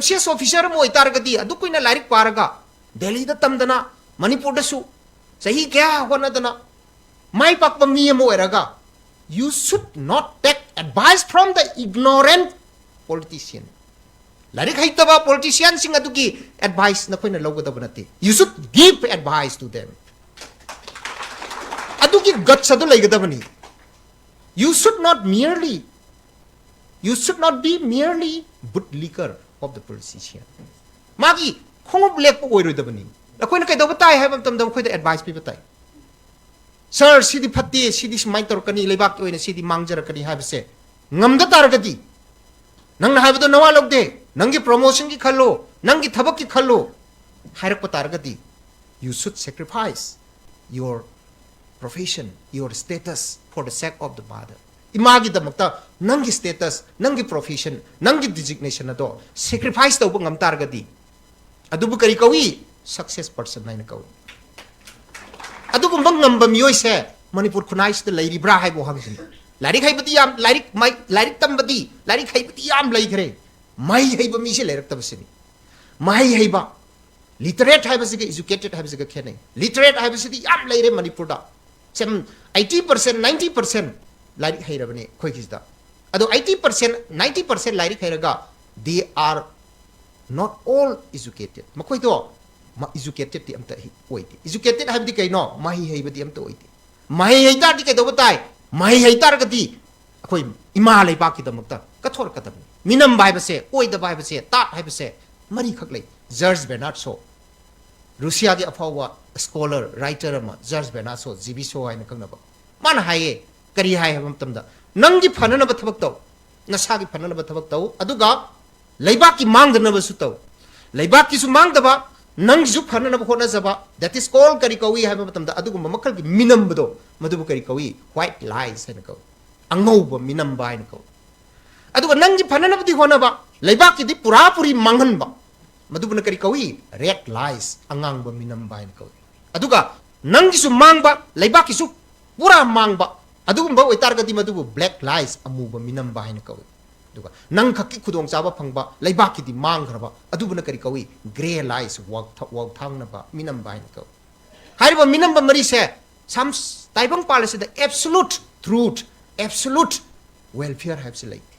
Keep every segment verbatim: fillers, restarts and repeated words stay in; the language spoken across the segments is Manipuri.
ꯁꯤ ꯑꯦꯁ ꯑꯣꯐꯤꯁꯔ ꯑꯃ ꯑꯣꯏꯇꯥꯔꯒꯗꯤ, ꯑꯗꯨ ꯀꯨꯏꯅ ꯂꯥꯏꯔꯤꯛ ꯄꯥꯔꯒ, ꯗꯦꯜꯂꯤꯗ ꯇꯝꯗꯅ, ꯃꯅꯤꯄꯨꯔꯗꯁꯨ ꯆꯍꯤ ꯀꯌꯥ ꯍꯣꯠꯅꯗꯅ ꯃꯥꯏ ꯄꯥꯛꯄ ꯃꯤ ꯑꯃ ꯑꯣꯏꯔꯒ, you should not take advice from the ignorant politician. ꯂꯥꯏꯔꯤꯛ ꯍꯩꯇꯕ ꯄꯣꯂꯤꯇꯤꯁꯤꯌꯥꯟꯁꯤꯡ ꯑꯗꯨꯒꯤ ꯑꯦꯗꯚꯥꯏꯁ ꯅꯈꯣꯏꯅ ꯂꯧꯒꯗꯕ ꯅꯠꯇꯦ. You should give advice to them. ꯑꯗꯨꯒꯤ ꯒꯠꯁ ꯑꯗꯨ ꯂꯩꯒꯗꯕꯅꯤ. You should not merely, you should not be merely bootlicker of the politician. ꯃꯥꯒꯤ ꯈꯣꯡꯎꯞ ꯂꯦꯛꯄ ꯑꯣꯏꯔꯣꯏꯗꯕꯅꯤ. ꯑꯩꯈꯣꯏꯅ ꯀꯩꯗꯧꯕ ꯇꯥꯏ ꯍꯥꯏꯕ ꯃꯇꯝꯗ ꯃꯈꯣꯏꯗ ꯑꯦꯗꯚꯥꯏꯁ ꯄꯤꯕ ꯇꯥꯏ. ꯁꯥꯔ, ꯁꯤꯗꯤ ꯐꯠꯇꯦ, ꯁꯤꯗꯤ ꯁꯨꯃꯥꯏꯅ ꯇꯧꯔꯛꯀꯅꯤ, ꯂꯩꯕꯥꯛꯀꯤ ꯑꯣꯏꯅ ꯁꯤꯗꯤ ꯃꯥꯡꯖꯔꯛꯀꯅꯤ ꯍꯥꯏꯕꯁꯦ ꯉꯝꯗ ꯇꯥꯔꯒꯗꯤ, ꯅꯪꯅ ꯍꯥꯏꯕꯗꯣ ꯅꯋꯥ ꯂꯧꯗꯦ, ꯅꯪꯒꯤ ꯄ꯭ꯔꯣꯃꯣꯁꯟꯒꯤ ꯈꯜꯂꯣ, ꯅꯪꯒꯤ ꯊꯕꯛꯀꯤ ꯈꯜꯂꯣ ꯍꯥꯏꯔꯛꯄ ꯇꯥꯔꯒꯗꯤ, you should sacrifice your profession, your status for the sake of the mother. ꯏꯃꯥꯒꯤꯗꯃꯛꯇ ꯅꯪꯒꯤ ꯁ꯭ꯇꯦꯇꯁ, ꯅꯪꯒꯤ ꯄ꯭ꯔꯣꯐꯦꯁꯟ, ꯅꯪꯒꯤ ꯗꯤꯖꯤꯒꯅꯦꯁꯟ ꯑꯗꯣ ꯁꯦꯀ꯭ꯔꯤꯐꯥꯏꯁ ꯇꯧꯕ ꯉꯝ ꯇꯥꯔꯒꯗꯤ, ꯑꯗꯨꯕꯨ ꯀꯔꯤ ꯀꯧꯏ? ꯁꯛꯁꯦꯁ ꯄꯔꯁꯟ ꯍꯥꯏꯅ ꯀꯧꯏ. ꯑꯗꯨꯒꯨꯝꯕ ꯉꯝꯕ ꯃꯤꯑꯣꯏꯁꯦ ꯃꯅꯤꯄꯨꯔ ꯈꯨꯟꯅꯥꯏꯁꯤꯗ ꯂꯩꯔꯤꯕ꯭ꯔꯥ ꯍꯥꯏꯕ ꯋꯥꯍꯪꯁꯤꯅꯤ. ꯂꯥꯏꯔꯤꯛ ꯍꯩꯕꯗꯤ ꯌꯥꯝ, ꯂꯥꯏꯔꯤꯛ ꯃꯍꯩ, ꯂꯥꯏꯔꯤꯛ ꯇꯝꯕꯗꯤ, ꯂꯥꯏꯔꯤꯛ ꯍꯩꯕꯗꯤ ꯌꯥꯝ ꯂꯩꯈ꯭ꯔꯦ. ꯃꯍꯩ ꯍꯩꯕ ꯃꯤꯁꯦ ꯂꯩꯔꯛꯇꯕꯁꯤꯅꯤ. ꯃꯍꯩ ꯍꯩꯕ, ꯂꯤꯇꯔꯦꯠ ꯍꯥꯏꯕꯁꯤꯒ ꯏꯖꯨꯀꯦꯇꯦꯠ ꯍꯥꯏꯕꯁꯤꯒ ꯈꯦꯠꯅꯩ. ꯂꯤꯇꯔꯦꯠ ꯍꯥꯏꯕꯁꯤꯗꯤ ꯌꯥꯝ ꯂꯩꯔꯦ ꯃꯅꯤꯄꯨꯔꯗ. ꯁꯦꯝ, eighty percent, ninety percent ꯂꯥꯏꯔꯤꯛ ꯍꯩꯔꯕꯅꯤ ꯑꯩꯈꯣꯏꯒꯤꯁꯤꯗ. ꯑꯗꯣ eighty percent, ninety percent ꯂꯥꯏꯔꯤꯛ ꯍꯩꯔꯒ, they are not all educated. ꯃꯈꯣꯏꯗꯣ ꯃ-, ꯏꯖꯨꯀꯦꯇꯦꯠꯇꯤ ꯑꯝꯇ ꯍꯤ-, ꯑꯣꯏꯗꯦ. ꯏꯖꯨꯀꯦꯇꯦꯠ ꯍꯥꯏꯕꯗꯤ ꯀꯩꯅꯣ? ꯃꯍꯩ ꯍꯩꯕꯗꯤ ꯑꯝꯇ ꯑꯣꯏꯗꯦ. ꯃꯍꯩ ꯍꯩ ꯇꯥꯔꯗꯤ ꯀꯩꯗꯧꯕ ꯇꯥꯏ? ꯃꯍꯩ ꯍꯩ ꯇꯥꯔꯒꯗꯤ ꯑꯩꯈꯣꯏ ꯏꯃꯥ ꯂꯩꯕꯥꯛꯀꯤꯗꯃꯛꯇ ꯀꯠꯊꯣꯔꯛꯀꯗꯕꯅꯤ. ꯃꯤꯅꯝꯕ ꯍꯥꯏꯕꯁꯦ, ꯑꯣꯏꯗꯕ ꯍꯥꯏꯕꯁꯦ, ꯇꯥꯠ ꯍꯥꯏꯕꯁꯦ ꯃꯔꯤꯈꯛ ꯂꯩ. ꯖꯔꯖ ꯕꯦꯔꯅꯥꯔꯗ ꯁꯣ, ꯔꯨꯁꯤꯌꯥꯒꯤ ꯑꯐꯥꯎꯕ ꯁ꯭ꯀꯣꯂꯔ, ꯔꯥꯏꯇꯔ ꯑꯃ, ꯖꯔꯖ ꯕꯦꯔꯅꯥꯔꯗ ꯁꯣ, ꯖꯤ ꯕꯤ ꯁꯣ ꯍꯥꯏꯅ ꯈꯪꯅꯕ, ꯃꯥꯅ ꯍꯥꯏꯌꯦ, ꯀꯔꯤ ꯍꯥꯏ ꯍꯥꯏꯕ ꯃꯇꯝꯗ, ꯅꯪꯒꯤ ꯐꯅꯅꯕ ꯊꯕꯛ ꯇꯧ, ꯅꯁꯥꯒꯤ ꯐꯅꯅꯕ ꯊꯕꯛ ꯇꯧ, ꯑꯗꯨꯒ ꯂꯩꯕꯥꯛꯀꯤ ꯃꯥꯡꯗꯅꯕꯁꯨ ꯇꯧ. ꯂꯩꯕꯥꯛꯀꯤꯁꯨ ꯃꯥꯡꯗꯕ, ꯅꯪꯒꯤꯁꯨ ꯐꯅꯅꯕ ꯍꯣꯠꯅꯖꯕ, that is called ꯀꯔꯤ ꯀꯧꯏ ꯍꯥꯏꯕ ꯃꯇꯝꯗ, ꯑꯗꯨꯒꯨꯝꯕ ꯃꯈꯜꯒꯤ ꯃꯤꯅꯝꯕꯗꯣ, ꯃꯗꯨꯕꯨ ꯀꯔꯤ ꯀꯧꯏ? ꯋꯥꯏꯠ ꯂꯥꯏꯁ ꯍꯥꯏꯅ ꯀꯧꯏ. ꯑꯉꯧꯕ ꯃꯤꯅꯝꯕ ꯍꯥꯏꯅ ꯀꯧꯏ. ꯑꯗꯨꯒ ꯅꯪꯒꯤ ꯐꯅꯅꯕꯗꯤ ꯍꯣꯠꯅꯕ, ꯂꯩꯕꯥꯛꯀꯤꯗꯤ ꯄꯨꯔꯥ ꯄꯨꯔꯤ ꯃꯥꯡꯍꯟꯕ, ꯃꯗꯨꯕꯨꯅ ꯀꯔꯤ ꯀꯧꯏ? ꯔꯦꯗ ꯂꯥꯏꯁ, ꯑꯉꯥꯡꯕ ꯃꯤꯅꯝꯕ ꯍꯥꯏꯅ ꯀꯧꯏ. ꯑꯗꯨꯒ ꯅꯪꯒꯤꯁꯨ ꯃꯥꯡꯕ, ꯂꯩꯕꯥꯛꯀꯤꯁꯨ ꯄꯨꯔꯥ ꯃꯥꯡꯕ, ꯑꯗꯨꯒꯨꯝꯕ ꯑꯣꯏꯇꯥꯔꯒꯗꯤ ꯃꯗꯨꯕꯨ ꯕ꯭ꯂꯦꯛ ꯂꯥꯏꯁ, ꯑꯃꯨꯕ ꯃꯤꯅꯝꯕ ꯍꯥꯏꯅ ꯀꯧꯏ. ꯑꯗꯨꯒ ꯅꯪ ꯈꯛꯀꯤ ꯈꯨꯗꯣꯡꯆꯥꯕ ꯐꯪꯕ, ꯂꯩꯕꯥꯛꯀꯤꯗꯤ ꯃꯥꯡꯈ꯭ꯔꯕ, ꯑꯗꯨꯕꯨꯅ ꯀꯔꯤ ꯀꯧꯏ? Grey lies, ꯋꯥꯛꯊ-, ꯋꯥꯎꯊꯥꯡꯅꯕ, ꯃꯤꯅꯝꯕ ꯍꯥꯏꯅ ꯀꯧꯏ꯫ ꯍꯥꯏꯔꯤꯕ ꯃꯤꯅꯝꯕ ꯃꯔꯤꯁꯦ ꯁꯝ-, ꯇꯥꯏꯕꯪꯄꯥꯜ ꯑꯁꯤꯗ absolute truth, absolute welfare ꯍꯥꯏꯕꯁꯤ ꯂꯩꯇꯦ꯫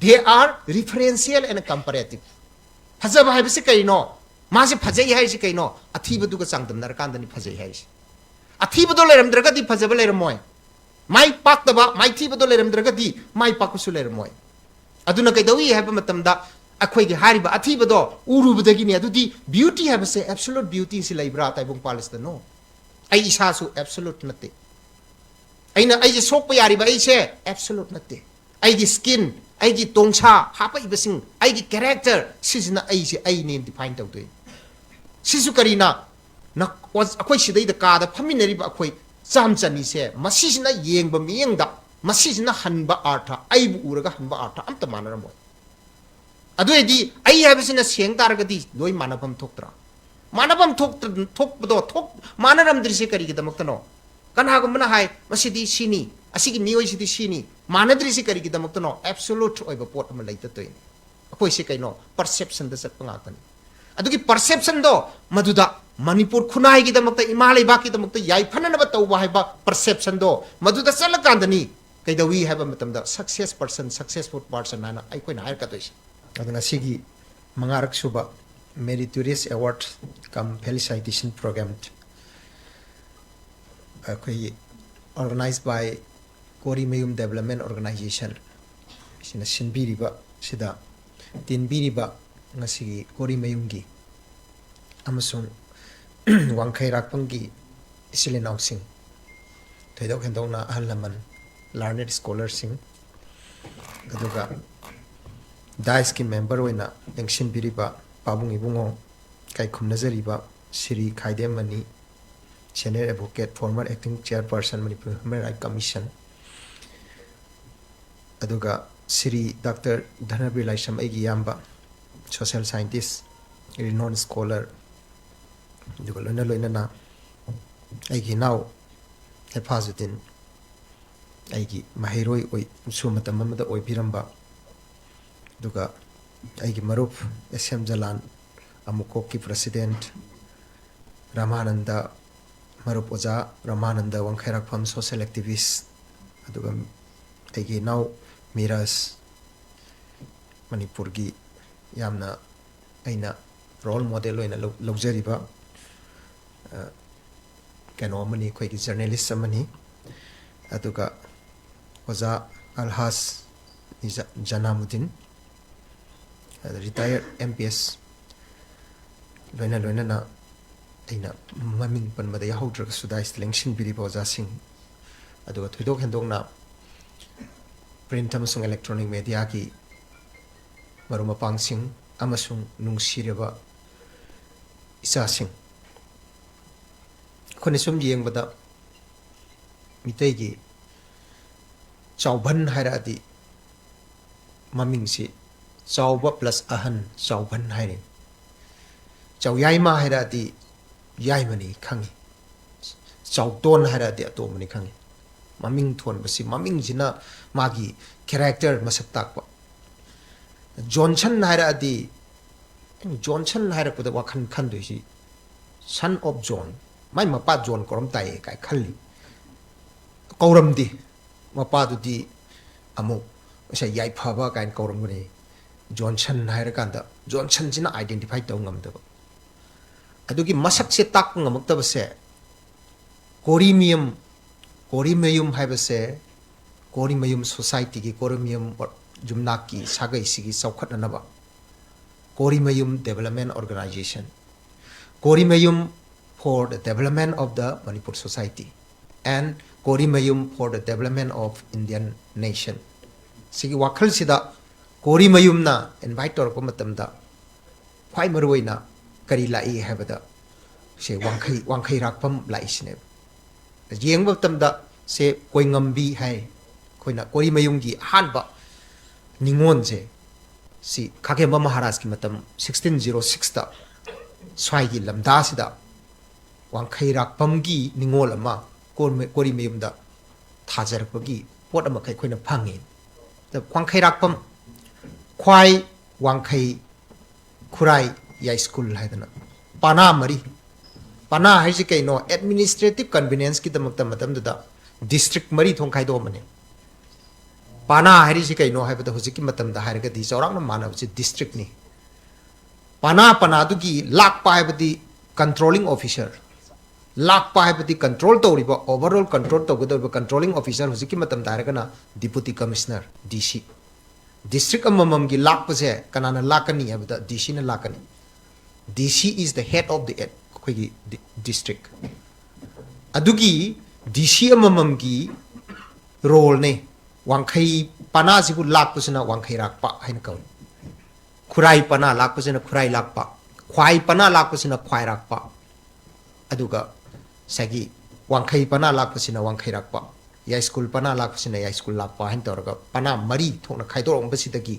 They are referential and comparative. ꯐꯖꯕ ꯍꯥꯏꯕꯁꯤ ꯀꯩꯅꯣ? ꯃꯥꯁꯦ ꯐꯖꯩ ꯍꯥꯏꯔꯤꯁꯤ ꯀꯩꯅꯣ? ꯑꯊꯤꯕꯗꯨꯒ ꯆꯥꯡꯗꯝꯅꯔꯀꯥꯟꯗꯅꯤ ꯐꯖꯩ ꯍꯥꯏꯔꯤꯁꯤ꯫ ꯑꯊꯤꯕꯗꯣ ꯂꯩꯔꯝꯗ꯭ꯔꯒꯗꯤ ꯐꯖꯕ ꯂꯩꯔꯝꯃꯣꯏ꯫ ꯃꯥꯏ ꯄꯥꯛꯇꯕ, ꯃꯥꯏꯊꯤꯕꯗꯣ ꯂꯩꯔꯝꯗ꯭ꯔꯒꯗꯤ ꯃꯥꯏ ꯄꯥꯛꯄꯁꯨ ꯂꯩꯔꯝꯃꯣꯏ꯫ ꯑꯗꯨꯅ ꯀꯩꯗꯧꯏ ꯍꯥꯏꯕ ꯃꯇꯝꯗ, ꯑꯩꯈꯣꯏꯒꯤ ꯍꯥꯏꯔꯤꯕ ꯑꯊꯤꯕꯗꯣ ꯎꯔꯨꯕꯗꯒꯤꯅꯤ꯫ ꯑꯗꯨꯗꯤ beauty ꯍꯥꯏꯕꯁꯦ absolute beauty ꯁꯤ ꯂꯩꯕ꯭ꯔꯥ ꯇꯥꯏꯕꯪ ꯄꯥꯜ ꯑꯁꯤꯗꯅꯣ? ꯑꯩ ꯏꯁꯥꯁꯨ absolute ꯅꯠꯇꯦ꯫ ꯑꯩꯅ, ꯑꯩꯁꯦ ꯁꯣꯛꯄ ꯌꯥꯔꯤꯕ ꯑꯩꯁꯦ absolute ꯅꯠꯇꯦ꯫ ꯑꯩꯒꯤ skin, ꯑꯩꯒꯤ ꯇꯣꯡꯁꯥ ꯍꯥꯞꯄꯛꯏꯕꯁꯤꯡ, ꯑꯩꯒꯤ character, ꯁꯤꯁꯤꯅ ꯑꯩꯁꯦ ꯑꯩꯅꯦꯅ define ꯇꯧꯗꯣꯏꯅꯤ꯫ ꯁꯤꯁꯨ ꯀꯔꯤꯅ? ꯅ-, ꯑꯩꯈꯣꯏ ꯁꯤꯗꯩꯗ ꯀꯥꯗ ꯐꯝꯃꯤꯟꯅꯔꯤꯕ ꯑꯩꯈꯣꯏ ꯆꯥꯝ ꯆꯅꯤꯁꯦ, ꯃꯁꯤꯁꯤꯅ ꯌꯦꯡꯕ ꯃꯤꯠꯌꯦꯡꯗ, ꯃꯁꯤꯁꯤꯅ ꯍꯟꯕ ꯑꯥꯔꯊ, ꯑꯩꯕꯨ ꯎꯔꯒ ꯍꯟꯕ ꯑꯥꯔꯊ ꯑꯝꯇ ꯃꯥꯟꯅꯔꯝꯃꯣꯏ꯫ ꯑꯗꯨ ꯑꯣꯏꯔꯗꯤ ꯑꯩ ꯍꯥꯏꯕꯁꯤꯅ ꯁꯦꯡ ꯇꯥꯔꯒꯗꯤ ꯂꯣꯏ ꯃꯥꯟꯅꯐꯝ ꯊꯣꯛꯇ꯭ꯔꯥ? ꯃꯥꯟꯅꯐꯝ ꯊꯣꯛꯇ-, ꯊꯣꯛꯄꯗꯣ, ꯊꯣꯛ-, ꯃꯥꯟꯅꯔꯝꯗ꯭ꯔꯤꯁꯦ ꯀꯔꯤꯒꯤꯗꯃꯛꯇꯅꯣ? ꯀꯅꯥꯒꯨꯝꯕꯅ ꯍꯥꯏ, "ꯃꯁꯤꯗꯤ ꯁꯤꯅꯤ, ꯑꯁꯤꯒꯤ ꯃꯤꯑꯣꯏꯁꯤꯗꯤ ꯁꯤꯅꯤ"꯫ ꯃꯥꯟꯅꯗ꯭ꯔꯤꯁꯤ ꯀꯔꯤꯒꯤꯗꯃꯛꯇꯅꯣ? Absolute ꯑꯣꯏꯕ ꯄꯣꯠ ꯑꯃ ꯂꯩꯇ ꯇꯧꯏꯅꯤ꯫ ꯑꯩꯈꯣꯏꯁꯦ ꯀꯩꯅꯣ? Perception ꯗ ꯆꯠꯄ ꯉꯥꯛꯇꯅꯤ꯫ ꯑꯗꯨꯒꯤ perception ꯗꯣ ꯃꯗꯨꯗ ꯃꯅꯤꯄꯨꯔ ꯈꯨꯟꯅꯥꯏꯒꯤꯗꯃꯛꯇ, ꯏꯃꯥ ꯂꯩꯕꯥꯛꯀꯤꯗꯃꯛꯇ ꯌꯥꯏꯐꯅꯅꯕ ꯇꯧꯕ ꯍꯥꯏꯕ perception ꯗꯣ ꯃꯗꯨꯗ ꯆꯠꯂꯀꯥꯟꯗꯅꯤ ꯀꯩꯗꯧꯏ ꯍꯥꯏꯕ ꯃꯇꯝꯗ success person, successful person ꯍꯥꯏꯅ ꯑꯩꯈꯣꯏꯅ ꯍꯥꯏꯔꯛꯀꯗꯣꯏꯁꯦ꯫ ꯑꯗꯨ ꯉꯁꯤꯒꯤ ꯃꯉꯥꯔꯛ ꯁꯨꯕ Meritorious Award cum Felicitation Program ꯑꯩꯈꯣꯏꯒꯤ organized by Korimayum Development Organization ꯁꯤꯅ ꯁꯤꯟꯕꯤꯔꯤꯕ ꯁꯤꯗ ꯇꯤꯟꯕꯤꯔꯤꯕ ꯉꯁꯤꯒꯤ ꯀꯣꯔꯤꯃꯌꯨꯝꯒꯤ ꯑꯃꯁꯨꯡ ꯋꯥꯡꯈꯩꯔꯥꯛꯄꯝꯒꯤ ꯏꯆꯤꯜ ꯏꯅꯥꯎꯁꯤꯡ, ꯊꯣꯏꯗꯣꯛ ꯍꯦꯟꯗꯣꯛꯅ ꯑꯍꯜ ꯂꯃꯟ, learned scholar ꯁꯤꯡ, ꯑꯗꯨꯒ dais ꯀꯤ member ꯑꯣꯏꯅ ꯂꯦꯡꯁꯤꯟꯕꯤꯔꯤꯕ ꯄꯥꯕꯨꯡ ꯏꯕꯨꯡꯉꯣ, ꯀꯥꯏꯈꯨꯝꯅꯖꯔꯤꯕ ꯁꯤꯔꯤ ꯈꯥꯏꯗꯦꯝꯃꯅꯤ, senior advocate, former acting chairperson Manipur Human Rights Commission, ꯑꯗꯨꯒ ꯁꯤꯔꯤ ꯗꯥꯛꯇꯔ ꯙꯅꯕꯤꯔ ꯂꯥꯏꯁ꯭ꯔꯝ, ꯑꯩꯒꯤ ꯏꯌꯥꯝꯕ, social scientist, renowned scholar, ꯑꯗꯨꯒ ꯂꯣꯏꯅ ꯂꯣꯏꯅꯅ ꯑꯩꯒꯤ ꯏꯅꯥꯎ ꯍꯦꯐꯥꯖꯨꯗꯤꯟ, ꯑꯩꯒꯤ ꯃꯍꯩꯔꯣꯏ ꯑꯣꯏ ꯁꯨ ꯃꯇꯝ ꯑꯃꯗ ꯑꯣꯏꯕꯤꯔꯝꯕ, ꯑꯗꯨꯒ ꯑꯩꯒꯤ ꯃꯔꯨꯞ ꯑꯦꯁ ꯑꯦꯝ ꯖꯂꯥꯟ, ꯑꯃꯨꯀꯣꯛꯀꯤ ꯄ꯭ꯔꯁꯤꯗꯦꯟꯠ, ꯔꯃꯥꯅꯟꯗ, ꯃꯔꯨꯞ ꯑꯣꯖꯥ ꯔꯃꯥꯅꯟꯗ ꯋꯥꯡꯈꯩꯔꯥꯛꯄꯝ, ꯁꯣꯁꯦꯜ ꯑꯦꯛꯇꯤꯚꯤꯁ, ꯑꯗꯨꯒ ꯑꯩꯒꯤ ꯏꯅꯥꯎ ꯃꯤꯔꯥꯖ, ꯃꯅꯤꯄꯨꯔꯒꯤ ꯌꯥꯝꯅ ꯑꯩꯅ ꯔꯣꯜ ꯃꯣꯗꯦꯜ ꯑꯣꯏꯅ ꯂꯧ-, ꯂꯧꯖꯔꯤꯕ, ꯑ, ꯀꯩꯅꯣ ꯑꯃꯅꯤ, ꯑꯩꯈꯣꯏꯒꯤ ꯖꯔꯅꯦꯂꯤꯁ ꯑꯃꯅꯤ꯫ ꯑꯗꯨꯒ ꯑꯣꯖꯥ ꯑꯜꯍꯥꯖ ꯅꯤꯖ-, ꯖꯅꯥꯃꯨꯗꯤꯟ, ꯑꯗ ꯔꯤꯇꯥꯌꯔꯗ ꯑꯦꯝ ꯄꯤ ꯑꯦꯁ, ꯂꯣꯏꯅ ꯂꯣꯏꯅꯅ ꯑꯩꯅ ꯃꯃꯤꯡ ꯄꯟꯕꯗ ꯌꯥꯎꯍꯧꯗ꯭ꯔꯒꯁꯨ ꯗꯥꯏꯁꯇ ꯂꯦꯡꯁꯤꯟꯕꯤꯔꯤꯕ ꯑꯣꯖꯥꯁꯤꯡ, ꯑꯗꯨꯒ ꯊꯣꯏꯗꯣꯛ ꯍꯦꯟꯗꯣꯛꯅ ꯄ꯭ꯔꯤꯟꯠ ꯑꯃꯁꯨꯡ ꯏꯂꯦꯛꯇ꯭ꯔꯣꯅꯤꯛ ꯃꯦꯗꯤꯌꯥꯒꯤ ꯃꯔꯨꯞ ꯃꯄꯥꯡꯁꯤꯡ ꯑꯃꯁꯨꯡ ꯅꯨꯡꯁꯤꯔꯕ ꯏꯆꯥꯁꯤꯡ, ꯑꯩꯈꯣꯏꯅ ꯁꯨꯝ ꯌꯦꯡꯕꯗ ꯃꯤꯇꯩꯒꯤ ꯆꯥꯎꯕꯟ ꯍꯥꯏꯔꯛꯑꯗꯤ ꯃꯃꯤꯡꯁꯤ ꯆꯥꯎꯕ plus ꯑꯍꯟ, ꯆꯥꯎꯕꯟ ꯍꯥꯏꯔꯦ꯫ ꯆꯥꯎꯌꯥꯏꯃ ꯍꯥꯏꯔꯛꯑꯗꯤ ꯌꯥꯏꯃꯅꯤ ꯈꯪꯉꯤ, ꯆꯥꯎꯇꯣꯟ ꯍꯥꯏꯔꯛꯑꯗꯤ ꯑꯇꯣꯝꯕꯅꯤ ꯈꯪꯉꯤ꯫ ꯃꯃꯤꯡ ꯊꯣꯟꯕꯁꯤ, ꯃꯃꯤꯡꯁꯤꯅ ꯃꯥꯒꯤ ꯀꯦꯔꯦꯛꯇꯔ ꯃꯁꯛ ꯇꯥꯛꯄ꯫ ꯖꯣꯟꯁꯟ ꯍꯥꯏꯔꯛꯑꯗꯤ, ꯖꯣꯟꯁꯟ ꯍꯥꯏꯔꯛꯄꯗ ꯋꯥꯈꯜ ꯈꯟꯗꯣꯏꯁꯤ son of John, ꯃꯥꯏ ꯃꯄꯥ ꯖꯣꯟ ꯀꯧꯔꯝ ꯇꯥꯏꯌꯦ ꯀꯥꯏ ꯈꯜꯂꯤ꯫ ꯀꯧꯔꯝꯗꯦ꯫ ꯃꯄꯥꯗꯨꯗꯤ ꯑꯃꯨꯛ ꯉꯁꯥꯏ ꯌꯥꯏꯐꯕ ꯀꯥꯏꯅ ꯀꯧꯔꯝꯒꯅꯤ꯫ ꯖꯣꯟꯁꯟ ꯍꯥꯏꯔꯀꯥꯟꯗ ꯖꯣꯟꯁꯟꯁꯤꯅ identify ꯇꯧ ꯉꯝꯗꯕ꯫ ꯑꯗꯨꯒꯤ ꯃꯁꯛꯁꯦ ꯇꯥꯛꯄ ꯉꯝꯃꯛꯇꯕꯁꯦ, ꯀꯣꯔꯤꯃꯌꯨꯝ, ꯀꯣꯔꯤꯃꯌꯨꯝ ꯍꯥꯏꯕꯁꯦ ꯀꯣꯔꯤꯃꯌꯨꯝ ꯁꯣꯁꯥꯏꯇꯤꯒꯤ, ꯀꯣꯔꯤꯃꯌꯨꯝ ꯌꯨꯝꯅꯥꯛꯀꯤ ꯁꯥꯒꯩꯁꯤꯒꯤ ꯆꯥꯎꯈꯠꯅꯅꯕ ꯀꯣꯔꯤꯃꯌꯨꯝ Development Organization, Korimayum for the Development of the Manipur Society, and Korimayum for the Development of Indian Nation꯫ ꯁꯤꯒꯤ ꯋꯥꯈꯜꯁꯤꯗ ꯀꯣꯔꯤꯃꯌꯨꯝꯅ invite ꯇꯧꯔꯛꯄ ꯃꯇꯝꯗ ꯈ꯭ꯋꯥꯏ ꯃꯔꯨꯑꯣꯏꯅ ꯀꯔꯤ ꯂꯥꯛꯏ ꯍꯥꯏꯕꯗ, ꯁꯦ ꯋꯥꯡꯈꯩ, ꯋꯥꯡꯈꯩꯔꯥꯛꯄꯝ ꯂꯥꯛꯏꯁꯤꯅꯦꯕ꯫ ꯌꯦꯡꯕ ꯃꯇꯝꯗ ꯁꯦ ꯀꯣꯏꯉꯝꯕꯤ ꯍꯥꯏ꯫ ꯑꯩꯈꯣꯏꯅ ꯀꯣꯔꯤꯃꯌꯨꯝꯒꯤ ꯑꯍꯥꯟꯕ ꯅꯤꯉꯣꯜꯁꯦ ꯁꯤ ꯈꯥꯒꯦꯝꯕ ꯃꯍꯥꯔꯥꯖꯀꯤ ꯃꯇꯝ sixteen zero sixꯇ ꯁ꯭ꯋꯥꯏꯒꯤ ꯂꯝꯗꯥꯁꯤꯗ ꯋꯥꯡꯈꯩꯔꯥꯛꯄꯝꯒꯤ ꯅꯤꯉꯣꯜ ꯑꯃ ꯀꯣꯔꯃ-, ꯀꯣꯔꯤꯃꯌꯨꯝꯗ ꯊꯥꯖꯔꯛꯄꯒꯤ ꯄꯣꯠ ꯑꯃꯈꯛ ꯑꯩꯈꯣꯏꯅ ꯐꯪꯉꯤ꯫ ꯋꯥꯡꯈꯩꯔꯥꯛꯄꯝ, ꯈ꯭ꯋꯥꯏ, ꯋꯥꯡꯈꯩ, ꯈꯨꯔꯥꯏ, ꯌꯥꯏꯁ꯭ꯀꯨꯜ ꯍꯥꯏꯗꯅ ꯄꯥꯅꯥ ꯃꯔꯤ꯫ ꯄꯥꯅꯥ ꯍꯥꯏꯁꯤ ꯀꯩꯅꯣ? Administrative convenienceꯀꯤꯗꯃꯛꯇ ꯃꯇꯝꯗꯨꯗ district ꯃꯔꯤ ꯊꯣꯛꯅ ꯈꯥꯏꯗꯣꯛꯑꯝꯕꯅꯦ꯫ ꯄꯥꯅꯥ ꯍꯥꯏꯔꯤꯁꯤ ꯀꯩꯅꯣ ꯍꯥꯏꯕꯗ ꯍꯧꯖꯤꯛꯀꯤ ꯃꯇꯝꯗ ꯍꯥꯏꯔꯒꯗꯤ ꯆꯥꯎꯔꯥꯛꯅ ꯃꯥꯟꯅꯕꯁꯤ districtꯅꯤ꯫ ꯄꯥꯅꯥ ꯄꯥꯅꯥꯗꯨꯒꯤ ꯂꯥꯛꯄ ꯍꯥꯏꯕꯗꯤ controlling officer, ꯂꯥꯛꯄ ꯍꯥꯏꯕꯗꯤ control ꯇꯧꯔꯤꯕ, overall control ꯇꯧꯒꯗꯧꯔꯤꯕ controlling officer, ꯍꯧꯖꯤꯛꯀꯤ ꯃꯇꯝꯗ ꯍꯥꯏꯔꯒꯅ Deputy Commissioner, D C꯫ District ꯑꯃꯃꯝꯒꯤ ꯂꯥꯛꯄꯁꯦ ꯀꯅꯥꯅ ꯂꯥꯛꯀꯅꯤ ꯍꯥꯏꯕꯗ D Cꯅ ꯂꯥꯛꯀꯅꯤ꯫ D C is the head of the, ꯑꯩꯈꯣꯏꯒꯤ di-, district꯫ ꯑꯗꯨꯒꯤ D C ꯑꯃꯃꯝꯒꯤ roleꯅꯦ꯫ ꯋꯥꯡꯈꯩ ꯄꯥꯅꯥꯁꯤꯕꯨ ꯂꯥꯛꯄꯁꯤꯅ ꯋꯥꯡꯈꯩꯔꯥꯛꯄ ꯍꯥꯏꯅ ꯀꯧꯏ꯫ ꯈꯨꯔꯥꯏ ꯄꯥꯅꯥ ꯂꯥꯛꯄꯁꯤꯅ ꯈꯨꯔꯥꯏ ꯂꯥꯛꯄ, ꯈ꯭ꯋꯥꯏ ꯄꯥꯅꯥ ꯂꯥꯛꯄꯁꯤꯅ ꯈ꯭ꯋꯥꯏꯔꯥꯛꯄ, ꯑꯗꯨꯒ ꯉꯁꯥꯏꯒꯤ ꯋꯥꯡꯈꯩ ꯄꯥꯅꯥ ꯂꯥꯛꯄꯁꯤꯅ ꯋꯥꯡꯈꯩꯔꯥꯛꯄ, ꯌꯥꯏꯁ꯭ꯀꯨꯜ ꯄꯥꯅꯥ ꯂꯥꯛꯄꯁꯤꯅ ꯌꯥꯏꯁ꯭ꯀꯨꯜ ꯂꯥꯛꯄ ꯍꯥꯏꯅ ꯇꯧꯔꯒ ꯄꯥꯅꯥ ꯃꯔꯤ ꯊꯣꯛꯅ ꯈꯥꯏꯗꯣꯔꯛꯄꯁꯤꯗꯒꯤ,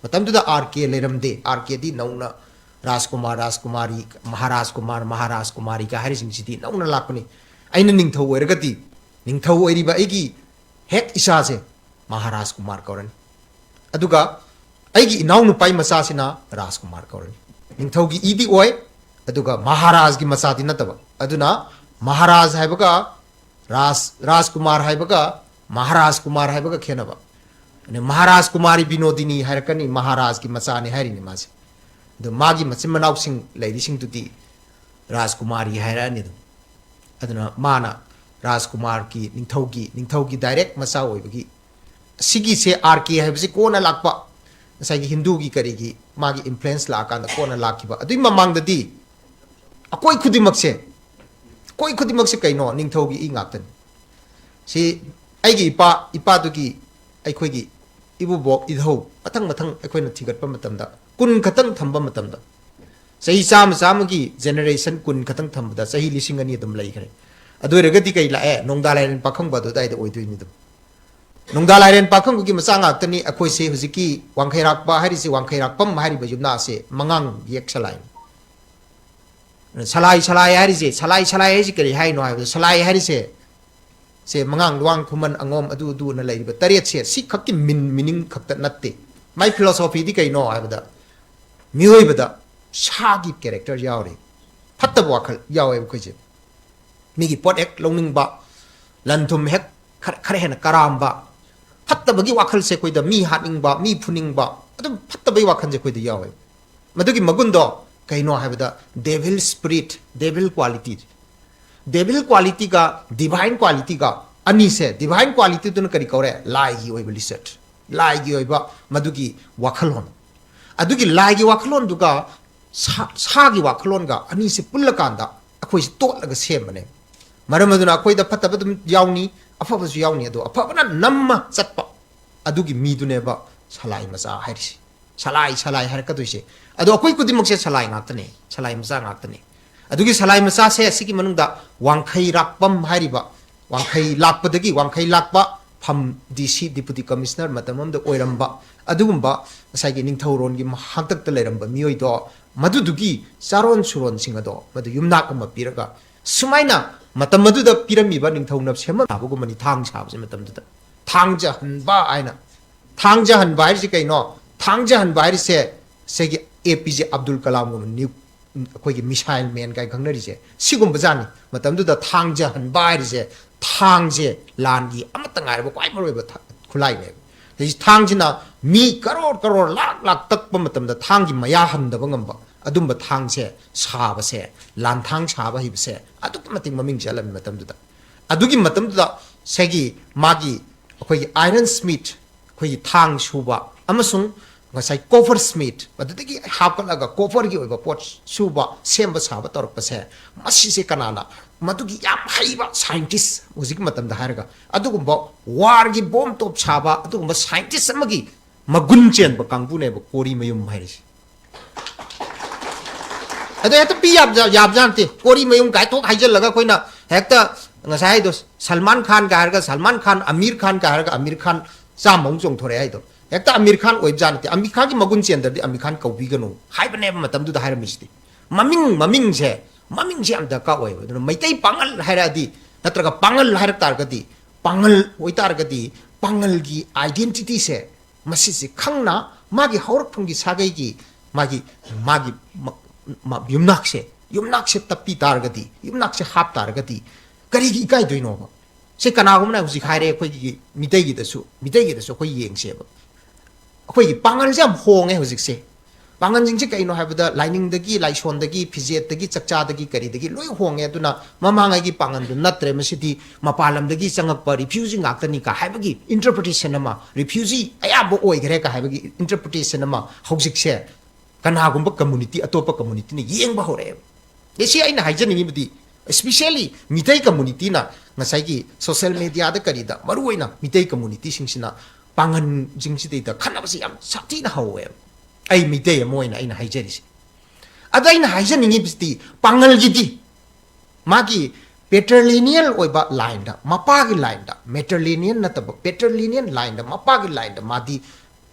ꯃꯇꯝꯗꯨꯗ R K ꯂꯩꯔꯝꯗꯦ꯫ R Kꯗꯤ ꯅꯧꯅ ꯔꯥꯖꯀꯨꯃꯥꯔ, ꯔꯥꯖꯀꯨꯃꯥꯔꯤ, ꯃꯍꯥꯔꯥꯖ ꯀꯨꯃꯥꯔ, ꯃꯍꯥꯔꯥꯖ ꯀꯨꯃꯥꯔꯤꯒ ꯍꯥꯏꯔꯤꯁꯤꯡꯁꯤꯗꯤ ꯅꯧꯅ ꯂꯥꯛꯄꯅꯤ꯫ ꯑꯩꯅ ꯅꯤꯡꯊꯧ ꯑꯣꯏꯔꯒꯗꯤ ꯅꯤꯡꯊꯧ ꯑꯣꯏꯔꯤꯕ ꯑꯩꯒꯤ ꯍꯦꯛ ꯏꯆꯥꯁꯦ ꯃꯍꯥꯔꯥꯖ ꯀꯨꯃꯥꯔ ꯀꯧꯔꯅꯤ꯫ ꯑꯗꯨꯒ ꯑꯩꯒꯤ ꯏꯅꯥꯎꯅꯨꯄꯥꯒꯤ ꯃꯆꯥꯁꯤꯅ ꯔꯥꯖꯀꯨꯃꯥꯔ ꯀꯧꯔꯅꯤ꯫ ꯅꯤꯡꯊꯧꯒꯤ ꯏꯗꯤ ꯑꯣꯏ, ꯑꯗꯨꯒ ꯃꯍꯥꯔꯥꯖꯒꯤ ꯃꯆꯥꯗꯤ ꯅꯠꯇꯕ꯫ ꯑꯗꯨꯅ ꯃꯍꯥꯔꯥꯖ ꯍꯥꯏꯕꯒ ꯔꯥꯖ, ꯔꯥꯖꯀꯨꯃꯥꯔ ꯍꯥꯏꯕꯒ ꯃꯍꯥꯔꯥꯖ ꯀꯨꯃꯥꯔ ꯍꯥꯏꯕꯒ ꯈꯦꯠꯅꯕ꯫ ꯑꯗꯩ ꯃꯍꯥꯔꯥꯖ ꯀꯨꯃꯥꯔꯤ ꯕꯤꯅꯣꯗꯤꯅꯤ ꯍꯥꯏꯔꯛꯀꯅꯤ, ꯃꯍꯥꯔꯥꯖꯀꯤ ꯃꯆꯥꯅꯤ ꯍꯥꯏꯔꯤꯅꯤ ꯃꯥꯁꯦ꯫ ꯑꯗꯣ ꯃꯥꯒꯤ ꯃꯆꯤꯟ ꯃꯅꯥꯎꯁꯤꯡ ꯂꯩꯔꯤꯁꯤꯡꯗꯨꯗꯤ ꯔꯥꯖꯀꯨꯃꯥꯔꯤ ꯍꯥꯏꯔꯛꯑꯅꯤ ꯑꯗꯨꯝ꯫ ꯑꯗꯨꯅ ꯃꯥꯅ ꯔꯥꯖꯀꯨꯃꯥꯔꯒꯤ, ꯅꯤꯡꯊꯧꯒꯤ, ꯅꯤꯡꯊꯧꯒꯤ direct ꯃꯆꯥ ꯑꯣꯏꯕꯒꯤ, ꯁꯤꯒꯤꯁꯦ R K ꯍꯥꯏꯕꯁꯤ ꯀꯣꯟꯅ ꯂꯥꯛꯄ, ꯉꯁꯥꯏꯒꯤ ꯍꯤꯟꯗꯨꯒꯤ ꯀꯔꯤꯒꯤ ꯃꯥꯒꯤ influence ꯂꯥꯛꯑꯀꯥꯟꯗ ꯀꯣꯟꯅ ꯂꯥꯛꯈꯤꯕ꯫ ꯑꯗꯨꯒꯤ ꯃꯃꯥꯡꯗꯗꯤ ꯑꯩꯈꯣꯏ ꯈꯨꯗꯤꯡꯃꯛꯁꯦ, ꯑꯩꯈꯣꯏ ꯈꯨꯗꯤꯡꯃꯛꯁꯦ ꯀꯩꯅꯣ? ꯅꯤꯡꯊꯧꯒꯤ ꯏ ꯉꯥꯛꯇꯅꯤ꯫ ꯁꯤ ꯑꯩꯒꯤ ꯏꯄꯥ, ꯏꯄꯥꯗꯨꯒꯤ ꯑꯩꯈꯣꯏꯒꯤ ꯏꯕꯨꯕꯣꯛ, ꯏꯙꯧ ꯃꯊꯪ ꯃꯊꯪ ꯑꯩꯈꯣꯏꯅ ꯊꯤꯒꯠꯄ ꯃꯇꯝꯗ ꯀꯨꯟ ꯈꯛꯇꯪ ꯊꯝꯕ ꯃꯇꯝꯗ, ꯆꯍꯤ ꯆꯥꯝꯃ, ꯆꯥꯝꯃꯒꯤ generation ꯀꯨꯟ ꯈꯛꯇꯪ ꯊꯝꯕꯗ ꯆꯍꯤ ꯂꯤꯁꯤꯡ ꯑꯅꯤ ꯑꯗꯨꯝ ꯂꯩꯈ꯭ꯔꯦ꯫ ꯑꯗꯨ ꯑꯣꯏꯔꯒꯗꯤ ꯀꯩ ꯂꯥꯛꯑꯦ? ꯅꯣꯡꯗꯥ ꯂꯥꯏꯔꯦꯟ ꯄꯥꯈꯪꯕ ꯑꯗꯨ ꯑꯗꯥꯏꯗ ꯑꯣꯏꯗꯣꯏꯅꯤ ꯑꯗꯨꯝ꯫ ꯅꯣꯡꯗꯥ ꯂꯥꯏꯔꯦꯟ ꯄꯥꯈꯪꯕꯒꯤ ꯃꯆꯥ ꯉꯥꯛꯇꯅꯤ ꯑꯩꯈꯣꯏꯁꯦ ꯍꯧꯖꯤꯛꯀꯤ ꯋꯥꯡꯈꯩꯔꯥꯛꯄ ꯍꯥꯏꯔꯤꯁꯦ, ꯋꯥꯡꯈꯩꯔꯥꯛꯄꯝ ꯍꯥꯏꯔꯤꯕ ꯌꯨꯝꯅꯥꯛꯁꯦ ꯃꯉꯥꯡ ꯌꯦꯛ ꯁꯂꯥꯏꯅꯤ꯫ ꯁꯂꯥꯏ, ꯁꯂꯥꯏ ꯍꯥꯏꯔꯤꯁꯦ, ꯁꯂꯥꯏ, ꯁꯂꯥꯏ ꯍꯥꯏꯁꯦ ꯀꯔꯤ ꯍꯥꯏꯅꯣ ꯍꯥꯏꯕꯗ, ꯁꯂꯥꯏ ꯍꯥꯏꯔꯤꯁꯦ ꯁꯦ ꯃꯉꯥꯡ, ꯂꯨꯋꯥꯡ, ꯈꯨꯃꯟ, ꯑꯉꯣꯝ, ꯑꯗꯨ ꯑꯗꯨꯅ ꯂꯩꯔꯤꯕ ꯇꯔꯦꯠꯁꯦ ꯁꯤ ꯈꯛꯀꯤ ꯃꯤꯟ ꯃꯤꯅꯤꯡ ꯈꯛꯇ ꯅꯠꯇꯦ꯫ ꯃꯥꯏ ꯐꯤꯂꯣꯁꯣꯐꯤꯗꯤ ꯀꯩꯅꯣ ꯍꯥꯏꯕꯗ, ꯃꯤꯑꯣꯏꯕꯗ ꯁꯥꯒꯤ ꯀꯦꯔꯦꯛꯇꯔ ꯌꯥꯎꯔꯤ, ꯐꯠꯇꯕ ꯋꯥꯈꯜ ꯌꯥꯎꯋꯦꯕ ꯑꯩꯈꯣꯏꯁꯦ꯫ ꯃꯤꯒꯤ ꯄꯣꯠ ꯍꯦꯛ ꯂꯧꯅꯤꯡꯕ, ꯂꯟ ꯊꯨꯝ ꯍꯦꯛ ꯈꯔ ꯈꯔ ꯍꯦꯟꯅ ꯀꯔꯥꯝꯕ, ꯐꯠꯇꯕꯒꯤ ꯋꯥꯈꯜꯁꯦ ꯑꯩꯈꯣꯏꯗ, ꯃꯤ ꯍꯥꯠꯅꯤꯡꯕ, ꯃꯤ ꯐꯨꯅꯤꯡꯕ, ꯑꯗꯨꯝ ꯐꯠꯇꯕꯒꯤ ꯋꯥꯈꯜꯁꯦ ꯑꯩꯈꯣꯏꯗ ꯌꯥꯎꯋꯦ꯫ ꯃꯗꯨꯒꯤ ꯃꯒꯨꯟꯗꯣ ꯀꯩꯅꯣ ꯍꯥꯏꯕꯗ, devil spirit, devil quality꯫ Devil qualityꯒ divine qualityꯒ ꯑꯅꯤꯁꯦ, divine qualityꯗꯨꯅ ꯀꯔꯤ ꯀꯧꯔꯦ? ꯂꯥꯏꯒꯤ ꯑꯣꯏꯕ ꯂꯤꯆꯠ, ꯂꯥꯏꯒꯤ ꯑꯣꯏꯕ ꯃꯗꯨꯒꯤ ꯋꯥꯈꯜꯂꯣꯟ꯫ ꯑꯗꯨꯒꯤ ꯂꯥꯏꯒꯤ ꯋꯥꯈꯜꯂꯣꯟꯗꯨꯒ ꯁꯥ-, ꯁꯥꯒꯤ ꯋꯥꯈꯜꯂꯣꯟꯒ ꯑꯅꯤꯁꯦ ꯄꯨꯜꯂꯀꯥꯟꯗ ꯑꯩꯈꯣꯏꯁꯦ ꯇꯣꯠꯂꯒ ꯁꯦꯝꯕꯅꯦ꯫ ꯃꯔꯝ ꯑꯗꯨꯅ ꯑꯩꯈꯣꯏꯗ ꯐꯠꯇꯕ ꯑꯗꯨꯝ ꯌꯥꯎꯅꯤ, ꯑꯐꯕꯁꯨ ꯌꯥꯎꯅꯤ, ꯑꯗꯣ ꯑꯐꯕꯅ ꯅꯝꯃ ꯆꯠꯄ ꯑꯗꯨꯒꯤ ꯃꯤꯗꯨꯅꯦꯕ ꯁꯂꯥꯏ ꯃꯆꯥ ꯍꯥꯏꯔꯤꯁꯦ꯫ ꯁꯂꯥꯏ, ꯁꯂꯥꯏ ꯍꯥꯏꯔꯛꯀꯗꯣꯏꯁꯦ꯫ ꯑꯗꯣ ꯑꯩꯈꯣꯏ ꯈꯨꯗꯤꯡꯃꯛꯁꯦ ꯁꯂꯥꯏ ꯉꯥꯛꯇꯅꯦ, ꯁꯂꯥꯏ ꯃꯆꯥ ꯉꯥꯛꯇꯅꯦ꯫ ꯑꯗꯨꯒꯤ ꯁꯂꯥꯏ ꯃꯆꯥꯁꯦ ꯑꯁꯤꯒꯤ ꯃꯅꯨꯡꯗ ꯋꯥꯡꯈꯩ ꯔꯥꯛꯄꯝ ꯍꯥꯏꯔꯤꯕ, ꯋꯥꯡꯈꯩ ꯂꯥꯛꯄꯗꯒꯤ, ꯋꯥꯡꯈꯩ ꯂꯥꯛꯄ ꯐꯝ ꯗꯤ ꯁꯤ, Deputy Commissioner ꯃꯇꯝ ꯑꯃꯗ ꯑꯣꯏꯔꯝꯕ, ꯑꯗꯨꯒꯨꯝꯕ ꯉꯁꯥꯏꯒꯤ ꯅꯤꯡꯊꯧꯔꯣꯟꯒꯤ ꯍꯥꯛꯇꯛꯇ ꯂꯩꯔꯝꯕ ꯃꯤꯑꯣꯏꯗꯣ, ꯃꯗꯨꯗꯨꯒꯤ ꯆꯥꯔꯣꯟ ꯁꯨꯔꯣꯟꯁꯤꯡ ꯑꯗꯣ ꯃꯗꯨ ꯌꯨꯝꯅꯥꯛ ꯑꯃ ꯄꯤꯔꯒ, ꯁꯨꯃꯥꯏꯅ ꯃꯇꯝ ꯑꯗꯨꯗ ꯄꯤꯔꯝꯃꯤꯕ ꯅꯤꯡꯊꯧꯅ ꯁꯦꯝꯃꯝꯕꯒꯨꯝꯕꯅꯤ ꯊꯥꯡ ꯁꯥꯕꯁꯦ ꯃꯇꯝꯗꯨꯗ꯫ ꯊꯥꯡꯖꯍꯟꯕ ꯍꯥꯏꯅ꯫ ꯊꯥꯡꯖꯍꯟꯕ ꯍꯥꯏꯔꯤꯁꯤ ꯀꯩꯅꯣ? ꯊꯥꯡꯖꯍꯟꯕ ꯍꯥꯏꯔꯤꯁꯦ ꯁꯤꯒꯤ ꯑꯦ ꯄꯤ ꯖꯦ ꯑꯕꯗꯨꯜ ꯀꯂꯥꯝꯒꯨꯝꯕ ꯅ꯭ꯌꯨ-, ꯑꯩꯈꯣꯏꯒꯤ missile man ꯀꯥꯏꯅ ꯈꯪꯅꯔꯤꯁꯦ, ꯁꯤꯒꯨꯝꯕ ꯖꯥꯠꯅꯤ꯫ ꯃꯇꯝꯗꯨꯗ ꯊꯥꯡꯖꯍꯟꯕ ꯍꯥꯏꯔꯤꯁꯦ ꯊꯥꯡꯁꯦ ꯂꯥꯟꯒꯤ ꯑꯃꯠꯇ ꯉꯥꯏꯔꯕ ꯈ꯭ꯋꯥꯏ ꯃꯔꯨꯑꯣꯏꯕ ꯊ-, ꯈꯨꯠꯂꯥꯏꯅꯦꯕ꯫ ꯍꯧꯖꯤꯛ ꯊꯥꯡꯁꯤꯅ ꯃꯤ ꯀꯔꯣꯔ ꯀꯔꯣꯔ, ꯂꯥꯛ ꯂꯥꯛ ꯇꯛꯄ ꯃꯇꯝꯗ ꯊꯥꯡꯒꯤ ꯃꯌꯥ ꯍꯟꯗꯕ ꯉꯝꯕ ꯑꯗꯨꯝꯕ ꯊꯥꯡꯁꯦ ꯁꯥꯕꯁꯦ, ꯂꯥꯟꯊꯥꯡ ꯁꯥꯕ ꯍꯩꯕꯁꯦ ꯑꯗꯨꯛꯀꯤ ꯃꯇꯤꯛ ꯃꯃꯤꯡ ꯆꯠꯂꯝꯃꯤ ꯃꯇꯝꯗꯨꯗ꯫ ꯑꯗꯨꯒꯤ ꯃꯇꯝꯗꯨꯗ ꯁꯤꯒꯤ ꯃꯥꯒꯤ ꯑꯩꯈꯣꯏꯒꯤ iron smith, ꯑꯩꯈꯣꯏꯒꯤ ꯊꯥꯡ ꯁꯨꯕ ꯑꯃꯁꯨꯡ ꯉꯁꯥꯏ copper smith, ꯑꯗꯨꯗꯒꯤ ꯍꯥꯞꯀꯠꯂꯒ copperꯒꯤ ꯑꯣꯏꯕ ꯄꯣꯠ ꯁꯨꯕ, ꯁꯦꯝꯕ ꯁꯥꯕ ꯇꯧꯔꯛꯄꯁꯦ, ꯃꯁꯤꯁꯦ ꯀꯅꯥꯅ? ꯃꯗꯨꯒꯤ ꯌꯥꯝ ꯍꯩꯕ scientist, ꯍꯧꯖꯤꯛꯀꯤ ꯃꯇꯝꯗ ꯍꯥꯏꯔꯒ, ꯑꯗꯨꯒꯨꯝꯕ warꯒꯤ bomb ꯇꯣꯞ ꯁꯥꯕ ꯑꯗꯨꯒꯨꯝꯕ scientist ꯑꯃꯒꯤ ꯃꯒꯨꯟ ꯆꯦꯟꯕ ꯀꯥꯡꯕꯨꯅꯦꯕ ꯀꯣꯔꯤꯃꯌꯨꯝ ꯍꯥꯏꯔꯤꯁꯦ꯫ ꯑꯗꯣ ꯍꯦꯛꯇ ꯄꯤ ꯌꯥꯕꯖꯥ-, ꯌꯥꯕꯖꯥꯠ ꯅꯠꯇꯦ꯫ ꯀꯣꯔꯤꯃꯌꯨꯝ ꯀꯥꯏ ꯊꯣꯛ ꯍꯥꯏꯖꯤꯜꯂꯒ ꯑꯩꯈꯣꯏꯅ ꯍꯦꯛꯇ ꯉꯁꯥꯏ ꯍꯥꯏꯗꯣ, ꯁꯜꯃꯥꯟ ꯈꯥꯟꯒ ꯍꯥꯏꯔꯒ ꯁꯜꯃꯥꯟ ꯈꯥꯟ, ꯑꯃꯤꯔ ꯈꯥꯟꯒ ꯍꯥꯏꯔꯒ ꯑꯃꯤꯔ ꯈꯥꯟ ꯆꯥꯝꯃꯃꯨꯛ ꯆꯣꯡꯊꯣꯔꯛꯑꯦ ꯍꯥꯏꯗꯣ꯫ ꯍꯦꯛꯇ ꯑꯃꯤꯔ ꯈꯥꯟ ꯑꯣꯏꯕꯖꯥꯠ ꯅꯠꯇꯦ꯫ ꯑꯃꯤꯔ ꯈꯥꯟꯒꯤ ꯃꯒꯨꯟ ꯆꯦꯟꯗ꯭ꯔꯗꯤ ꯑꯃꯤꯔ ꯈꯥꯟ ꯀꯧꯕꯤꯒꯅꯨ ꯍꯥꯏꯕꯅꯦꯕ ꯃꯇꯝꯗꯨꯗ ꯍꯥꯏꯔꯝꯃꯤꯁꯤꯗꯤ꯫ ꯃꯃꯤꯡ, ꯃꯃꯤꯡꯁꯦ, ꯃꯃꯤꯡꯁꯦ ꯌꯥꯝ ꯗꯔꯀꯥꯔ ꯑꯣꯏꯌꯦꯕ꯫ ꯑꯗꯨꯅ ꯃꯩꯇꯩ ꯄꯥꯉꯜ ꯍꯥꯏꯔꯛꯑꯗꯤ ꯅꯠꯇ꯭ꯔꯒ ꯄꯥꯉꯜ ꯍꯥꯏꯔꯛ ꯇꯥꯔꯒꯗꯤ, ꯄꯥꯉꯜ ꯑꯣꯏꯇꯥꯔꯒꯗꯤ, ꯄꯥꯉꯜꯒꯤ identityꯁꯦ, ꯃꯁꯤꯁꯦ ꯈꯪꯅ ꯃꯥꯒꯤ ꯍꯧꯔꯛꯐꯝꯒꯤ ꯁꯥꯒꯩꯒꯤ ꯃꯥꯒꯤ, ꯃꯥꯒꯤ ꯃ-, ꯃ-, ꯌꯨꯝꯅꯥꯛꯁꯦ, ꯌꯨꯝꯅꯥꯛꯁꯦ ꯇꯞꯄꯤ ꯇꯥꯔꯒꯗꯤ, ꯌꯨꯝꯅꯥꯛꯁꯦ ꯍꯥꯞ ꯇꯥꯔꯒꯗꯤ ꯀꯔꯤꯒꯤ ꯏꯀꯥꯏꯗꯣꯏꯅꯣꯕ? ꯁꯦ ꯀꯅꯥꯒꯨꯝꯕꯅ ꯍꯧꯖꯤꯛ ꯍꯥꯏꯔꯦ, ꯑꯩꯈꯣꯏꯒꯤ ꯃꯤꯇꯩꯒꯤꯗꯁꯨ, ꯃꯤꯇꯩꯒꯤꯗꯁꯨ ꯑꯩꯈꯣꯏ ꯌꯦꯡꯁꯦꯕ꯫ ꯑꯩꯈꯣꯏꯒꯤ ꯄꯥꯉꯜꯁꯦ ꯌꯥꯝ ꯍꯣꯡꯉꯦ ꯍꯧꯖꯤꯛꯁꯦ꯫ ꯄꯥꯉꯜꯁꯤꯡꯁꯦ ꯀꯩꯅꯣ ꯍꯥꯏꯕꯗ, ꯂꯥꯏꯅꯤꯡꯗꯒꯤ, ꯂꯥꯏꯁꯣꯟꯗꯒꯤ, ꯐꯤꯖꯦꯠꯇꯒꯤ, ꯆꯥꯛꯆꯥꯗꯒꯤ, ꯀꯔꯤꯗꯒꯤ ꯂꯣꯏ ꯍꯣꯡꯉꯦ꯫ ꯑꯗꯨꯅ ꯃꯃꯥꯡꯉꯩꯒꯤ ꯄꯥꯉꯜꯗꯨ ꯅꯠꯇ꯭ꯔꯦ, ꯃꯁꯤꯗꯤ ꯃꯄꯥꯟ ꯂꯝꯗꯒꯤ ꯆꯪꯉꯛꯄ refugee ꯉꯥꯛꯇꯅꯤ ꯀ ꯍꯥꯏꯕꯒꯤ interpretation ꯑꯃ, refugee ꯑꯌꯥꯝꯕ ꯑꯣꯏꯈ꯭ꯔꯦ ꯀ ꯍꯥꯏꯕꯒꯤ interpretation ꯑꯃ ꯍꯧꯖꯤꯛꯁꯦ ꯀꯅꯥꯒꯨꯝꯕ community, ꯑꯇꯣꯞꯄ communityꯅ ꯌꯦꯡꯕ ꯍꯧꯔꯛꯑꯦꯕ꯫ ꯑꯦ, ꯁꯤ ꯑꯩꯅ ꯍꯥꯏꯖꯅꯤꯡꯉꯤꯕꯗꯤ, especially ꯃꯤꯇꯩ communityꯅ ꯉꯁꯥꯏꯒꯤ social mediaꯗ ꯀꯔꯤꯗ, ꯃꯔꯨꯑꯣꯏꯅ ꯃꯤꯇꯩ communityꯁꯤꯡꯁꯤꯅ ꯄꯥꯉꯜꯁꯤꯡꯁꯤꯗꯩꯗ ꯈꯠꯅꯕꯁꯤ ꯌꯥꯝ ꯁꯥꯊꯤꯅ ꯍꯧꯋꯦꯕ꯫ ꯑꯩ ꯃꯤꯇꯩ ꯑꯃ ꯑꯣꯏꯅ ꯑꯩꯅ ꯍꯥꯏꯖꯔꯤꯁꯦ꯫ ꯑꯗ ꯑꯩꯅ ꯍꯥꯏꯖꯅꯤꯡꯉꯤꯕꯁꯤꯗꯤ, ꯄꯥꯉꯜꯒꯤꯗꯤ ꯃꯥꯒꯤ patrilineal ꯑꯣꯏꯕ lineꯗ, ꯃꯄꯥꯒꯤ lineꯗ, matrilineal ꯅꯠꯇꯕ patrilineal lineꯗ, ꯃꯄꯥꯒꯤ lineꯗ ꯃꯥꯗꯤ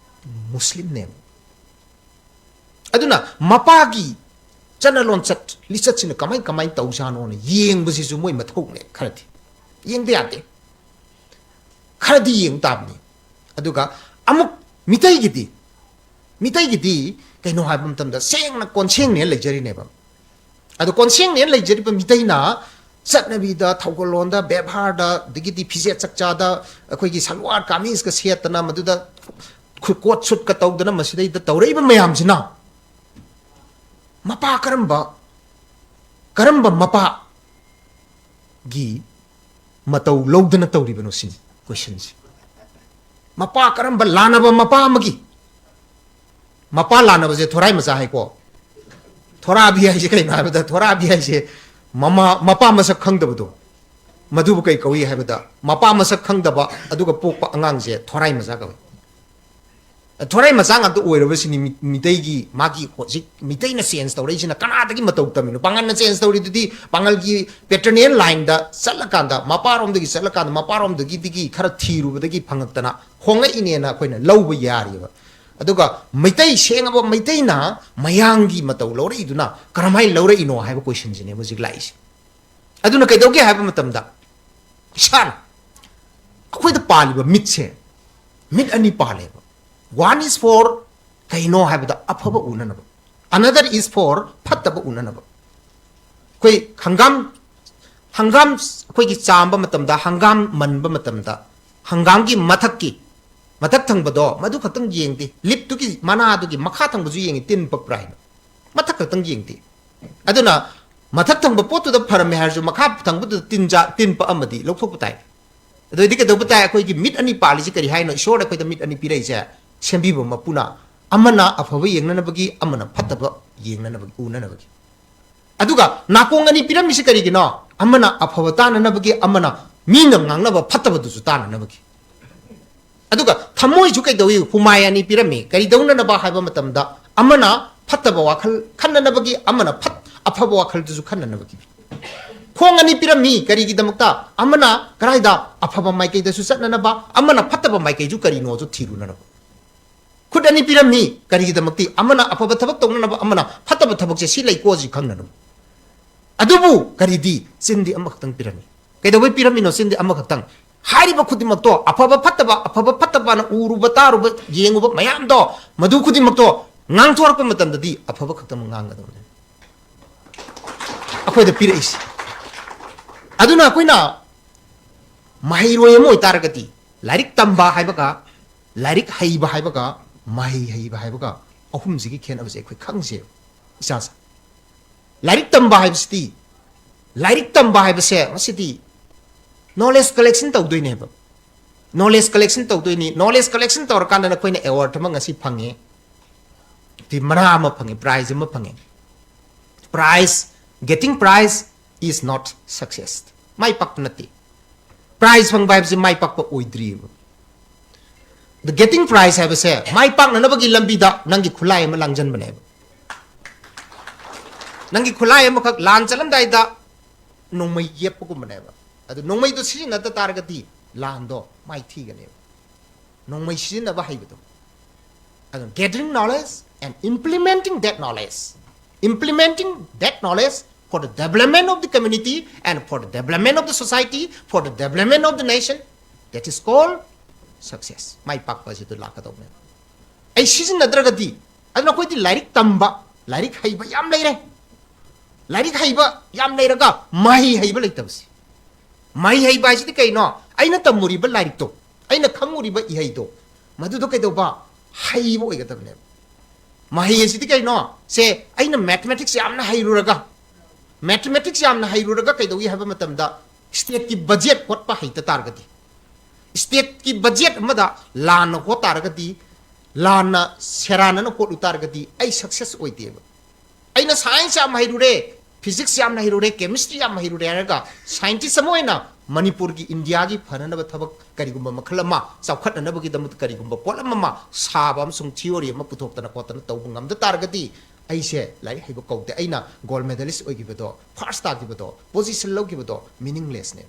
ꯃꯨꯁꯂꯤꯝꯅꯦꯕ꯫ ꯑꯗꯨꯅ ꯃꯄꯥꯒꯤ ꯆꯠꯅ ꯂꯣꯟꯆꯠ, ꯂꯤꯆꯠꯁꯤꯅ ꯀꯃꯥꯏ ꯀꯃꯥꯏ ꯇꯧꯖꯥꯠꯅꯣꯅ ꯌꯦꯡꯕꯁꯤꯁꯨ ꯃꯣꯏ ꯃꯊꯧꯅꯦ ꯈꯔꯗꯤ꯫ ꯌꯦꯡꯗ ꯌꯥꯗꯦ꯫ ꯈꯔꯗꯤ ꯌꯦꯡ ꯇꯥꯕꯅꯤ꯫ ꯑꯗꯨꯒ ꯑꯃꯨꯛ ꯃꯤꯇꯩꯒꯤꯗꯤ, ꯃꯤꯇꯩꯒꯤꯗꯤ ꯀꯩꯅꯣ ꯍꯥꯏꯕ ꯃꯇꯝꯗ ꯁꯦꯡꯅ ꯀꯣꯟꯁꯦꯡꯅꯦꯅ ꯂꯩꯖꯔꯤꯅꯦꯕ꯫ ꯑꯗꯣ ꯀꯣꯟꯁꯦꯡꯅꯦꯅ ꯂꯩꯖꯔꯤꯕ ꯃꯤꯇꯩꯅ ꯆꯠꯅꯕꯤꯗ, ꯊꯧꯒꯜꯂꯣꯟꯗ, ꯕꯦꯕꯥꯔꯗ, ꯑꯗꯒꯤꯗꯤ ꯐꯤꯖꯦꯠ ꯆꯛꯆꯥꯗ, ꯑꯩꯈꯣꯏꯒꯤ ꯁꯜꯋꯥꯔ ꯀꯥꯃꯤꯖꯀ ꯁꯦꯠꯇꯅ, ꯃꯗꯨꯗ ꯈꯨ-, ꯀꯣꯠ ꯁꯨꯠꯀ ꯇꯧꯗꯅ ꯃꯁꯤꯗꯩꯗ ꯇꯧꯔꯛꯏꯕ ꯃꯌꯥꯝꯁꯤꯅ ꯃꯄꯥ ꯀꯔꯝꯕ, ꯀꯔꯝꯕ ꯃꯄꯥꯒꯤ ꯃꯇꯧ ꯂꯧꯗꯅ ꯇꯧꯔꯤꯕꯅꯣ ꯁꯤꯅꯤ questionꯁꯦ꯫ ꯃꯄꯥ ꯀꯔꯝꯕ ꯂꯥꯟꯅꯕ ꯃꯄꯥ ꯑꯃꯒꯤ, ꯃꯄꯥ ꯂꯥꯟꯅꯕꯁꯦ ꯊꯣꯔꯥꯏ ꯃꯆꯥ ꯍꯥꯏꯀꯣ꯫ ꯊꯣꯔꯥꯕꯤ ꯍꯥꯏꯁꯦ ꯀꯩꯅꯣ ꯍꯥꯏꯕꯗ, ꯊꯣꯔꯥꯕꯤ ꯍꯥꯏꯁꯦ ꯃꯃꯥ, ꯃꯄꯥ ꯃꯁꯛ ꯈꯪꯗꯕꯗꯣ, ꯃꯗꯨꯕꯨ ꯀꯩ ꯀꯧꯏ ꯍꯥꯏꯕꯗ, ꯃꯄꯥ ꯃꯁꯛ ꯈꯪꯗꯕ ꯑꯗꯨꯒ ꯄꯣꯛꯄ ꯑꯉꯥꯡꯁꯦ ꯊꯣꯔꯥꯏ ꯃꯆꯥ ꯀꯧꯏ꯫ ꯊꯣꯔꯥꯏ ꯃꯆꯥ ꯉꯥꯛꯇ ꯑꯣꯏꯔꯕꯁꯤꯅꯤ ꯃꯤ-, ꯃꯤꯇꯩꯒꯤ, ꯃꯥꯒꯤ ꯍꯧꯖꯤꯛ ꯃꯤꯇꯩꯅ change ꯇꯧꯔꯛꯏꯁꯤꯅ ꯀꯅꯥꯗꯒꯤ ꯃꯇꯧ ꯇꯝꯃꯤꯅꯣ? ꯄꯥꯉꯜꯅ change ꯇꯧꯔꯤꯗꯨꯗꯤ ꯄꯥꯉꯜꯒꯤ patrilineal lineꯗ ꯆꯠꯂꯀꯥꯟꯗ, ꯃꯄꯥꯔꯣꯝꯗꯒꯤ ꯆꯠꯂꯀꯥꯟꯗ, ꯃꯄꯥꯔꯣꯝꯗꯒꯤꯗꯒꯤ ꯈꯔ ꯊꯤꯔꯨꯕꯗꯒꯤ ꯐꯪꯉꯛꯇꯅ ꯍꯣꯡꯂꯛꯏꯅꯦꯅ ꯑꯩꯈꯣꯏꯅ ꯂꯧꯕ ꯌꯥꯔꯤꯕ꯫ ꯑꯗꯨꯒ ꯃꯩꯇꯩ, ꯁꯦꯡꯉꯕ ꯃꯩꯇꯩꯅ ꯃꯌꯥꯡꯒꯤ ꯃꯇꯧ ꯂꯧꯔꯛꯏꯗꯨꯅ ꯀꯔꯝꯍꯥꯏꯅ ꯂꯧꯔꯛꯏꯅꯣ ꯍꯥꯏꯕ questionꯁꯤꯅꯦ ꯍꯧꯖꯤꯛ ꯂꯥꯛꯏꯁꯦ꯫ ꯑꯗꯨꯅ ꯀꯩꯗꯧꯒꯦ ꯍꯥꯏꯕ ꯃꯇꯝꯗ, ꯏꯁꯥꯅ ꯑꯩꯈꯣꯏꯗ ꯄꯥꯜꯂꯤꯕ ꯃꯤꯠꯁꯦ, ꯃꯤꯠ ꯑꯅꯤ ꯄꯥꯜꯂꯦꯕ꯫ One is for ꯀꯩꯅꯣ ꯍꯥꯏꯕꯗ ꯑꯐꯕ ꯎꯅꯅꯕ, another is for ꯐꯠꯇꯕ ꯎꯅꯅꯕ꯫ ꯑꯩꯈꯣꯏ ꯍꯪꯒꯥꯝ, ꯍꯪꯒꯥꯝ ꯑꯩꯈꯣꯏꯒꯤ ꯆꯥꯝꯕ ꯃꯇꯝꯗ, ꯍꯪꯒꯥꯝ ꯃꯟꯕ ꯃꯇꯝꯗ, ꯍꯪꯒꯥꯝꯒꯤ ꯃꯊꯛꯀꯤ, ꯃꯊꯛ ꯊꯪꯕꯗꯣ ꯃꯗꯨ ꯈꯛꯇꯪ ꯌꯦꯡꯗꯦ, ꯂꯤꯞꯇꯨꯒꯤ ꯃꯅꯥꯗꯨꯒꯤ ꯃꯈꯥ ꯊꯪꯕꯁꯨ ꯌꯦꯡꯉꯤ, ꯇꯤꯟ ꯄꯛꯄ꯭ꯔꯥ ꯍꯥꯏꯅ꯫ ꯃꯊꯛ ꯈꯛꯇꯪ ꯌꯦꯡꯗꯦ꯫ ꯑꯗꯨꯅ ꯃꯊꯛ ꯊꯪꯕ ꯄꯣꯠꯇꯨꯗ ꯐꯔꯝꯃꯦ ꯍꯥꯏꯔꯁꯨ, ꯃꯈꯥ ꯊꯪꯕꯗꯨꯗ ꯇꯤꯟ ꯖꯥ-, ꯇꯤꯟ ꯄꯛꯑꯝꯃꯗꯤ ꯂꯧꯊꯣꯛꯄ ꯇꯥꯏ꯫ ꯑꯗꯨ ꯑꯣꯏꯗꯤ ꯀꯩꯗꯧꯕ ꯇꯥꯏ? ꯑꯩꯈꯣꯏꯒꯤ ꯃꯤꯠ ꯑꯅꯤ ꯄꯥꯜꯂꯤꯁꯤ ꯀꯔꯤ ꯍꯥꯏꯅꯣ? ꯏꯁꯣꯔꯅ ꯑꯩꯈꯣꯏꯗ ꯃꯤꯠ ꯑꯅꯤ ꯄꯤꯔꯛꯏꯁꯦ, ꯁꯦꯝꯕꯤꯕ ꯃꯄꯨꯅ, ꯑꯃꯅ ꯑꯐꯕ ꯌꯦꯡꯅꯅꯕꯒꯤ, ꯑꯃꯅ ꯐꯠꯇꯕ ꯌꯦꯡꯅꯅꯕꯒꯤ, ꯎꯅꯅꯕꯒꯤ꯫ ꯑꯗꯨꯒ ꯅꯥꯀꯣꯡ ꯑꯅꯤ ꯄꯤꯔꯝꯃꯤꯁꯤ ꯀꯔꯤꯒꯤꯅꯣ? ꯑꯃꯅ ꯑꯐꯕ ꯇꯥꯅꯅꯕꯒꯤ, ꯑꯃꯅ ꯃꯤꯅ ꯉꯥꯡꯅꯕ ꯐꯠꯇꯕꯗꯨꯁꯨ ꯇꯥꯅꯅꯕꯒꯤ꯫ ꯑꯗꯨꯒ ꯊꯃꯣꯏꯁꯨ ꯀꯩꯗꯧꯏ? ꯍꯨꯃꯥꯏ ꯑꯅꯤ ꯄꯤꯔꯝꯃꯤ꯫ ꯀꯔꯤꯗꯧꯅꯅꯕ ꯍꯥꯏꯕ ꯃꯇꯝꯗ, ꯑꯃꯅ ꯐꯠꯇꯕ ꯋꯥꯈꯜ ꯈꯟꯅꯅꯕꯒꯤ, ꯑꯃꯅ ꯐꯠ-, ꯑꯐꯕ ꯋꯥꯈꯜꯗꯨꯁꯨ ꯈꯟꯅꯅꯕꯒꯤ꯫ ꯈꯣꯡ ꯑꯅꯤ ꯄꯤꯔꯝꯃꯤ꯫ ꯀꯔꯤꯒꯤꯗꯃꯛꯇ? ꯑꯃꯅ ꯀꯗꯥꯏꯗ? ꯑꯐꯕ ꯃꯥꯏꯀꯩꯗꯁꯨ ꯆꯠꯅꯅꯕ, ꯑꯃꯅ ꯐꯠꯇꯕ ꯃꯥꯏꯀꯩꯁꯨ ꯀꯔꯤꯅꯣꯁꯨ ꯊꯤꯔꯨꯅꯅꯕ꯫ ꯈꯨꯠ ꯑꯅꯤ ꯄꯤꯔꯝꯃꯤ꯫ ꯀꯔꯤꯒꯤꯗꯃꯛꯇꯤ? ꯑꯃꯅ ꯑꯐꯕ ꯊꯕꯛ ꯇꯧꯅꯅꯕ, ꯑꯃꯅ ꯐꯠꯇꯕ ꯊꯕꯛꯁꯦ ꯁꯤ ꯂꯩꯀꯣ ꯁꯤ ꯈꯪꯅꯅꯕ꯫ ꯑꯗꯨꯕꯨ ꯀꯔꯤꯗꯤ? ꯆꯤꯟꯗꯤ ꯑꯃꯈꯛꯇꯪ ꯄꯤꯔꯝꯃꯤ꯫ ꯀꯩꯗꯧꯕꯩ ꯄꯤꯔꯝꯃꯤꯅꯣ ꯆꯤꯟꯗꯤ ꯑꯃꯈꯛꯇꯪ? ꯍꯥꯏꯔꯤꯕ ꯈꯨꯗꯤꯡꯃꯛꯇꯣ, ꯑꯐꯕ ꯐꯠꯇꯕ, ꯑꯐꯕ ꯐꯠꯇꯕꯅ ꯎꯔꯨꯕ, ꯇꯥꯔꯨꯕ, ꯌꯦꯡꯉꯨꯕ ꯃꯌꯥꯝꯗꯣ, ꯃꯗꯨ ꯈꯨꯗꯤꯡꯃꯛꯇꯣ ꯉꯥꯡꯊꯣꯔꯛꯄ ꯃꯇꯝꯗꯗꯤ ꯑꯐꯕ ꯈꯛꯇꯃꯛ ꯉꯥꯡꯒꯗꯕꯅꯤ꯫ ꯑꯩꯈꯣꯏꯗ ꯄꯤꯔꯛꯏꯁꯤ꯫ ꯑꯗꯨꯅ ꯑꯩꯈꯣꯏꯅ ꯃꯍꯩꯔꯣꯏ ꯑꯃ ꯑꯣꯏꯇꯥꯔꯒꯗꯤ, ꯂꯥꯏꯔꯤꯛ ꯇꯝꯕ ꯍꯥꯏꯕꯒ, ꯂꯥꯏꯔꯤꯛ ꯍꯩꯕ ꯍꯥꯏꯕꯒ, ꯃꯍꯩ ꯍꯩꯕ ꯍꯥꯏꯕꯒ, ꯑꯍꯨꯝꯁꯤꯒꯤ ꯈꯦꯠꯅꯕꯁꯦ ꯑꯩꯈꯣꯏ ꯈꯪꯁꯦꯕ, ꯏꯆꯥꯁꯦ꯫ ꯂꯥꯏꯔꯤꯛ ꯇꯝꯕ ꯍꯥꯏꯕꯁꯤꯗꯤ, ꯂꯥꯏꯔꯤꯛ ꯇꯝꯕ ꯍꯥꯏꯕꯁꯦ ꯃꯁꯤꯗꯤ knowledge collection ꯇꯧꯗꯣꯏꯅꯦꯕ꯫ Knowledge collection ꯇꯧꯗꯣꯏꯅꯤ꯫ Knowledge collection ꯇꯧꯔꯀꯥꯟꯗ ꯅꯈꯣꯏꯅ award ꯑꯃ ꯉꯁꯤ ꯐꯪꯉꯦ, ꯇꯤ ꯃꯅꯥ ꯑꯃ ꯐꯪꯉꯦ, prize ꯑꯃ ꯐꯪꯉꯦ꯫ Prize, getting prize is not success. ꯃꯥꯏ ꯄꯥꯛꯄ ꯅꯠꯇꯦ꯫ Prize ꯐꯪꯕ ꯍꯥꯏꯕꯁꯤ ꯃꯥꯏ ꯄꯥꯛꯄ ꯑꯣꯏꯗ꯭ꯔꯤꯕ꯫ The getting prize ꯍꯥꯏꯕꯁꯦ ꯃꯥꯏ ꯄꯥꯛꯅꯅꯕꯒꯤ ꯂꯝꯕꯤꯗ ꯅꯪꯒꯤ ꯈꯨꯠꯂꯥꯏ ꯑꯃ ꯂꯥꯡꯁꯤꯟꯕꯅꯦꯕ꯫ ꯅꯪꯒꯤ ꯈꯨꯠꯂꯥꯏ ꯑꯃꯈꯛ ꯂꯥꯟ ꯆꯠꯂꯝꯗꯥꯏꯗ ꯅꯣꯡꯃꯩ ꯌꯦꯞꯄꯒꯨꯝꯕꯅꯦꯕ꯫ ꯑꯗꯨ ꯅꯣꯡꯃꯩꯗꯣ ꯁꯤꯖꯤꯟꯅꯗ ꯇꯥꯔꯒꯗꯤ ꯂꯥꯟꯗꯣ ꯃꯥꯏꯊꯤꯒꯅꯦꯕ꯫ ꯅꯣꯡꯃꯩ ꯁꯤꯖꯤꯟꯅꯕ ꯍꯩꯕꯗꯣ꯫ ꯑꯗꯨ gathering knowledge and implementing that knowledge, implementing that knowledge for the development of the community and for the development of the society, for the development of the nation. That is called success. ꯃꯥꯏ ꯄꯥꯛꯄ ꯑꯁꯤꯗ ꯂꯥꯛꯀꯗꯧꯕꯅꯦ꯫ ꯑꯩ ꯁꯤꯖꯤꯟꯅꯗ꯭ꯔꯒꯗꯤ, ꯑꯗꯨꯅ ꯑꯩꯈꯣꯏꯗꯤ ꯂꯥꯏꯔꯤꯛ ꯇꯝꯕ, ꯂꯥꯏꯔꯤꯛ ꯍꯩꯕ ꯌꯥꯝ ꯂꯩꯔꯦ꯫ ꯂꯥꯏꯔꯤꯛ ꯍꯩꯕ ꯌꯥꯝ ꯂꯩꯔꯒ ꯃꯍꯩ ꯍꯩꯕ ꯂꯩꯇꯕꯁꯤ꯫ ꯃꯍꯩ ꯍꯩꯕ ꯍꯥꯏꯁꯤꯗꯤ ꯀꯩꯅꯣ? ꯑꯩꯅ ꯇꯝꯃꯨꯔꯤꯕ ꯂꯥꯏꯔꯤꯛꯇꯣ, ꯑꯩꯅ ꯈꯪꯉꯨꯔꯤꯕ ꯏꯍꯩꯗꯣ, ꯃꯗꯨꯗꯣ ꯀꯩꯗꯧꯕ? ꯍꯩꯕ ꯑꯣꯏꯒꯗꯕꯅꯦꯕ꯫ ꯃꯍꯩ ꯑꯁꯤꯗꯤ ꯀꯩꯅꯣ? ꯁꯦ, ꯑꯩꯅ mathematics ꯌꯥꯝꯅ ꯍꯩꯔꯨꯔꯒ, mathematics ꯌꯥꯝꯅ ꯍꯩꯔꯨꯔꯒ ꯀꯩꯗꯧꯏ ꯍꯥꯏꯕ ꯃꯇꯝꯗ, stateꯀꯤ budget ꯍꯣꯠꯄ ꯍꯩꯇ ꯇꯥꯔꯒꯗꯤ, stateꯀꯤ budget ꯑꯃꯗ ꯂꯥꯟꯅ ꯍꯣꯠ ꯇꯥꯔꯒꯗꯤ, ꯂꯥꯟꯅ ꯁꯦꯔꯥꯟꯅꯅ ꯍꯣꯠꯂꯨ ꯇꯥꯔꯒꯗꯤ, ꯑꯩ success ꯑꯣꯏꯗꯦꯕ꯫ ꯑꯩꯅ science ꯌꯥꯝ ꯍꯩꯔꯨꯔꯦ, physics ꯌꯥꯝꯅ ꯍꯩꯔꯨꯔꯦ, chemistry ꯌꯥꯝ ꯍꯩꯔꯨꯔꯦ ꯍꯥꯏꯔꯒ, scientist ꯑꯃ ꯑꯣꯏꯅ ꯃꯅꯤꯄꯨꯔꯒꯤ, ꯏꯟꯗꯤꯌꯥꯒꯤ ꯐꯅꯅꯕ ꯊꯕꯛ ꯀꯔꯤꯒꯨꯝꯕ ꯃꯈꯜ ꯑꯃ, ꯆꯥꯎꯈꯠꯅꯅꯕꯒꯤꯗꯃꯛꯇ ꯀꯔꯤꯒꯨꯝꯕ ꯄꯣꯠꯂꯝ ꯑꯃ ꯁꯥꯕ ꯑꯃꯁꯨꯡ theory ꯑꯃ ꯄꯨꯊꯣꯛꯇꯅ ꯈꯣꯠꯇꯅ ꯇꯧꯕ ꯉꯝꯗ ꯇꯥꯔꯒꯗꯤ, ꯑꯩꯁꯦ ꯂꯥꯏꯔꯤꯛ ꯍꯩꯕ ꯀꯧꯗꯦ꯫ ꯑꯩꯅ gold medalist ꯑꯣꯏꯈꯤꯕꯗꯣ, first ꯇꯥꯈꯤꯕꯗꯣ, position ꯂꯧꯈꯤꯕꯗꯣ meaninglessꯅꯦ꯫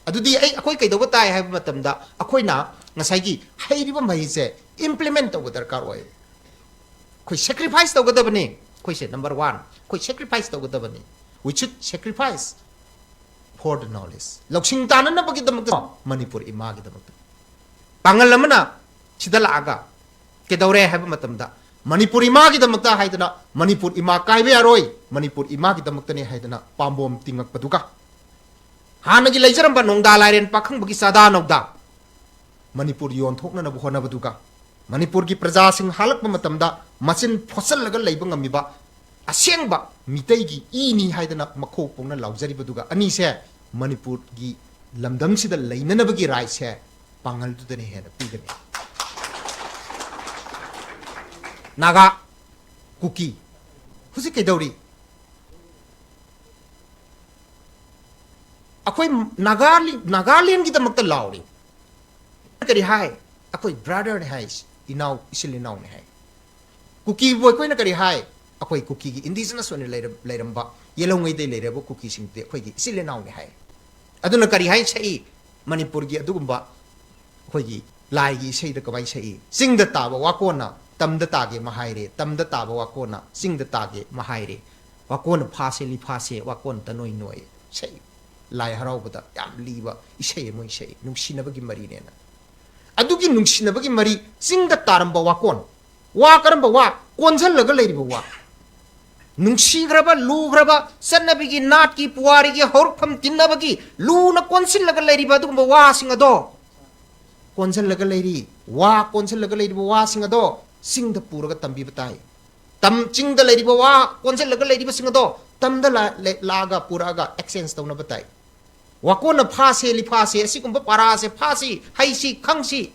ꯑꯗꯨꯗꯤ ꯑꯩ, ꯑꯩꯈꯣꯏ ꯀꯩꯗꯧꯕ ꯇꯥꯏ ꯍꯥꯏꯕ ꯃꯇꯝꯗ, ꯑꯩꯈꯣꯏꯅ ꯉꯁꯥꯏꯒꯤ ꯍꯩꯔꯤꯕ ꯃꯍꯩꯁꯦ implement ꯇꯧꯕ ꯗꯔꯀꯥꯔ ꯑꯣꯏ꯫ ꯑꯩꯈꯣꯏ sacrifice ꯇꯧꯒꯗꯕꯅꯤ꯫ ꯑꯩꯈꯣꯏꯁꯦ number one, ꯑꯩꯈꯣꯏ sacrifice ꯇꯧꯒꯗꯕꯅꯤ꯫ We should sacrifice for the knowledge. ꯂꯧꯁꯤꯡ ꯇꯥꯅꯅꯕꯒꯤꯗꯃꯛꯇ, ꯃꯅꯤꯄꯨꯔ ꯏꯃꯥꯒꯤꯗꯃꯛꯇ꯫ ꯄꯥꯡꯒꯜ ꯑꯃꯅ ꯁꯤꯗ ꯂꯥꯛꯑꯒ ꯀꯩꯗꯧꯔꯦ ꯍꯥꯏꯕ ꯃꯇꯝꯗ, ꯃꯅꯤꯄꯨꯔ ꯏꯃꯥꯒꯤꯗꯃꯛꯇ ꯍꯥꯏꯗꯅ, ꯃꯅꯤꯄꯨꯔ ꯏꯃꯥ ꯀꯥꯏꯕ ꯌꯥꯔꯣꯏ, ꯃꯅꯤꯄꯨꯔ ꯏꯃꯥꯒꯤꯗꯃꯛꯇꯅꯦ ꯍꯥꯏꯗꯅ ꯄꯥꯝꯕꯣꯝ ꯇꯤꯡꯉꯛꯄꯗꯨꯒ, ꯍꯥꯟꯅꯒꯤ ꯂꯩꯖꯔꯝꯕ ꯅꯣꯡꯗꯥ ꯂꯥꯏꯔꯦꯟ ꯄꯥꯈꯪꯕꯒꯤ ꯆꯥꯗꯥ ꯅꯧꯗꯥ ꯃꯅꯤꯄꯨꯔ ꯌꯣꯟꯊꯣꯛꯅꯅꯕ ꯍꯣꯠꯅꯕꯗꯨꯒ, ꯃꯅꯤꯄꯨꯔꯒꯤ ꯄ꯭ꯔꯖꯥꯁꯤꯡ ꯍꯥꯠꯂꯛꯄ ꯃꯇꯝꯗ ꯃꯆꯤꯟ ꯐꯣꯠꯆꯜꯂꯒ ꯂꯩꯕ ꯉꯝꯃꯤꯕ ꯑꯁꯦꯡꯕ ꯃꯤꯇꯩꯒꯤ ꯏꯅꯤ ꯍꯥꯏꯗꯅ ꯃꯈꯣꯛ ꯄꯣꯛꯅ ꯂꯥꯎꯖꯔꯤꯕꯗꯨꯒ, ꯑꯅꯤꯁꯦ ꯃꯅꯤꯄꯨꯔꯒꯤ ꯂꯝꯗꯝꯁꯤꯗ ꯂꯩꯅꯅꯕꯒꯤ rightꯁꯦ ꯄꯥꯡꯒꯜꯗꯨꯗꯅ ꯍꯦꯟꯅ ꯄꯤꯒꯅꯤ꯫ ꯅꯥꯒꯥ, ꯀꯨꯀꯤ, ꯍꯧꯖꯤꯛ ꯀꯩꯗꯧꯔꯤ? ꯑꯩꯈꯣꯏ ꯅꯥꯒꯥꯂꯤ-, ꯅꯥꯒꯥꯂꯦꯟꯒꯤꯗꯃꯛꯇ ꯂꯥꯎꯔꯤ꯫ ꯀꯔꯤ ꯍꯥꯏ? ꯑꯩꯈꯣꯏ brotherꯅꯤ ꯍꯥꯏ, ꯏꯅꯥꯎ, ꯏꯆꯤꯜ ꯏꯅꯥꯎꯅꯤ ꯍꯥꯏ꯫ ꯀꯨꯀꯤꯕꯨ ꯑꯩꯈꯣꯏꯅ ꯀꯔꯤ ꯍꯥꯏ? ꯑꯩꯈꯣꯏ ꯀꯨꯀꯤꯒꯤ indigenous ꯑꯣꯏꯅ ꯂꯩꯔꯝ-, ꯂꯩꯔꯝꯕ, ꯌꯦꯜꯍꯧꯉꯩꯗꯩ ꯂꯩꯔꯕ ꯀꯨꯀꯤꯁꯤꯡꯗꯨꯗꯤ ꯑꯩꯈꯣꯏꯒꯤ ꯏꯆꯤꯜ ꯏꯅꯥꯎꯅꯤ ꯍꯥꯏ꯫ ꯑꯗꯨꯅ ꯀꯔꯤ ꯍꯥꯏ ꯁꯛꯏ? ꯃꯅꯤꯄꯨꯔꯒꯤ ꯑꯗꯨꯒꯨꯝꯕ ꯑꯩꯈꯣꯏꯒꯤ ꯂꯥꯏꯒꯤ ꯏꯁꯩꯗ ꯀꯃꯥꯏꯅ ꯁꯛꯏ? "ꯆꯤꯡꯗ ꯇꯥꯕ ꯋꯥꯀꯣꯟꯅ ꯇꯝꯗ ꯇꯥꯒꯦ ꯃꯍꯥꯏꯔꯦ, ꯇꯝꯗ ꯇꯥꯕ ꯋꯥꯀꯣꯟꯅ ꯆꯤꯡꯗ ꯇꯥꯒꯦ ꯃꯍꯥꯏꯔꯦ, ꯋꯥꯀꯣꯟꯅ ꯐꯥꯁꯦ ꯂꯤꯐꯥꯁꯦ, ꯋꯥꯀꯣꯟ ꯇꯅꯣꯏ ꯅꯣꯏ ꯏꯁꯩ, ꯂꯥꯏ ꯍꯔꯥꯎꯕꯗ ꯌꯥꯝ ꯂꯤꯕ ꯏꯁꯩ ꯑꯃ ꯏꯁꯩ, ꯅꯨꯡꯁꯤꯅꯕꯒꯤ ꯃꯔꯤꯅꯦꯅ꯫ ꯑꯗꯨꯒꯤ ꯅꯨꯡꯁꯤꯅꯕꯒꯤ ꯃꯔꯤ ꯆꯤꯡꯗ ꯇꯥꯔꯝꯕ ꯋꯥꯀꯣꯟ, ꯋꯥ ꯀꯔꯝꯕ ꯋꯥ? ꯀꯣꯟꯁꯤꯜꯂꯒ ꯂꯩꯔꯤꯕ ꯋꯥ꯫ ꯅꯨꯡꯁꯤꯈ꯭ꯔꯕ, ꯂꯨꯈ꯭ꯔꯕ, ꯆꯠꯅꯕꯤꯒꯤ, ꯅꯥꯠꯀꯤ, ꯄꯨꯋꯥꯔꯤꯒꯤ ꯍꯧꯔꯛꯐꯝ ꯇꯤꯟꯅꯕꯒꯤ ꯂꯨꯅ ꯀꯣꯟꯁꯤꯜꯂꯒ ꯂꯩꯔꯤꯕ ꯑꯗꯨꯒꯨꯝꯕ ꯋꯥꯁꯤꯡ ꯑꯗꯣ, ꯀꯣꯟꯁꯤꯜꯂꯒ ꯂꯩꯔꯤ, ꯋꯥ ꯀꯣꯟꯁꯤꯜꯂꯒ ꯂꯩꯔꯤꯕ ꯋꯥꯁꯤꯡ ꯑꯗꯣ ꯆꯤꯡꯗ ꯄꯨꯔꯒ ꯇꯝꯕꯤꯕ ꯇꯥꯏ꯫ ꯇꯝ, ꯆꯤꯡꯗ ꯂꯩꯔꯤꯕ ꯋꯥ ꯀꯣꯟꯁꯤꯜꯂꯒ ꯂꯩꯔꯤꯕꯁꯤꯡ ꯑꯗꯣ ꯇꯝꯗ ꯂꯥ-, ꯂꯦ-, ꯂꯥꯛꯑꯒ ꯄꯨꯔꯛꯑꯒ exchange ꯇꯧꯅꯕ ꯇꯥꯏ꯫ ꯋꯥꯀꯣꯟꯅ ꯐꯥꯁꯦ ꯂꯤꯐꯥꯁꯦ, ꯑꯁꯤꯒꯨꯝꯕ ꯄꯔꯥꯁꯦ ꯐꯥꯁꯤ, ꯍꯩꯁꯤ, ꯈꯪꯁꯤ,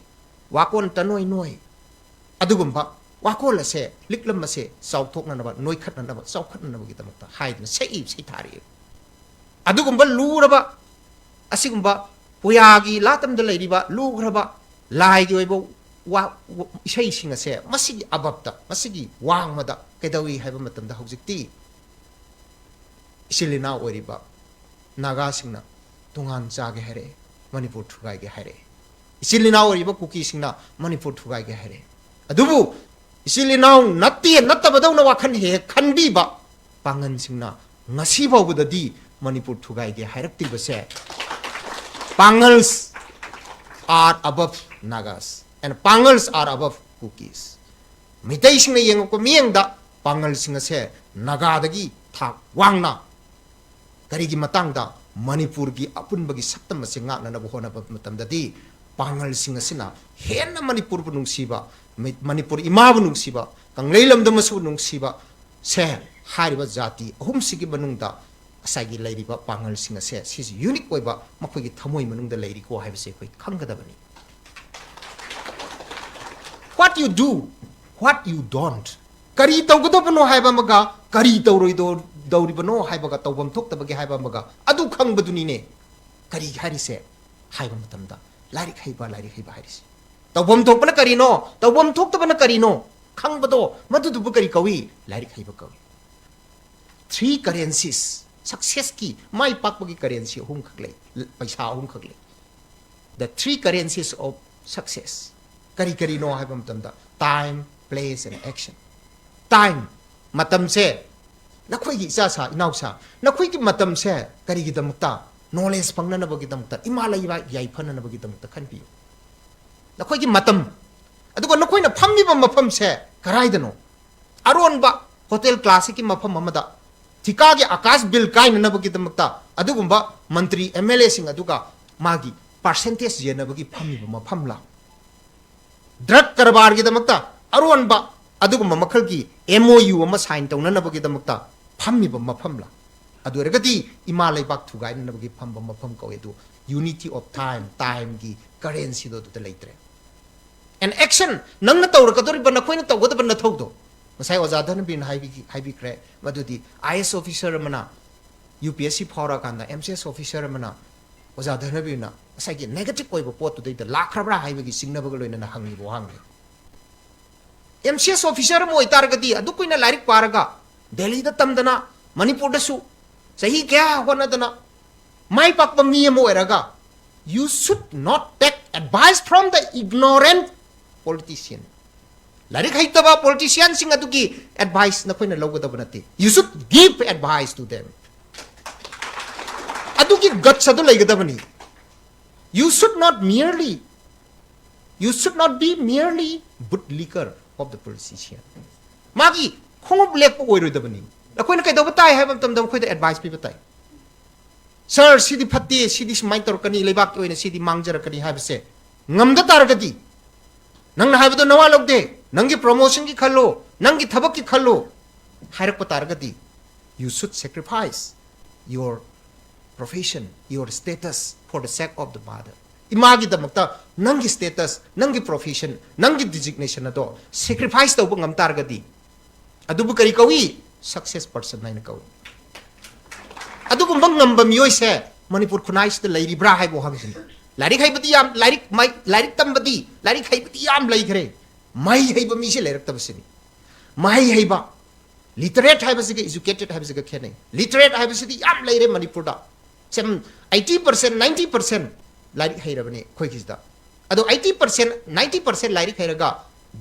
ꯋꯥꯀꯣꯟ ꯇꯅꯣꯏ ꯅꯣꯏ꯫ ꯑꯗꯨꯒꯨꯝꯕ ꯋꯥꯀꯣꯜ ꯑꯁꯦ, ꯂꯤꯛꯂꯝ ꯑꯁꯦ ꯆꯥꯎꯊꯣꯛꯅꯅꯕ, ꯅꯣꯏꯈꯠꯅꯅꯕ, ꯆꯥꯎꯈꯠꯅꯅꯕꯒꯤꯗꯃꯛꯇ ꯍꯥꯏꯗꯅ ꯁꯛꯏ, ꯁꯩꯊꯥꯔꯛꯏ꯫ ꯑꯗꯨꯒꯨꯝꯕ ꯂꯨꯔꯕ, ꯑꯁꯤꯒꯨꯝꯕ ꯄꯨꯌꯥꯒꯤ ꯂꯥꯇꯝꯗ ꯂꯩꯔꯤꯕ ꯂꯨꯈ꯭ꯔꯕ ꯂꯥꯏꯒꯤ ꯑꯣꯏꯕ ꯋꯥ-, ꯏꯁꯩꯁꯤꯡ ꯑꯁꯦ ꯃꯁꯤꯒꯤ ꯑꯕꯞꯇ, ꯃꯁꯤꯒꯤ ꯋꯥꯡꯃꯗ ꯀꯩꯗꯧꯏ ꯍꯥꯏꯕ ꯃꯇꯝꯗ ꯍꯧꯖꯤꯛꯇꯤ ꯏꯆꯤꯜ ꯏꯅꯥꯎ ꯑꯣꯏꯔꯤꯕ ꯅꯥꯒꯥꯁꯤꯡꯅ ꯇꯣꯉꯥꯟ ꯆꯥꯒꯦ ꯍꯥꯏꯔꯛꯑꯦ, ꯃꯅꯤꯄꯨꯔ ꯊꯨꯒꯥꯏꯒꯦ ꯍꯥꯏꯔꯛꯑꯦ꯫ ꯏꯆꯤꯜ ꯏꯅꯥꯎ ꯑꯣꯏꯔꯤꯕ ꯀꯨꯀꯤꯁꯤꯡꯅ ꯃꯅꯤꯄꯨꯔ ꯊꯨꯒꯥꯏꯒꯦ ꯍꯥꯏꯔꯛꯑꯦ꯫ ꯑꯗꯨꯕꯨ ꯏꯆꯤꯜ ꯏꯅꯥꯎ ꯅꯠꯇꯦ, ꯅꯠꯇꯕꯗꯧꯅ ꯋꯥꯈꯜ ꯍꯦꯛ ꯍꯦꯛ ꯈꯟꯕꯤꯕ ꯄꯥꯡꯒꯜꯁꯤꯡꯅ ꯉꯁꯤ ꯐꯥꯎꯕꯗꯗꯤ Manipur ꯊꯨꯒꯥꯏꯒꯦ ꯍꯥꯏꯔꯛꯇ꯭ꯔꯤꯕꯁꯦ Pangals are above Nagas and Pangals are above Kukis. ꯃꯤꯇꯩꯁꯤꯡꯅ ꯌꯦꯡꯉꯛꯄ ꯃꯤꯠꯌꯦꯡꯗ ꯄꯥꯡꯒꯜꯁꯤꯡ ꯑꯁꯦ ꯅꯥꯒꯥꯗꯒꯤ ꯊꯥꯛ ꯋꯥꯡꯅ, ꯀꯔꯤꯒꯤ ꯃꯇꯥꯡꯗ? ꯃꯅꯤꯄꯨꯔꯒꯤ ꯑꯄꯨꯟꯕꯒꯤ ꯁꯛꯇꯝ ꯑꯁꯤ ꯉꯥꯛꯅꯅꯕ ꯍꯣꯠꯅꯕ ꯃꯇꯝꯗꯗꯤ ꯄꯥꯡꯒꯜꯁꯤꯡ ꯑꯁꯤꯅ ꯍꯦꯟꯅ ꯃꯅꯤꯄꯨꯔꯕꯨ ꯅꯨꯡꯁꯤꯕ, ꯃꯤ-, ꯃꯅꯤꯄꯨꯔ ꯏꯃꯥꯕꯨ ꯅꯨꯡꯁꯤꯕ, ꯀꯪꯂꯩ ꯂꯝꯗꯝ ꯑꯁꯤꯕꯨ ꯅꯨꯡꯁꯤꯕ ꯁꯦ, ꯍꯥꯏꯔꯤꯕ ꯖꯥꯇꯤ ꯑꯍꯨꯝꯁꯤꯒꯤ ꯃꯅꯨꯡꯗ ꯉꯁꯥꯏꯒꯤ ꯂꯩꯔꯤꯕ ꯄꯥꯡꯒꯜꯁꯤꯡ ꯑꯁꯦ, ꯁꯤꯁꯤ unique ꯑꯣꯏꯕ ꯃꯈꯣꯏꯒꯤ ꯊꯃꯣꯏ ꯃꯅꯨꯡꯗ ꯂꯩꯔꯤꯀꯣ ꯍꯥꯏꯕꯁꯦ ꯑꯩꯈꯣꯏ ꯈꯪꯒꯗꯕꯅꯤ꯫ What you do, what you don't, ꯀꯔꯤ ꯇꯧꯒꯗꯕꯅꯣ ꯍꯥꯏꯕ ꯑꯃꯒ ꯀꯔꯤ ꯇꯧꯔꯣꯏꯗꯧꯔꯤꯕꯅꯣ ꯍꯥꯏꯕꯒ, ꯇꯧꯐꯝ ꯊꯣꯛꯇꯕꯒꯦ ꯍꯥꯏꯕ ꯑꯃꯒ, ꯑꯗꯨ ꯈꯪꯕꯗꯨꯅꯤꯅꯦ ꯀꯔꯤ ꯍꯥꯏꯔꯤꯁꯦ ꯍꯥꯏꯕ ꯃꯇꯝꯗ ꯂꯥꯏꯔꯤꯛ ꯍꯩꯕ, ꯂꯥꯏꯔꯤꯛ ꯍꯩꯕ ꯍꯥꯏꯔꯤꯁꯦ꯫ ꯇꯧꯐꯝ ꯊꯣꯛꯄꯅ ꯀꯔꯤꯅꯣ, ꯇꯧꯐꯝ ꯊꯣꯛꯇꯕꯅ ꯀꯔꯤꯅꯣ ꯈꯪꯕꯗꯣ, ꯃꯗꯨꯗꯨꯕꯨ ꯀꯔꯤ ꯀꯧꯏ? ꯂꯥꯏꯔꯤꯛ ꯍꯩꯕ ꯀꯧꯏ꯫ Three currencies, successꯀꯤ, ꯃꯥꯏ ꯄꯥꯛꯄꯒꯤ currency ꯑꯍꯨꯝꯈꯛ ꯂꯩ, ꯄꯩꯁꯥ ꯑꯍꯨꯝꯈꯛ ꯂꯩ꯫ The three currencies of success ꯀꯔꯤ ꯀꯔꯤꯅꯣ ꯍꯥꯏꯕ ꯃꯇꯝꯗ time, place and action꯫ Time, ꯃꯇꯝꯁꯦ ꯅꯈꯣꯏꯒꯤ ꯏꯆꯥꯁꯥ ꯏꯅꯥꯎꯁꯥ, ꯅꯈꯣꯏꯒꯤ ꯃꯇꯝꯁꯦ ꯀꯔꯤꯒꯤꯗꯃꯛꯇ? Knowledge ꯐꯪꯅꯅꯕꯒꯤꯗꯃꯛꯇ, ꯏꯃꯥ ꯂꯩꯕꯥꯛ ꯌꯥꯏꯐꯅꯅꯕꯒꯤꯗꯃꯛꯇ ꯈꯟꯕꯤꯌꯨ꯫ ꯅꯈꯣꯏꯒꯤ ꯃꯇꯝ, ꯑꯗꯨꯒ ꯅꯈꯣꯏꯅ ꯐꯝꯃꯤꯕ ꯃꯐꯝꯁꯦ ꯀꯔꯥꯏꯗꯅꯣ? ꯑꯔꯣꯟꯕ hotel classic ꯀꯤ ꯃꯐꯝ ꯑꯃꯗ ꯊꯤꯀꯥꯒꯤ ꯑꯀꯥꯁ ꯕꯤꯜ ꯀꯥꯏꯅꯅꯕꯒꯤꯗꯃꯛꯇ ꯑꯗꯨꯒꯨꯝꯕ ꯃꯟꯇ꯭ꯔꯤ ꯑꯦꯝ ꯑꯦꯜ ꯑꯦꯁꯤꯡ ꯑꯗꯨꯒ ꯃꯥꯒꯤ percentage ꯌꯦꯟꯅꯕꯒꯤ ꯐꯝꯃꯤꯕ ꯃꯐꯝꯂꯥ? Drug ꯀꯔꯕꯥꯔꯒꯤꯗꯃꯛꯇ ꯑꯔꯣꯟꯕ ꯑꯗꯨꯒꯨꯝꯕ ꯃꯈꯜꯒꯤ M O U ꯑꯃ sign ꯇꯧꯅꯅꯕꯒꯤꯗꯃꯛꯇ ꯐꯝꯃꯤꯕ ꯃꯐꯝꯂꯥ? ꯑꯗꯨ ꯑꯣꯏꯔꯒꯗꯤ ꯏꯃꯥ ꯂꯩꯕꯥꯛ ꯊꯨꯒꯥꯏꯅꯅꯕꯒꯤ ꯐꯝꯕ ꯃꯐꯝ ꯀꯧꯏ꯫ ꯑꯗꯨ unity of time, time ꯒꯤ currency ꯗꯣ ꯑꯗꯨꯗ ꯂꯩꯇ꯭ꯔꯦ꯫ And action, ꯅꯪꯅ ꯇꯧꯔꯛꯀꯗꯧꯔꯤꯕ, ꯅꯈꯣꯏꯅ ꯇꯧꯒꯗꯕ ꯅꯊꯧꯗꯣ ꯉꯁꯥꯏ ꯑꯣꯖꯥ ꯙꯅꯕꯤꯔꯅ ꯍꯥꯏꯕꯤꯈꯤ-, ꯍꯥꯏꯕꯤꯈ꯭ꯔꯦ꯫ ꯃꯗꯨꯗꯤ I A S officer ꯑꯃꯅ U P S C ꯐꯥꯎꯔꯛꯑꯀꯥꯟꯗ M C S officer ꯑꯃꯅ ꯑꯣꯖꯥ ꯙꯅꯕꯤꯔꯅ ꯉꯁꯥꯏꯒꯤ negative ꯑꯣꯏꯕ ꯄꯣꯠꯇꯨꯗꯩꯗ ꯂꯥꯛꯈ꯭ꯔꯕ꯭ꯔꯥ ꯍꯥꯏꯕꯒꯤ ꯆꯤꯡꯅꯕꯒ ꯂꯣꯏꯅꯅ ꯍꯪꯉꯤꯕ ꯋꯥꯍꯪꯅꯤ꯫ M C S officer ꯑꯃ ꯑꯣꯏꯇꯥꯔꯒꯗꯤ ꯑꯗꯨ ꯀꯨꯏꯅ ꯂꯥꯏꯔꯤꯛ ꯄꯥꯔꯒ, ꯗꯦꯜꯂꯤꯗ ꯇꯝꯗꯅ, ꯃꯅꯤꯄꯨꯔꯗꯁꯨ ꯆꯍꯤ ꯀꯌꯥ ꯍꯣꯠꯅꯗꯅ ꯃꯥꯏ ꯄꯥꯛꯄ ꯃꯤ ꯑꯃ ꯑꯣꯏꯔꯒ, you should not take advice from the ignorant politician. ꯂꯥꯏꯔꯤꯛ ꯍꯩꯇꯕ politician ꯁꯤꯡ ꯑꯗꯨꯒꯤ advice ꯅꯈꯣꯏꯅ ꯂꯧꯒꯗꯕ ꯅꯠꯇꯦ꯫ You should give advice to them. ꯑꯗꯨꯒꯤ guts ꯑꯗꯨ ꯂꯩꯒꯗꯕꯅꯤ꯫ You should not merely, you should not be merely bootlicker of the politician. ꯃꯥꯒꯤ ꯈꯣꯡꯎꯞ ꯂꯦꯛꯄ ꯑꯣꯏꯔꯣꯏꯗꯕꯅꯤ꯫ ꯑꯩꯈꯣꯏꯅ ꯀꯩꯗꯧꯕ ꯇꯥꯏ ꯍꯥꯏꯕ ꯃꯇꯝꯗ ꯃꯈꯣꯏꯗ advice ꯄꯤꯕ ꯇꯥꯏ꯫ "Sir, ꯁꯤꯗꯤ ꯐꯠꯇꯦ, ꯁꯤꯗꯤ ꯁꯨꯃꯥꯏꯅ ꯇꯧꯔꯛꯀꯅꯤ, ꯂꯩꯕꯥꯛꯀꯤ ꯑꯣꯏꯅ ꯁꯤꯗꯤ ꯃꯥꯡꯖꯔꯛꯀꯅꯤ" ꯍꯥꯏꯕꯁꯦ ꯉꯝꯗ ꯇꯥꯔꯒꯗꯤ, ꯅꯪꯅ ꯍꯥꯏꯕꯗꯣ ꯅꯋꯥ ꯂꯧꯗꯦ, ꯅꯪꯒꯤ promotion ꯒꯤ ꯈꯜꯂꯣ, ꯅꯪꯒꯤ ꯊꯕꯛꯀꯤ ꯈꯜꯂꯣ ꯍꯥꯏꯔꯛꯄ ꯇꯥꯔꯒꯗꯤ, you should sacrifice your profession, your status for the sake of the mother. ꯏꯃꯥꯒꯤꯗꯃꯛꯇ ꯅꯪꯒꯤ status, ꯅꯪꯒꯤ profession, ꯅꯪꯒꯤ designation ꯑꯗꯣ sacrifice ꯇꯧꯕ ꯉꯝ ꯇꯥꯔꯒꯗꯤ, ꯑꯗꯨꯕꯨ ꯀꯔꯤ ꯀꯧꯏ? Success person ꯍꯥꯏꯅ ꯀꯧꯏ꯫ ꯑꯗꯨꯒꯨꯝꯕ ꯉꯝꯕ ꯃꯤꯑꯣꯏꯁꯦ ꯃꯅꯤꯄꯨꯔ ꯈꯨꯟꯅꯥꯏꯁꯤꯗ ꯂꯩꯔꯤꯕ꯭ꯔꯥ ꯍꯥꯏꯕ ꯋꯥꯍꯪꯁꯤꯅꯤ꯫ ꯂꯥꯏꯔꯤꯛ ꯍꯩꯕꯗꯤ ꯌꯥꯝ, ꯂꯥꯏꯔꯤꯛ ꯃꯍꯩ-, ꯂꯥꯏꯔꯤꯛ ꯇꯝꯕꯗꯤ, ꯂꯥꯏꯔꯤꯛ ꯍꯩꯕꯗꯤ ꯌꯥꯝ ꯂꯩꯈ꯭ꯔꯦ, ꯃꯍꯩ ꯍꯩꯕ ꯃꯤꯁꯦ ꯂꯩꯔꯛꯇꯕꯁꯤꯅꯤ꯫ ꯃꯍꯩ ꯍꯩꯕ, literate ꯍꯥꯏꯕꯁꯤꯒ educated ꯍꯥꯏꯕꯁꯤꯒ ꯈꯦꯠꯅꯩ꯫ Literate ꯍꯥꯏꯕꯁꯤꯗꯤ ꯌꯥꯝ ꯂꯩꯔꯦ ꯃꯅꯤꯄꯨꯔꯗ, ꯁꯦꯝ, eighty percent, ninety percent ꯂꯥꯏꯔꯤꯛ ꯍꯩꯔꯕꯅꯤ ꯑꯩꯈꯣꯏꯒꯤꯁꯤꯗ꯫ ꯑꯗꯣ eighty percent, ninety percent ꯂꯥꯏꯔꯤꯛ ꯍꯩꯔꯒ,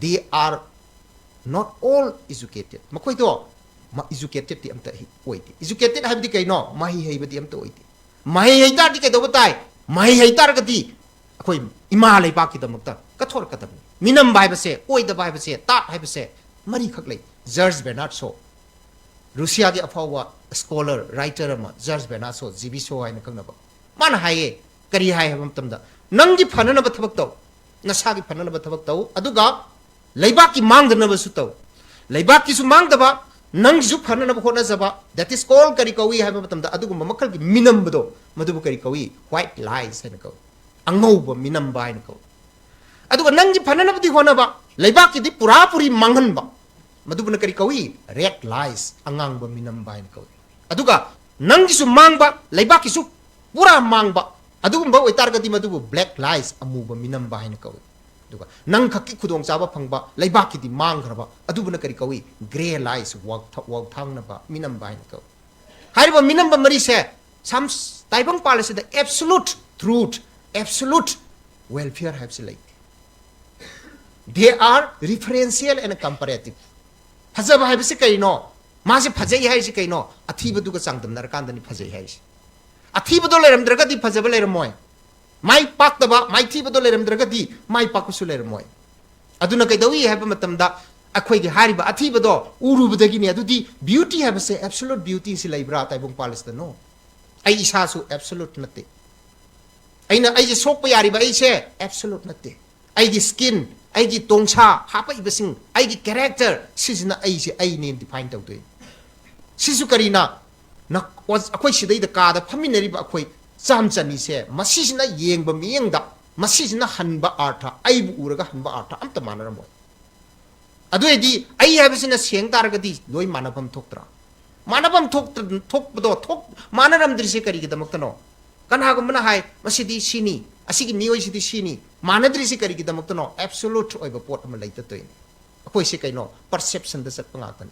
they are not all educated. ꯃꯈꯣꯏꯗꯣ ꯃꯥ educatedꯇꯤ ꯑꯝꯇ ꯍꯤ-, ꯑꯣꯏꯗꯦ꯫ Educated ꯍꯥꯏꯕꯗꯤ ꯀꯩꯅꯣ? ꯃꯍꯩ ꯍꯩꯕꯗꯤ ꯑꯝꯇ ꯑꯣꯏꯗꯦ꯫ ꯃꯍꯩ ꯍꯩ ꯇꯥꯔꯗꯤ ꯀꯩꯗꯧꯕ ꯇꯥꯏ? ꯃꯍꯩ ꯍꯩ ꯇꯥꯔꯒꯗꯤ ꯑꯩꯈꯣꯏ ꯏꯃꯥ ꯂꯩꯕꯥꯛꯀꯤꯗꯃꯛꯇ ꯀꯠꯊꯣꯔꯛꯀꯗꯕꯅꯤ꯫ ꯃꯤꯅꯝꯕ ꯍꯥꯏꯕꯁꯦ, ꯑꯣꯏꯗꯕ ꯍꯥꯏꯕꯁꯦ, ꯇꯥꯠ ꯍꯥꯏꯕꯁꯦ ꯃꯔꯤꯈꯛ ꯂꯩ꯫ ꯖꯣꯔꯖ ꯕꯦꯔꯅꯥꯔꯗ ꯁꯣ, ꯔꯨꯁꯤꯌꯥꯒꯤ ꯑꯐꯥꯎꯕ scholar, writer ꯑꯃ, ꯖꯣꯔꯖ ꯕꯦꯔꯅꯥꯔꯗ ꯁꯣ, ꯖꯤ ꯕꯤ ꯁꯣ ꯍꯥꯏꯅ ꯈꯪꯅꯕ, ꯃꯥꯅ ꯍꯥꯏꯌꯦ, ꯀꯔꯤ ꯍꯥꯏ ꯍꯥꯏꯕ ꯃꯇꯝꯗ, ꯅꯪꯒꯤ ꯐꯅꯅꯕ ꯊꯕꯛ ꯇꯧ, ꯅꯁꯥꯒꯤ ꯐꯅꯅꯕ ꯊꯕꯛ ꯇꯧ, ꯑꯗꯨꯒ ꯂꯩꯕꯥꯛꯀꯤ ꯃꯥꯡꯗꯅꯕꯁꯨ ꯇꯧ꯫ ꯂꯩꯕꯥꯛꯀꯤꯁꯨ ꯃꯥꯡꯗꯕ, ꯅꯪꯒꯤꯁꯨ ꯐꯅꯅꯕ ꯍꯣꯠꯅꯖꯕ, that is called ꯀꯔꯤ ꯀꯧꯏ ꯍꯥꯏꯕ ꯃꯇꯝꯗ, ꯑꯗꯨꯒꯨꯝꯕ ꯃꯈꯜꯒꯤ ꯃꯤꯅꯝꯕꯗꯣ, ꯃꯗꯨꯕꯨ ꯀꯔꯤ ꯀꯧꯏ? White lies ꯍꯥꯏꯅ ꯀꯧꯏ꯫ ꯑꯉꯧꯕ ꯃꯤꯅꯝꯕ ꯍꯥꯏꯅ ꯀꯧꯏ꯫ ꯑꯗꯨꯒ ꯅꯪꯒꯤ ꯐꯅꯅꯕꯗꯤ ꯍꯣꯠꯅꯕ, ꯂꯩꯕꯥꯛꯀꯤꯗꯤ ꯄꯨꯔꯥ ꯄꯨꯔꯤ ꯃꯥꯡꯍꯟꯕ, ꯃꯗꯨꯕꯨꯅ ꯀꯔꯤ ꯀꯧꯏ? Red lies, ꯑꯉꯥꯡꯕ ꯃꯤꯅꯝꯕ ꯍꯥꯏꯅ ꯀꯧꯏ꯫ ꯑꯗꯨꯒ ꯅꯪꯒꯤꯁꯨ ꯃꯥꯡꯕ, ꯂꯩꯕꯥꯛꯀꯤꯁꯨ ꯄꯨꯔꯥ ꯃꯥꯡꯕ, ꯑꯗꯨꯒꯨꯝꯕ ꯑꯣꯏꯇꯥꯔꯒꯗꯤ ꯃꯗꯨꯕꯨ black lies, ꯑꯃꯨꯕ ꯃꯤꯅꯝꯕ ꯍꯥꯏꯅ ꯀꯧꯏ꯫ ꯑꯗꯨꯒ ꯅꯪ ꯈꯛꯀꯤ ꯈꯨꯗꯣꯡꯆꯥꯕ ꯐꯪꯕ, ꯂꯩꯕꯥꯛꯀꯤꯗꯤ ꯃꯥꯡꯈ꯭ꯔꯕ, ꯑꯗꯨꯕꯨꯅ ꯀꯔꯤ ꯀꯧꯏ? Grey lies, ꯋꯥꯎꯊ-, ꯋꯥꯎꯊꯥꯡꯅꯕ, ꯃꯤꯅꯝꯕ ꯍꯥꯏꯅ ꯀꯧꯏ꯫ ꯍꯥꯏꯔꯤꯕ ꯃꯤꯅꯝꯕ ꯃꯔꯤꯁꯦ ꯁꯝ-, ꯇꯥꯏꯕꯪꯄꯥꯜ ꯑꯁꯤꯗ absolute truth, absolute welfare ꯍꯥꯏꯕꯁꯤ ꯂꯩꯇꯦ꯫ They are referential and comparative. ꯐꯖꯕ ꯍꯥꯏꯕꯁꯤ ꯀꯩꯅꯣ? ꯃꯥꯁꯦ ꯐꯖꯩ ꯍꯥꯏꯔꯤꯁꯤ ꯀꯩꯅꯣ? ꯑꯊꯤꯕꯗꯨꯒ ꯆꯥꯡꯗꯝꯅꯔꯀꯥꯟꯗꯅꯤ ꯐꯖꯩ ꯍꯥꯏꯔꯤꯁꯤ꯫ ꯑꯊꯤꯕꯗꯣ ꯂꯩꯔꯝꯗ꯭ꯔꯒꯗꯤ ꯐꯖꯕ ꯂꯩꯔꯝꯃꯣꯏ꯫ ꯃꯥꯏ ꯄꯥꯛꯇꯕ, ꯃꯥꯏꯊꯤꯕꯗꯣ ꯂꯩꯔꯝꯗ꯭ꯔꯒꯗꯤ ꯃꯥꯏ ꯄꯥꯛꯄꯁꯨ ꯂꯩꯔꯝꯃꯣꯏ꯫ ꯑꯗꯨꯅ ꯀꯩꯗꯧꯏ ꯍꯥꯏꯕ ꯃꯇꯝꯗ, ꯑꯩꯈꯣꯏꯒꯤ ꯍꯥꯏꯔꯤꯕ ꯑꯊꯤꯕꯗꯣ ꯎꯔꯨꯕꯗꯒꯤꯅꯤ꯫ ꯑꯗꯨꯗꯤ beauty ꯍꯥꯏꯕꯁꯦ, absolute beauty ꯁꯤ ꯂꯩꯕ꯭ꯔꯥ ꯇꯥꯏꯕꯪꯄꯥꯜ ꯑꯁꯤꯗ? No꯫ ꯑꯩ ꯏꯁꯥꯁꯨ absolute ꯅꯠꯇꯦ꯫ ꯑꯩꯅ, ꯑꯩꯁꯦ ꯁꯣꯛꯄ ꯌꯥꯔꯤꯕ ꯑꯩꯁꯦ absolute ꯅꯠꯇꯦ꯫ ꯑꯩꯒꯤ skin, ꯑꯩꯒꯤ ꯇꯣꯡꯁꯥ ꯍꯥꯄꯛꯏꯕꯁꯤꯡ, ꯑꯩꯒꯤ character, ꯁꯤꯁꯤꯅ ꯑꯩꯁꯦ ꯑꯩꯅꯦꯅ define ꯇꯧꯗꯣꯏꯅꯤ꯫ ꯁꯤꯁꯨ ꯀꯔꯤꯅ? ꯅ-, ꯑꯩꯈꯣꯏ ꯁꯤꯗꯩꯗ ꯀꯥꯗ ꯐꯝꯃꯤꯟꯅꯔꯤꯕ ꯑꯩꯈꯣꯏ ꯆꯥꯝ ꯆꯅꯤꯁꯦ, ꯃꯁꯤꯁꯤꯅ ꯌꯦꯡꯕ ꯃꯤꯠꯌꯦꯡꯗ, ꯃꯁꯤꯁꯤꯅ ꯍꯟꯕ ꯑꯥꯔꯊ, ꯑꯩꯕꯨ ꯎꯔꯒ ꯍꯟꯕ ꯑꯥꯔꯊ ꯑꯝꯇ ꯃꯥꯟꯅꯔꯝꯃꯣꯏ꯫ ꯑꯗꯨ ꯑꯣꯏꯔꯗꯤ ꯑꯩ ꯍꯥꯏꯕꯁꯤꯅ ꯁꯦꯡ ꯇꯥꯔꯒꯗꯤ ꯂꯣꯏ ꯃꯥꯟꯅꯐꯝ ꯊꯣꯛꯇ꯭ꯔꯥ? ꯃꯥꯟꯅꯐꯝ ꯊꯣꯛꯇ-, ꯊꯣꯛꯄꯗꯣ ꯊꯣꯛ-, ꯃꯥꯟꯅꯔꯝꯗ꯭ꯔꯤꯁꯦ ꯀꯔꯤꯒꯤꯗꯃꯛꯇꯅꯣ? ꯀꯅꯥꯒꯨꯝꯕꯅ ꯍꯥꯏ, "ꯃꯁꯤꯗꯤ ꯁꯤꯅꯤ, ꯑꯁꯤꯒꯤ ꯃꯤꯑꯣꯏꯁꯤꯗꯤ ꯁꯤꯅꯤ", ꯃꯥꯟꯅꯗ꯭ꯔꯤꯁꯤ ꯀꯔꯤꯒꯤꯗꯃꯛꯇꯅꯣ? Absolute ꯑꯣꯏꯕ ꯄꯣꯠ ꯑꯃ ꯂꯩꯇ ꯇꯧꯏꯅꯤ꯫ ꯑꯩꯈꯣꯏꯁꯦ ꯀꯩꯅꯣ? Perception ꯗ ꯆꯠꯄ ꯉꯥꯛꯇꯅꯤ꯫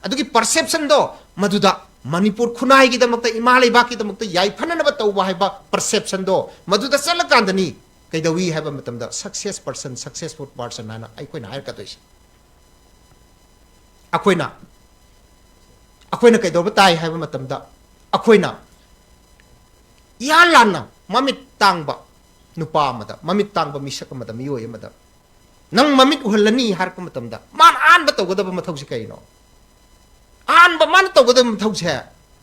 ꯑꯗꯨꯒꯤ perception ꯗꯣ ꯃꯗꯨꯗ ꯃꯅꯤꯄꯨꯔ ꯈꯨꯟꯅꯥꯏꯒꯤꯗꯃꯛꯇ, ꯏꯃꯥ ꯂꯩꯕꯥꯛꯀꯤꯗꯃꯛꯇ ꯌꯥꯏꯐꯅꯅꯕ ꯇꯧꯕ ꯍꯥꯏꯕ perception ꯗꯣ ꯃꯗꯨꯗ ꯆꯠꯂꯀꯥꯟꯗꯅꯤ ꯀꯩꯗꯧꯏ ꯍꯥꯏꯕ ꯃꯇꯝꯗ success person, successful person ꯍꯥꯏꯅ ꯑꯩꯈꯣꯏꯅ ꯍꯥꯏꯔꯛꯀꯗꯣꯏꯁꯦ꯫ ꯑꯩꯈꯣꯏꯅ ꯑꯩꯈꯣꯏꯅ ꯀꯩꯗꯧꯕ ꯇꯥꯏ ꯍꯥꯏꯕ ꯃꯇꯝꯗ, ꯑꯩꯈꯣꯏꯅ ꯏꯍꯥꯟ ꯍꯥꯟꯅ ꯃꯃꯤꯠ ꯇꯥꯡꯕ ꯅꯨꯄꯥ ꯑꯃꯗ, ꯃꯃꯤꯠ ꯇꯥꯡꯕ ꯃꯤꯁꯛ ꯑꯃꯗ, ꯃꯤꯑꯣꯏ ꯑꯃꯗ, "ꯅꯪ ꯃꯃꯤꯠ ꯎꯍꯜꯂꯅꯤ" ꯍꯥꯏꯔꯛꯄ ꯃꯇꯝꯗ, ꯃꯥꯅ ꯑꯍꯥꯟꯕ ꯇꯧꯒꯗꯕ ꯃꯊꯧꯁꯤ ꯀꯩꯅꯣ? ꯑꯍꯥꯟꯕ ꯃꯥꯅ ꯇꯧꯒꯗꯕ ꯃꯊꯧꯁꯦ,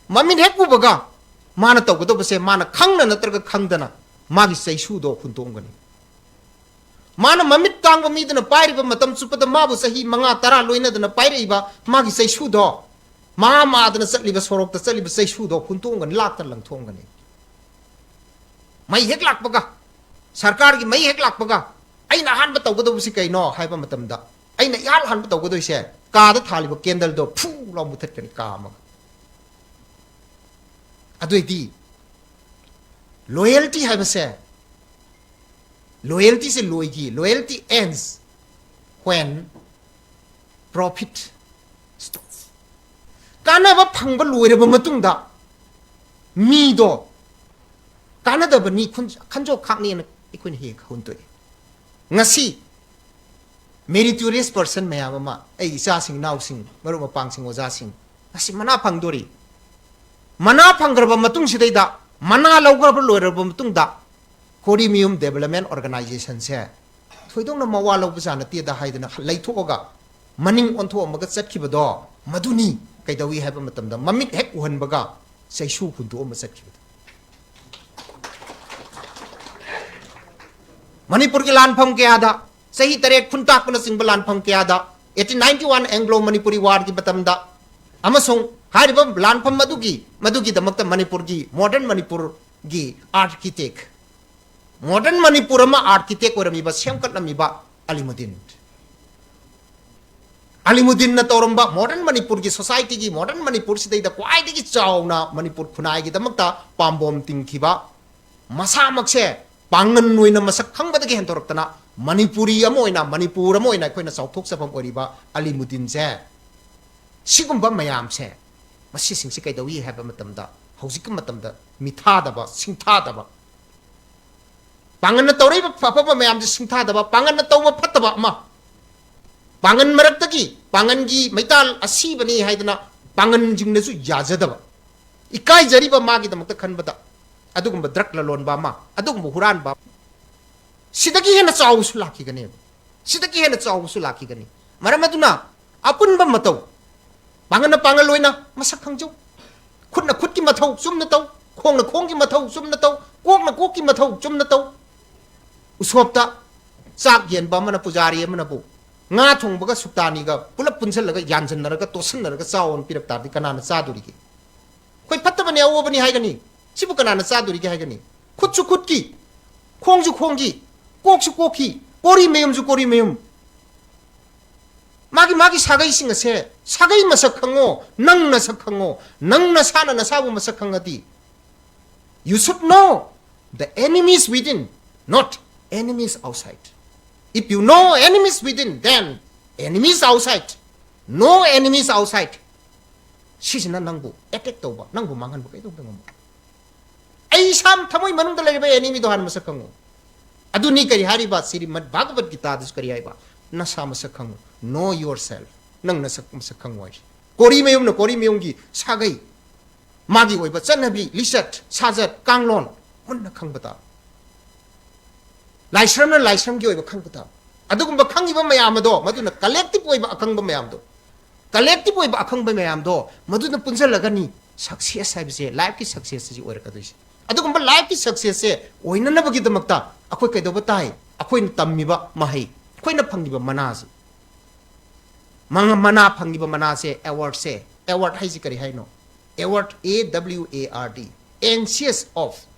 ꯃꯃꯤꯠ ꯍꯦꯛ ꯎꯕꯒ ꯃꯥꯅ ꯇꯧꯒꯗꯕꯁꯦ, ꯃꯥꯅ ꯈꯪꯅ ꯅꯠꯇ꯭ꯔꯒ ꯈꯪꯗꯅ ꯃꯥꯒꯤ ꯆꯩꯁꯨꯗꯣ ꯍꯨꯟꯗꯣꯛꯑꯝꯒꯅꯤ꯫ ꯃꯥꯅ ꯃꯃꯤꯠ ꯇꯥꯡꯕ ꯃꯤꯗꯨꯅ ꯄꯥꯏꯔꯤꯕ ꯃꯇꯝ ꯆꯨꯞꯄꯗ, ꯃꯥꯕꯨ ꯆꯍꯤ ꯃꯉꯥ, ꯇꯔꯥ ꯂꯣꯏꯅꯗꯅ ꯄꯥꯏꯔꯛꯏꯕ ꯃꯥꯒꯤ ꯆꯩꯁꯨꯗꯣ, ꯃꯥ ꯃꯥꯗꯅ ꯆꯠꯂꯤꯕ, ꯁꯣꯔꯣꯛꯇ ꯆꯠꯂꯤꯕ ꯆꯩꯁꯨꯗꯣ ꯍꯨꯟꯇꯣꯛꯑꯝꯒꯅꯤ, ꯂꯥꯛꯇ ꯂꯪꯊꯣꯛꯑꯝꯒꯅꯤ꯫ ꯃꯩ ꯍꯦꯛ ꯂꯥꯛꯄꯒ, ꯁꯔꯀꯥꯔꯒꯤ ꯃꯩ ꯍꯦꯛ ꯂꯥꯛꯄꯒ, ꯑꯩꯅ ꯑꯍꯥꯟꯕ ꯇꯧꯒꯗꯧꯕꯁꯤ ꯀꯩꯅꯣ ꯍꯥꯏꯕ ꯃꯇꯝꯗ, ꯑꯩꯅ ꯏꯍꯥꯟ ꯍꯥꯟꯕ ꯇꯧꯒꯗꯣꯏꯁꯦ, ꯀꯥꯗ ꯊꯥꯜꯂꯤꯕ candleꯗꯣ ꯐꯨ ꯂꯥꯎ ꯃꯨꯊꯠꯀꯅꯤ, ꯀꯥ ꯑꯃꯒ꯫ ꯑꯗꯨꯑꯣꯏꯗꯤ loyalty ꯍꯥꯏꯕꯁꯦ, loyaltyꯁꯦ ꯂꯣꯏꯈꯤ, loyalty ends when profit stops. ꯀꯥꯟꯅꯕ ꯐꯪꯕ ꯂꯣꯏꯔꯕ ꯃꯇꯨꯡꯗ ꯃꯤꯗꯣ ꯀꯥꯟꯅꯗꯕꯅꯤ, ꯈꯨꯟ-, ꯈꯟꯖꯣꯛ ꯈꯥꯛꯅꯦꯅ ꯑꯩꯈꯣꯏꯅ ꯍꯦꯛ ꯍꯨꯟꯗꯣꯛꯑꯦ꯫ ꯉꯁꯤ meritorious person ꯃꯌꯥꯝ ꯑꯃ, ꯑꯩ ꯏꯆꯥꯁꯤꯡ, ꯏꯅꯥꯎꯁꯤꯡ, ꯃꯔꯨꯞ ꯃꯄꯥꯡꯁꯤꯡ, ꯑꯣꯖꯥꯁꯤꯡ, ꯉꯁꯤ ꯃꯅꯥ ꯐꯪꯗꯣꯔꯤ꯫ ꯃꯅꯥ ꯐꯪꯈ꯭ꯔꯕ ꯃꯇꯨꯡꯁꯤꯗꯩꯗ, ꯃꯅꯥ ꯂꯧꯈ꯭ꯔꯕ ꯂꯣꯏꯔꯕ ꯃꯇꯨꯡꯗ, ꯀꯣꯔꯤꯃꯌꯨꯝ Development Organizationꯁꯦ ꯊꯣꯏꯗꯣꯛꯅ ꯃꯋꯥ ꯂꯧꯕꯖꯥꯠ ꯅꯠꯇꯦꯗ ꯍꯥꯏꯗꯅ ꯂꯩꯊꯣꯛꯑꯒ ꯃꯅꯤꯡ ꯑꯣꯟꯊꯣꯛꯑꯝꯃꯒ ꯆꯠꯈꯤꯕꯗꯣ, ꯃꯗꯨꯅꯤ ꯀꯩꯗꯧꯏ ꯍꯥꯏꯕ ꯃꯇꯝꯗ, ꯃꯃꯤꯠ ꯍꯦꯛ ꯎꯍꯟꯕꯒ ꯆꯩꯁꯨ ꯍꯨꯟꯗꯣꯛꯑꯝꯃ ꯆꯠꯈꯤꯕꯗꯣ꯫ ꯃꯅꯤꯄꯨꯔꯒꯤ ꯂꯥꯟꯐꯝ ꯀꯌꯥꯗ, ꯆꯍꯤ ꯇꯔꯦꯠ ꯈꯨꯟꯇꯥꯛꯄꯅꯆꯤꯡꯕ ꯂꯥꯟꯐꯝ ꯀꯌꯥꯗ, eighteen ninety one Anglo Manipuri Warꯒꯤ ꯃꯇꯝꯗ, ꯑꯃꯁꯨꯡ ꯍꯥꯏꯔꯤꯕ ꯂꯥꯟꯐꯝ ꯑꯗꯨꯒꯤ, ꯃꯗꯨꯒꯤꯗꯃꯛꯇ ꯃꯅꯤꯄꯨꯔꯒꯤ, modern ꯃꯅꯤꯄꯨꯔꯒꯤ architect, modern ꯃꯅꯤꯄꯨꯔ ꯑꯃ architect ꯑꯣꯏꯔꯝꯃꯤꯕ, ꯁꯦꯝꯒꯠꯂꯝꯃꯤꯕ ꯑꯂꯤꯃꯨꯗꯤꯟ꯫ ꯑꯂꯤꯃꯨꯗꯤꯟꯅ ꯇꯧꯔꯝꯕ modern ꯃꯅꯤꯄꯨꯔꯒꯤ societyꯒꯤ, modern ꯃꯅꯤꯄꯨꯔꯁꯤꯗꯩꯗ ꯈ꯭ꯋꯥꯏꯗꯒꯤ ꯆꯥꯎꯅ ꯃꯅꯤꯄꯨꯔ ꯈꯨꯟꯅꯥꯏꯒꯤꯗꯃꯛꯇ ꯄꯥꯝꯕꯣꯝ ꯇꯤꯡꯈꯤꯕ, ꯃꯁꯥꯃꯛꯁꯦ ꯄꯥꯡꯒꯟ ꯑꯣꯏꯅ ꯃꯁꯛ ꯈꯪꯕꯗꯒꯤ ꯍꯦꯟꯗꯣꯔꯛꯇꯅ ꯃꯅꯤꯄꯨꯔꯤ ꯑꯃ ꯑꯣꯏꯅ, ꯃꯅꯤꯄꯨꯔ ꯑꯃ ꯑꯣꯏꯅ ꯑꯩꯈꯣꯏꯅ ꯆꯥꯎꯊꯣꯛꯆꯐꯝ ꯑꯣꯏꯔꯤꯕ ꯑꯂꯤꯃꯨꯗꯤꯟꯁꯦ, ꯁꯤꯒꯨꯝꯕ ꯃꯌꯥꯝꯁꯦ, ꯃꯁꯤꯁꯤꯡꯁꯤ ꯀꯩꯗꯧꯏ ꯍꯥꯏꯕ ꯃꯇꯝꯗ, ꯍꯧꯖꯤꯛꯀꯤ ꯃꯇꯝꯗ ꯃꯤꯊꯥꯗꯕ, ꯁꯤꯡꯊꯥꯗꯕ, ꯄꯥꯡꯒꯟꯅ ꯇꯧꯔꯛꯏꯕ ꯑꯐꯕ ꯃꯌꯥꯝꯁꯦ ꯁꯤꯡꯊꯥꯗꯕ, ꯄꯥꯡꯒꯟꯅ ꯇꯧꯕ ꯐꯠꯇꯕ ꯑꯃ, ꯄꯥꯡꯒꯟ ꯃꯔꯛꯇꯒꯤ, ꯄꯥꯡꯒꯟꯒꯤ ꯃꯩꯇꯥꯜ ꯑꯁꯤꯕꯅꯤ ꯍꯥꯏꯗꯅ ꯄꯥꯡꯒꯟꯁꯤꯡꯅꯁꯨ ꯌꯥꯖꯗꯕ, ꯏꯀꯥꯏꯖꯔꯤꯕ ꯃꯥꯒꯤꯗꯃꯛꯇ ꯈꯟꯕꯗ, ꯑꯗꯨꯒꯨꯝꯕ ꯗ꯭ꯔꯒ ꯂꯂꯣꯟꯕ ꯑꯃ, ꯑꯗꯨꯒꯨꯝꯕ ꯍꯨꯔꯥꯟꯕ ꯑꯃ, ꯁꯤꯗꯒꯤ ꯍꯦꯟꯅ ꯆꯥꯎꯕꯁꯨ ꯂꯥꯛꯈꯤꯒꯅꯦꯕ, ꯁꯤꯗꯒꯤ ꯍꯦꯟꯅ ꯆꯥꯎꯕꯁꯨ ꯂꯥꯛꯈꯤꯒꯅꯤ꯫ ꯃꯔꯝ ꯑꯗꯨꯅ ꯑꯄꯨꯟꯕ ꯃꯇꯧ, ꯄꯥꯡꯒꯜꯅ ꯄꯥꯡꯒꯜ ꯑꯣꯏꯅ ꯃꯁꯛ ꯈꯪꯖꯧ, ꯈꯨꯠꯅ ꯈꯨꯠꯀꯤ ꯃꯊꯧ ꯆꯨꯝꯅ ꯇꯧ, ꯈꯣꯡꯅ ꯈꯣꯡꯒꯤ ꯃꯊꯧ ꯆꯨꯝꯅ ꯇꯧ, ꯀꯣꯛꯅ ꯀꯣꯛꯀꯤ ꯃꯊꯧ ꯆꯨꯝꯅ ꯇꯧ꯫ ꯎꯁꯣꯞꯇ ꯆꯥꯛ ꯌꯦꯟꯕ ꯑꯃꯅ, ꯄꯨꯖꯥꯔꯤ ꯑꯃꯅꯕꯨ ꯉꯥ ꯊꯣꯡꯕꯒ ꯁꯨꯛꯇꯥꯅꯤꯒ ꯄꯨꯂꯞ ꯄꯨꯟꯁꯤꯜꯂꯒ, ꯌꯥꯟꯁꯤꯟꯅꯔꯒ, ꯇꯣꯠꯁꯤꯟꯅꯔꯒ ꯆꯥꯎ ꯑꯅ ꯄꯤꯔꯛ ꯇꯥꯔꯗꯤ ꯀꯅꯥꯅ ꯆꯥꯗꯣꯔꯤꯒꯦ? ꯑꯩꯈꯣꯏ ꯐꯠꯇꯕꯅꯦ, ꯑꯑꯣꯕꯅꯦ ꯍꯥꯏꯒꯅꯤ꯫ ꯁꯤꯕꯨ ꯀꯅꯥꯅ ꯆꯥꯗꯣꯔꯤꯒꯦ ꯍꯥꯏꯒꯅꯤ? ꯈꯨꯠꯁꯨ ꯈꯨꯠꯀꯤ, ꯈꯣꯡꯁꯨ ꯈꯣꯡꯒꯤ, ꯀꯣꯛꯁꯨ ꯀꯣꯛꯈꯤ, ꯀꯣꯔꯤ ꯃꯌꯨꯝꯁꯨ ꯀꯣꯔꯤ ꯃꯌꯨꯝ꯫ ꯃꯥꯒꯤ ꯃꯥꯒꯤ ꯁꯥꯒꯩꯁꯤꯡ ꯑꯁꯦ, ꯁꯥꯒꯩ ꯃꯁꯛ ꯈꯪꯉꯣ, ꯅꯪ ꯅꯁꯛ ꯈꯪꯉꯣ, ꯅꯪ ꯅꯁꯥꯅ ꯅꯁꯥꯕꯨ ꯃꯁꯛ ꯈꯪꯉꯗꯤ, you should know the enemies within, not enemies outside. If you know enemies within, then enemies outside, no enemies outside. ꯁꯤꯁꯤꯅ ꯅꯪꯕꯨ ꯑꯦꯇꯦꯛ ꯇꯧꯕ, ꯅꯪꯕꯨ ꯃꯥꯡꯍꯟꯕ ꯀꯩꯗꯧꯕꯗ ꯉꯝꯃꯣꯏ꯫ ꯑꯩ ꯏꯁꯥ ꯊꯃꯣꯏ ꯃꯅꯨꯡꯗ ꯂꯩꯔꯤꯕ ꯑꯦꯅꯤꯃꯤꯗꯣ ꯍꯥꯟꯅ ꯃꯁꯛ ꯈꯪꯉꯨ꯫ ꯑꯗꯨꯅꯤ ꯀꯔꯤ ꯍꯥꯏꯔꯤꯕ? ꯁ꯭ꯔꯤꯃꯗ ꯚꯥꯒꯕꯠ ꯒꯤꯇꯥꯗꯁꯨ ꯀꯔꯤ ꯍꯥꯏꯕ? ꯅꯁꯥ ꯃꯁꯛ ꯈꯪꯉꯨ꯫ Know yourself. ꯅꯪ ꯅꯁꯛ ꯃꯁꯛ ꯈꯪꯉꯨ ꯍꯥꯏꯁꯦ꯫ ꯀꯣꯔꯤ ꯃꯌꯨꯝꯅ ꯀꯣꯔꯤ ꯃꯌꯨꯝꯒꯤ ꯁꯥꯒꯩ, ꯃꯥꯒꯤ ꯑꯣꯏꯕ ꯆꯠꯅꯕꯤ, ꯂꯤꯆꯠ ꯁꯥꯖꯠ, ꯀꯥꯡꯂꯣꯟ ꯃꯨꯟꯅ ꯈꯪꯕ ꯇꯥꯕ꯫ ꯂꯥꯏꯁ꯭ꯔꯝꯅ ꯂꯥꯏꯁ꯭ꯔꯝꯒꯤ ꯑꯣꯏꯕ ꯈꯪꯕ ꯇꯥꯕ꯫ ꯑꯗꯨꯒꯨꯝꯕ ꯈꯪꯉꯤꯕ ꯃꯌꯥꯝ ꯑꯗꯣ, ꯃꯗꯨꯅ ꯀꯂꯦꯛꯇꯤꯚ ꯑꯣꯏꯕ ꯑꯈꯪꯕ ꯃꯌꯥꯝꯗꯣ, ꯀꯂꯦꯛꯇꯤꯚ ꯑꯣꯏꯕ ꯑꯈꯪꯕ ꯃꯌꯥꯝꯗꯣ, ꯃꯗꯨꯅ ꯄꯨꯟꯁꯤꯜꯂꯒꯅꯤ ꯁꯛꯁꯦꯁ ꯍꯥꯏꯕꯁꯦ, ꯂꯥꯏꯐꯀꯤ ꯁꯛꯁꯦꯁ ꯑꯁꯤ ꯑꯣꯏꯔꯛꯀꯗꯣꯏꯁꯦ꯫ ꯑꯗꯨꯒꯨꯝꯕ ꯂꯥꯏꯐꯀꯤ ꯁꯛꯁꯦꯁꯁꯦ ꯑꯣꯏꯅꯅꯕꯒꯤꯗꯃꯛꯇ ꯑꯩꯈꯣꯏ ꯀꯩꯗꯧꯕ ꯇꯥꯏ? ꯑꯩꯈꯣꯏꯅ ꯇꯝꯃꯤꯕ ꯃꯍꯩ, ꯑꯩꯈꯣꯏꯅ ꯐꯪꯉꯤꯕ ꯃꯅꯥꯁꯦ, ꯃꯉ-, ꯃꯅꯥ ꯐꯪꯉꯤꯕ ꯃꯅꯥꯁꯦ, ꯑꯦꯋꯥꯔꯗꯁꯦ, ꯑꯦꯋꯥꯔꯗ ꯍꯥꯏꯁꯤ ꯀꯔꯤ ꯍꯥꯏꯅꯣ? Award, A W A R D, anxious of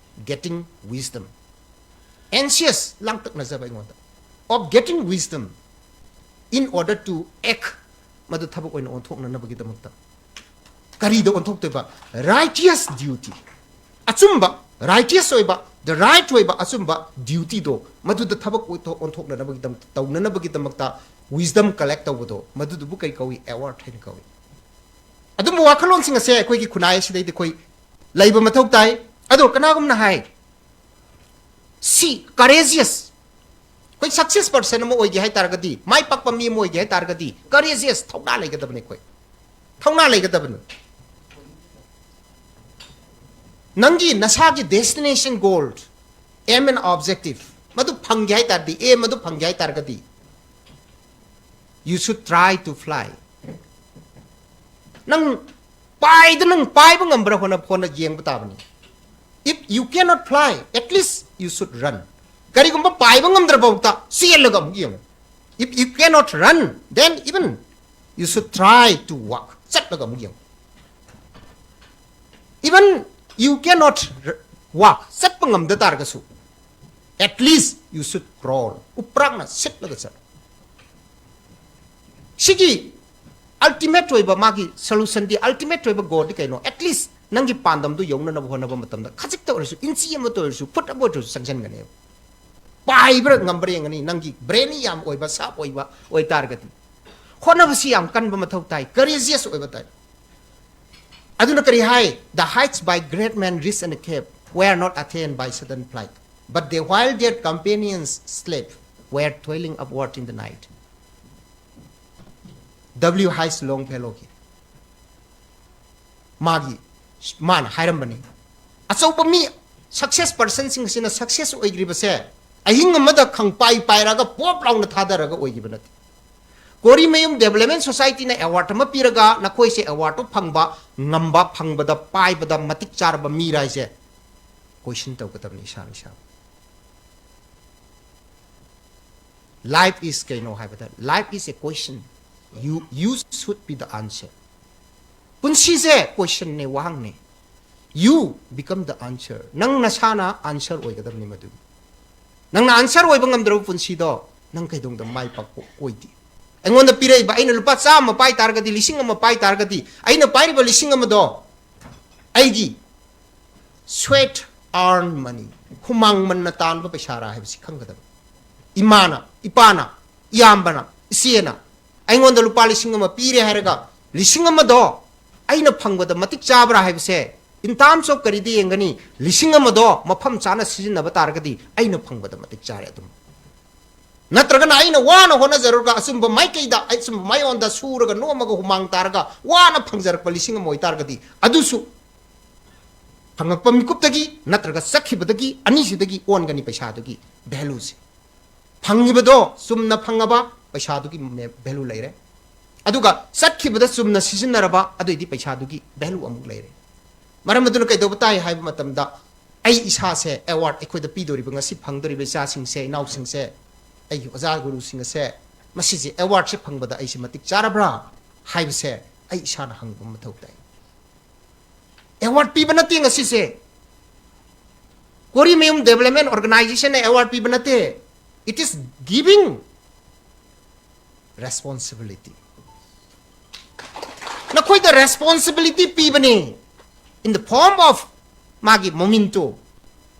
getting wisdom. Anxious, ꯂꯥꯡꯇꯛꯅꯖꯕ ꯑꯩꯉꯣꯟꯗ, of getting wisdom in order to act, ꯃꯗꯨ ꯊꯕꯛ ꯑꯣꯏꯅ ꯑꯣꯟꯊꯣꯛꯅꯅꯕꯒꯤꯗꯃꯛꯇ꯫ ꯀꯔꯤꯗ ꯑꯣꯟꯊꯣꯛꯇꯣꯏꯕ? Righteous duty, ꯑꯆꯨꯝꯕ, righteous ꯑꯣꯏꯕ, the right ꯑꯣꯏꯕ ꯑꯆꯨꯝꯕ ꯗ꯭ꯌꯨꯇꯤꯗꯣ, ꯃꯗꯨꯗ ꯊꯕꯛ ꯑꯣꯏꯊꯣꯛ-, ꯑꯣꯟꯊꯣꯛꯅꯅꯕꯒꯤꯗꯃꯛꯇ, ꯇꯧꯅꯅꯕꯒꯤꯗꯃꯛꯇ wisdom collect ꯇꯧꯕꯗꯣ, ꯃꯗꯨꯗꯨꯕꯨ ꯀꯔꯤ ꯀꯧꯏ? ꯑꯦꯋꯥꯔꯗ ꯍꯥꯏꯅ ꯀꯧꯏ꯫ ꯑꯗꯨꯝꯕ ꯋꯥꯈꯜꯂꯣꯟꯁꯤꯡ ꯑꯁꯦ ꯑꯩꯈꯣꯏꯒꯤ ꯈꯨꯟꯅꯥꯏ ꯑꯁꯤꯗꯩꯗ ꯑꯩꯈꯣꯏ ꯂꯩꯕ ꯃꯊꯧ ꯇꯥꯏ꯫ ꯑꯗꯣ ꯀꯅꯥꯒꯨꯝꯅ ꯍꯥꯏ, ꯁꯤ ꯀꯔꯦꯖꯤꯌꯁ, ꯑꯩꯈꯣꯏ ꯁꯛꯁꯦꯁ ꯄꯔꯁꯟ ꯑꯃ ꯑꯣꯏꯒꯦ ꯍꯥꯏ ꯇꯥꯔꯒꯗꯤ, ꯃꯥꯏ ꯄꯥꯛꯄ ꯃꯤ ꯑꯃ ꯑꯣꯏꯒꯦ ꯍꯥꯏ ꯇꯥꯔꯒꯗꯤ, ꯀꯔꯦꯖꯤꯌꯁ, ꯊꯧꯅꯥ ꯂꯩꯒꯗꯕꯅꯤ ꯑꯩꯈꯣꯏ꯫ ꯊꯧꯅꯥ ꯂꯩꯒꯗꯕꯅꯤ꯫ ꯅꯪꯒꯤ ꯅꯁꯥꯒꯤ destination, goal, aim and objective ꯃꯗꯨ ꯐꯪꯒꯦ ꯍꯥꯏ ꯇꯥꯔꯗꯤ, aim ꯑꯗꯨ ꯐꯪꯒꯦ ꯍꯥꯏ ꯇꯥꯔꯒꯗꯤ, you should try to fly. ꯅꯪ ꯄꯥꯏꯗ ꯅꯪ ꯄꯥꯏꯕ ꯉꯝꯕ꯭ꯔꯥ ꯍꯣꯠꯅ ꯍꯣꯠꯅ ꯌꯦꯡꯕ ꯇꯥꯕꯅꯤ꯫ If you cannot fly, at least you should run. ꯀꯔꯤꯒꯨꯝꯕ ꯄꯥꯏꯕ ꯉꯝꯗ꯭ꯔꯐꯥꯎꯗ ꯆꯦꯜꯂꯒ ꯑꯃꯨꯛ ꯌꯦꯡꯉꯨ꯫ If you cannot run, then even you should try to walk. ꯆꯠꯂꯒ ꯑꯃꯨꯛ ꯌꯦꯡꯉꯨ꯫ Even you cannot walk, ꯆꯠꯄ ꯉꯝꯗ ꯇꯥꯔꯒꯁꯨ, at least you should crawl. ꯎꯞꯄ꯭ꯔꯥꯛꯅ ꯁꯤꯠꯂꯒ ꯆꯠꯂꯨ꯫ ꯁꯤꯒꯤ ultimate ꯑꯣꯏꯕ ꯃꯥꯒꯤ solution ꯗꯤ, ultimate ꯑꯣꯏꯕ goal ꯗꯤ ꯀꯩꯅꯣ? At least ꯅꯪꯒꯤ ꯄꯥꯟꯗꯝꯗꯨ ꯌꯧꯅꯅꯕ ꯍꯣꯠꯅꯕ ꯃꯇꯝꯗ ꯈꯖꯤꯛꯇ ꯑꯣꯏꯔꯁꯨ, ꯏꯟꯆꯤ ꯑꯃꯇ ꯑꯣꯏꯔꯁꯨ, ꯐꯨꯠ ꯑꯃ ꯑꯣꯏꯔꯁꯨ ꯆꯪꯁꯤꯟꯒꯅꯦꯕ꯫ ꯄꯥꯏꯕ ꯉꯝꯕ꯭ꯔꯥ ꯌꯦꯡꯒꯅꯤ, ꯅꯪꯒꯤ brainy ꯌꯥꯝ ꯑꯣꯏꯕ, sharp ꯑꯣꯏꯕ ꯑꯣꯏꯇꯥꯔꯒꯗꯤ꯫ ꯍꯣꯠꯅꯕꯁꯤ ꯌꯥꯝ ꯀꯟꯕ ꯃꯊꯧ ꯇꯥꯏ, courageous ꯑꯣꯏꯕ ꯇꯥꯏ꯫ ꯑꯗꯨꯅ ꯀꯔꯤ ꯍꯥꯏ? The heights by great men reach and kept were not attained by sudden flight, but they, while their companions slept, were toiling upward in the night. W H Longfellow ꯒꯤ ꯃꯥꯒꯤ, ꯃꯥꯅ ꯍꯥꯏꯔꯝꯕꯅꯤ꯫ ꯑꯆꯧꯕ ꯃꯤ, success person ꯁꯤꯡ ꯑꯁꯤꯅ success ꯑꯣꯏꯈ꯭ꯔꯤꯕꯁꯦ ꯑꯍꯤꯡ ꯑꯃꯗ ꯈꯪꯄꯥꯏ ꯄꯥꯏꯔꯒ ꯄꯣꯞ ꯂꯥꯎꯅ ꯊꯥꯗꯔꯒ ꯑꯣꯏꯈꯤꯕ ꯅꯠꯇꯦ꯫ ꯀꯣꯔꯤꯃꯌꯨꯝ Development Society ꯅ award ꯑꯃ ꯄꯤꯔꯒ ꯅꯈꯣꯏꯁꯦ award ꯇꯣ ꯐꯪꯕ ꯉꯝꯕ, ꯐꯪꯕꯗ, ꯄꯥꯏꯕꯗ ꯃꯇꯤꯛ ꯆꯥꯔꯕ ꯃꯤꯔ ꯍꯥꯏꯁꯦ question ꯇꯧꯒꯗꯕꯅꯤ ꯏꯁꯥꯅ ꯏꯁꯥꯕꯨ꯫ Life is ꯀꯩꯅꯣ ꯍꯥꯏꯕꯗ, life is a question. You, you should be the answer. ꯄꯨꯟꯁꯤꯁꯦ question ꯅꯦ, ꯋꯥꯍꯪꯅꯦ꯫ You become the answer. ꯅꯪ ꯅꯁꯥꯅ answer ꯑꯣꯏꯒꯗꯕꯅꯤ ꯃꯗꯨꯒꯤ꯫ ꯅꯪꯅ answer ꯑꯣꯏꯕ ꯉꯝꯗ꯭ꯔꯕ ꯄꯨꯟꯁꯤꯗꯣ, ꯅꯪ ꯀꯩꯗꯧꯅꯨꯡꯗ ꯃꯥꯏ ꯄꯥꯛꯄ ꯑꯣꯏꯗꯦ꯫ ꯑꯩꯉꯣꯟꯗ ꯄꯤꯔꯛꯏꯕ, ꯑꯩꯅ ꯂꯨꯄꯥ ꯆꯥꯝꯃ ꯄꯥꯏ ꯇꯥꯔꯒꯗꯤ, ꯂꯤꯁꯤꯡ ꯑꯃ ꯄꯥꯏ ꯇꯥꯔꯒꯗꯤ, ꯑꯩꯅ ꯄꯥꯏꯔꯤꯕ ꯂꯤꯁꯤꯡ ꯑꯃꯗꯣ ꯑꯩꯒꯤ sweat earned money, ꯍꯨꯃꯥꯡ ꯃꯟꯅ ꯇꯥꯟꯕ ꯄꯩꯁꯥꯔꯥ ꯍꯥꯏꯕꯁꯤ ꯈꯪꯒꯗꯕ꯫ ꯏꯃꯥꯅ, ꯏꯄꯥꯅ, ꯏꯌꯥꯝꯕꯅ, ꯏꯆꯦꯅ ꯑꯩꯉꯣꯟꯗ ꯂꯨꯄꯥ ꯂꯤꯁꯤꯡ ꯑꯃ ꯄꯤꯔꯦ ꯍꯥꯏꯔꯒ, ꯂꯤꯁꯤꯡ ꯑꯃꯗꯣ ꯑꯩꯅ ꯐꯪꯕꯗ ꯃꯇꯤꯛ ꯆꯥꯕ꯭ꯔꯥ ꯍꯥꯏꯕꯁꯦ in terms of ꯀꯔꯤꯗ ꯌꯦꯡꯒꯅꯤ? ꯂꯤꯁꯤꯡ ꯑꯃꯗꯣ ꯃꯐꯝ ꯆꯥꯅ ꯁꯤꯖꯤꯟꯅꯕ ꯇꯥꯔꯒꯗꯤ ꯑꯩꯅ ꯐꯪꯕꯗ ꯃꯇꯤꯛ ꯆꯥꯔꯦ ꯑꯗꯨꯝ꯫ ꯅꯠꯇ꯭ꯔꯒꯅ ꯑꯩꯅ ꯋꯥꯅ ꯍꯣꯠꯅꯖꯔꯨꯔꯒ ꯑꯆꯨꯝꯕ ꯃꯥꯏꯀꯩꯗ, ꯑꯆꯨꯝꯕ ꯃꯥꯏꯌꯣꯟꯗ ꯁꯨꯔꯒ ꯅꯣꯝꯃꯒ ꯍꯨꯃꯥꯡ ꯇꯥꯔꯒ ꯋꯥꯅ ꯐꯪꯖꯔꯛꯄ ꯂꯤꯁꯤꯡ ꯑꯃ ꯑꯣꯏꯇꯥꯔꯒꯗꯤ, ꯑꯗꯨꯁꯨ ꯐꯪꯉꯛꯄ ꯃꯤꯀꯨꯞꯇꯒꯤ ꯅꯠꯇ꯭ꯔꯒ ꯆꯠꯈꯤꯕꯗꯒꯤ, ꯑꯅꯤꯁꯤꯗꯒꯤ ꯑꯣꯟꯒꯅꯤ ꯄꯩꯁꯥꯗꯨꯒꯤ valueꯁꯦ꯫ ꯐꯪꯉꯤꯕꯗꯣ ꯆꯨꯝꯅ ꯐꯪꯉꯕ, ꯄꯩꯁꯥꯗꯨꯒꯤ value ꯂꯩꯔꯦ꯫ ꯑꯗꯨꯒ ꯆꯠꯈꯤꯕꯗ ꯆꯨꯝꯅ ꯁꯤꯖꯤꯟꯅꯔꯕ, ꯑꯗꯨꯏꯗꯤ ꯄꯩꯁꯥꯗꯨꯒꯤ value ꯑꯃꯨꯛ ꯂꯩꯔꯦ꯫ ꯃꯔꯝ ꯑꯗꯨꯅ ꯀꯩꯗꯧꯕ ꯇꯥꯏ ꯍꯥꯏꯕ ꯃꯇꯝꯗ, ꯑꯩ ꯏꯁꯥꯁꯦ award, ꯑꯩꯈꯣꯏꯗ ꯄꯤꯗꯧꯔꯤꯕ, ꯉꯁꯤ ꯐꯪꯗꯧꯔꯤꯕ ꯏꯆꯥꯁꯤꯡꯁꯦ, ꯏꯅꯥꯎꯁꯤꯡꯁꯦ, ꯑꯩꯒꯤ ꯑꯣꯖꯥ ꯒꯨꯔꯨꯁꯤꯡ ꯑꯁꯦ, ꯃꯁꯤꯁꯦ, awardꯁꯦ ꯐꯪꯕꯗ ꯑꯩꯁꯦ ꯃꯇꯤꯛ ꯆꯥꯔꯕ꯭ꯔꯥ ꯍꯥꯏꯕꯁꯦ ꯑꯩ ꯏꯁꯥꯅ ꯍꯪꯕ ꯃꯊꯧ ꯇꯥꯏ꯫ Award ꯄꯤꯕ ꯅꯠꯇꯦ ꯉꯁꯤꯁꯦ꯫ ꯀꯣꯔꯤꯃꯌꯨꯝ Development Organizationꯅ award ꯄꯤꯕ ꯅꯠꯇꯦ꯫ It is giving responsibility. ꯅꯈꯣꯏꯗ responsibility ꯄꯤꯕꯅꯤ, in the form of ꯃꯥꯒꯤ memento,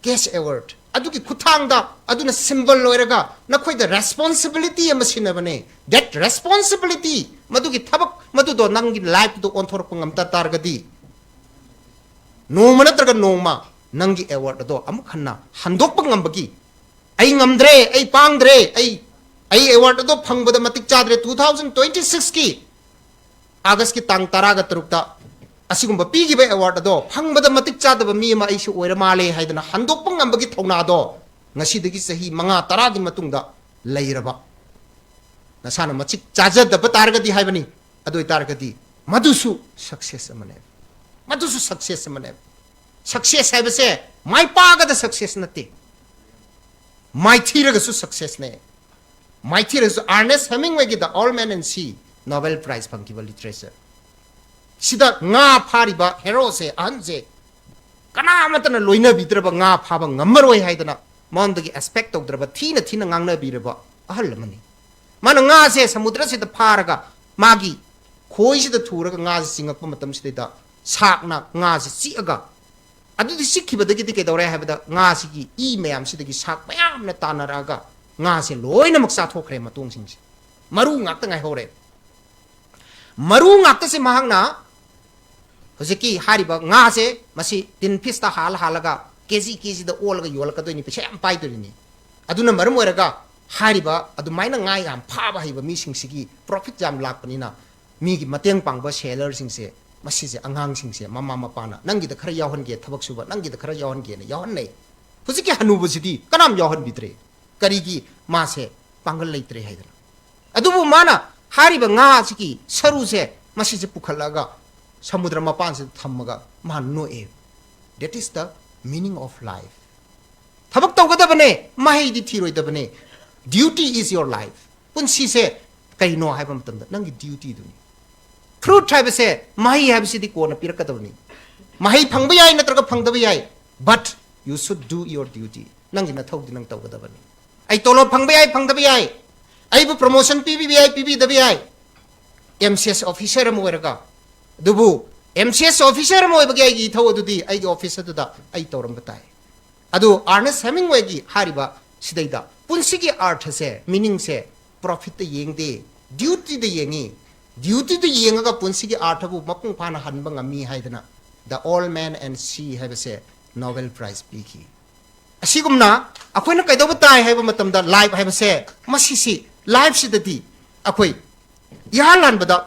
cash award꯫ ꯑꯗꯨꯒꯤ ꯈꯨꯠꯊꯥꯡꯗ, ꯑꯗꯨꯅ symbol ꯑꯣꯏꯔꯒ ꯅꯈꯣꯏꯗ responsibility ꯑꯃ ꯁꯤꯟꯅꯕꯅꯦ꯫ That responsibility, ꯃꯗꯨꯒꯤ ꯊꯕꯛ ꯃꯗꯨꯗꯣ ꯅꯪꯒꯤ lifeꯇ ꯑꯣꯟꯊꯣꯔꯛꯄ ꯉꯝꯇ ꯇꯥꯔꯒꯗꯤ, ꯅꯣꯡꯃ ꯅꯠꯇ꯭ꯔꯒ ꯅꯣꯡꯃ ꯅꯪꯒꯤ award ꯑꯗꯣ ꯑꯃꯨꯛ ꯍꯟꯅ ꯍꯟꯗꯣꯛꯄ ꯉꯝꯕꯒꯤ, "ꯑꯩ ꯉꯝꯗ꯭ꯔꯦ, ꯑꯩ ꯄꯥꯡꯗ꯭ꯔꯦ, ꯑꯩ, ꯑꯩ award ꯑꯗꯣ ꯐꯪꯕꯗ ꯃꯇꯤꯛ ꯆꯥꯗ꯭ꯔꯦ, two thousand twenty sixꯀꯤ Augustꯀꯤ ꯇꯥꯡ ꯇꯔꯥꯒ ꯇꯔꯨꯛꯇ ꯑꯁꯤꯒꯨꯝꯕ ꯄꯤꯈꯤꯕ award ꯑꯗꯣ ꯐꯪꯕꯗ ꯃꯇꯤꯛ ꯆꯥꯗꯕ ꯃꯤ ꯑꯃ ꯑꯩꯁꯨ ꯑꯣꯏꯔ ꯃꯥꯜꯂꯦ" ꯍꯥꯏꯗꯅ ꯍꯟꯗꯣꯛꯄ ꯉꯝꯕꯒꯤ ꯊꯧꯅꯥꯗꯣ ꯉꯁꯤꯗꯒꯤ ꯆꯍꯤ ꯃꯉꯥ, ꯇꯔꯥꯒꯤ ꯃꯇꯨꯡꯗ ꯂꯩꯔꯕ, ꯅꯁꯥꯅ ꯃꯇꯤꯛ ꯆꯥꯖꯗꯕ ꯇꯥꯔꯒꯗꯤ ꯍꯥꯏꯕꯅꯤ, ꯑꯗꯨ ꯑꯣꯏꯇꯥꯔꯒꯗꯤ ꯃꯗꯨꯁꯨ success ꯑꯃꯅꯦꯕ꯫ ꯃꯗꯨꯁꯨ success ꯑꯃꯅꯦꯕ꯫ Success ꯍꯥꯏꯕꯁꯦ ꯃꯥꯏ ꯄꯥꯛꯑꯒꯗ success ꯅꯠꯇꯦ, ꯃꯥꯏꯊꯤꯔꯒꯁꯨ successꯅꯦ꯫ ꯃꯥꯏꯊꯤꯔꯒꯁꯨ, Ernest Hemingwayꯒꯤ The Old Man and Sea Nobel Prize ꯐꯪꯈꯤꯕ literature ꯁꯤꯗ ꯉꯥ ꯐꯥꯔꯤꯕ heroꯁꯦ, ꯑꯍꯟꯁꯦ, ꯀꯅꯥ ꯑꯃꯠꯇꯅ ꯂꯣꯏꯅꯕꯤꯗ꯭ꯔꯕ, ꯉꯥ ꯐꯥꯕ ꯉꯝꯃꯔꯣꯏ ꯍꯥꯏꯗꯅ ꯃꯉꯣꯟꯗꯒꯤ expect ꯇꯧꯗ꯭ꯔꯕ, ꯊꯤꯅ ꯊꯤꯅ ꯉꯥꯡꯅꯕꯤꯔꯕ ꯑꯍꯜ ꯑꯃꯅꯤ꯫ ꯃꯥꯅ ꯉꯥꯁꯦ ꯁꯃꯨꯗ꯭ꯔꯁꯤꯗ ꯐꯥꯔꯒ ꯃꯥꯒꯤ ꯈꯣꯏꯁꯤꯗ ꯊꯨꯔꯒ ꯉꯥꯁꯦ ꯆꯤꯡꯉꯛꯄ ꯃꯇꯝꯁꯤꯗꯩꯗ sharkꯅ ꯉꯥꯁꯦ ꯆꯤꯛꯑꯒ, ꯑꯗꯨꯗꯤ ꯆꯤꯛꯈꯤꯕꯗꯒꯤꯗꯤ ꯀꯩꯗꯧꯔꯦ ꯍꯥꯏꯕꯗ, ꯉꯥꯁꯤꯒꯤ ꯏ ꯃꯌꯥꯝꯁꯤꯗꯒꯤ shark ꯃꯌꯥꯝꯅ ꯇꯥꯟꯅꯔꯛꯑꯒ ꯉꯥꯁꯦ ꯂꯣꯏꯅꯃꯛ ꯆꯥꯊꯣꯛꯈ꯭ꯔꯦ, ꯃꯇꯣꯡꯁꯤꯡꯁꯦ꯫ ꯃꯔꯨ ꯉꯥꯛꯇ ꯉꯥꯏꯍꯧꯔꯦ꯫ ꯃꯔꯨ ꯉꯥꯛꯇꯁꯦ ꯃꯍꯥꯛꯅ ꯍꯧꯖꯤꯛꯀꯤ ꯍꯥꯏꯔꯤꯕ ꯉꯥꯁꯦ, ꯃꯁꯤ tin fishꯇ ꯍꯥꯜꯂ ꯍꯥꯜꯂꯒ KG KGꯗ ꯑꯣꯜꯂꯒ ꯌꯣꯜꯂꯛꯀꯗꯣꯏꯅꯤ, ꯄꯩꯁꯥ ꯌꯥꯝ ꯄꯥꯏꯗꯣꯔꯤꯅꯤ꯫ ꯑꯗꯨꯅ ꯃꯔꯝ ꯑꯣꯏꯔꯒ ꯍꯥꯏꯔꯤꯕ ꯑꯗꯨꯃꯥꯏꯅ ꯉꯥ ꯌꯥꯝ ꯐꯥꯕ ꯍꯩꯕ ꯃꯤꯁꯤꯡꯁꯤꯒꯤ profit ꯌꯥꯝ ꯂꯥꯛꯄꯅꯤꯅ, ꯃꯤꯒꯤ ꯃꯇꯦꯡ ꯄꯥꯡꯕ sellerꯁꯤꯡꯁꯦ, ꯃꯁꯤꯁꯦ ꯑꯉꯥꯡꯁꯤꯡꯁꯦ ꯃꯃꯥ ꯃꯄꯥꯅ ꯅꯪꯒꯤꯗ ꯈꯔ ꯌꯥꯎꯍꯟꯒꯦ ꯊꯕꯛ ꯁꯨꯕ, ꯅꯪꯒꯤꯗ ꯈꯔ ꯌꯥꯎꯍꯟꯒꯦꯅ ꯌꯥꯎꯍꯟꯅꯩ꯫ ꯍꯧꯖꯤꯛꯀꯤ ꯍꯅꯨꯕꯁꯤꯗꯤ ꯀꯅꯥꯝ ꯌꯥꯎꯍꯟꯕꯤꯗ꯭ꯔꯦ꯫ ꯀꯔꯤꯒꯤ? ꯃꯥꯁꯦ ꯄꯥꯡꯒꯜ ꯂꯩꯇ꯭ꯔꯦ ꯍꯥꯏꯗꯅ꯫ ꯑꯗꯨꯕꯨ ꯃꯥꯅ ꯍꯥꯏꯔꯤꯕ ꯉꯥ ꯑꯁꯤꯒꯤ ꯁꯔꯨꯁꯦ, ꯃꯁꯤꯁꯦ ꯄꯨꯈꯠꯂꯒ ꯁꯃꯨꯗ꯭ꯔ ꯃꯄꯥꯟꯁꯤꯗ ꯊꯝꯃꯒ ꯃꯥ ꯅꯣꯛꯑꯦ꯫ That is the meaning of life. ꯊꯕꯛ ꯇꯧꯒꯗꯕꯅꯦ, ꯃꯍꯩꯗꯤ ꯊꯤꯔꯣꯏꯗꯕꯅꯦ꯫ Duty is your life. ꯄꯨꯟꯁꯤꯁꯦ ꯀꯩꯅꯣ ꯍꯥꯏꯕ ꯃꯇꯝꯗ ꯅꯪꯒꯤ dutyꯗꯨꯅꯤ꯫ Fruit ꯍꯥꯏꯕꯁꯦ, ꯃꯍꯩ ꯍꯥꯏꯕꯁꯤꯗꯤ ꯀꯣꯟꯅ ꯄꯤꯔꯛꯀꯗꯕꯅꯤ꯫ ꯃꯍꯩ ꯐꯪꯕ ꯌꯥꯏ ꯅꯠꯇ꯭ꯔꯒ ꯐꯪꯗꯕ ꯌꯥꯏ, but you should do your duty. ꯅꯪꯒꯤ ꯅꯊꯧꯗꯤ ꯅꯪ ꯇꯧꯒꯗꯕꯅꯤ꯫ ꯑꯩ ꯇꯣꯂꯣꯞ ꯐꯪꯕ ꯌꯥꯏ, ꯐꯪꯗꯕ ꯌꯥꯏ, ꯑꯩꯕꯨ promotion ꯄꯤꯕꯤꯕ ꯌꯥꯏ, ꯄꯤꯕꯤꯗꯕ ꯌꯥꯏ, M C S officer ꯑꯃ ꯑꯣꯏꯔꯒ꯫ ꯑꯗꯨꯕꯨ M C S officer ꯑꯃ ꯑꯣꯏꯕꯒꯤ ꯑꯩꯒꯤ ꯏꯊꯧ ꯑꯗꯨꯗꯤ ꯑꯩꯒꯤ office ꯑꯗꯨꯗ ꯑꯩ ꯇꯧꯔꯝꯕ ꯇꯥꯏ꯫ ꯑꯗꯨ Ernest Hemingwayꯒꯤ ꯍꯥꯏꯔꯤꯕ ꯁꯤꯗꯩꯗ ꯄꯨꯟꯁꯤꯒꯤ ꯑꯥꯔꯊꯁꯦ, meaningꯁꯦ profitꯇ ꯌꯦꯡꯗꯦ, dutyꯗ ꯌꯦꯡꯉꯤ꯫ Dutyꯗ ꯌꯦꯡꯉꯒ ꯄꯨꯟꯁꯤꯒꯤ ꯑꯥꯔꯊꯕꯨ ꯃꯄꯨꯡ ꯐꯥꯅ ꯍꯟꯕ ꯉꯝꯃꯤ ꯍꯥꯏꯗꯅ The Old Man and Sea ꯍꯥꯏꯕꯁꯦ Nobel Prize ꯄꯤꯈꯤ꯫ ꯑꯁꯤꯒꯨꯝꯅ ꯑꯩꯈꯣꯏꯅ ꯀꯩꯗꯧꯕ ꯇꯥꯏ ꯍꯥꯏꯕ ꯃꯇꯝꯗ, life ꯍꯥꯏꯕꯁꯦ, ꯃꯁꯤꯁꯤ, lifeꯁꯤꯗꯗꯤ ꯑꯩꯈꯣꯏ ꯏꯍꯥꯟ ꯍꯥꯟꯕꯗ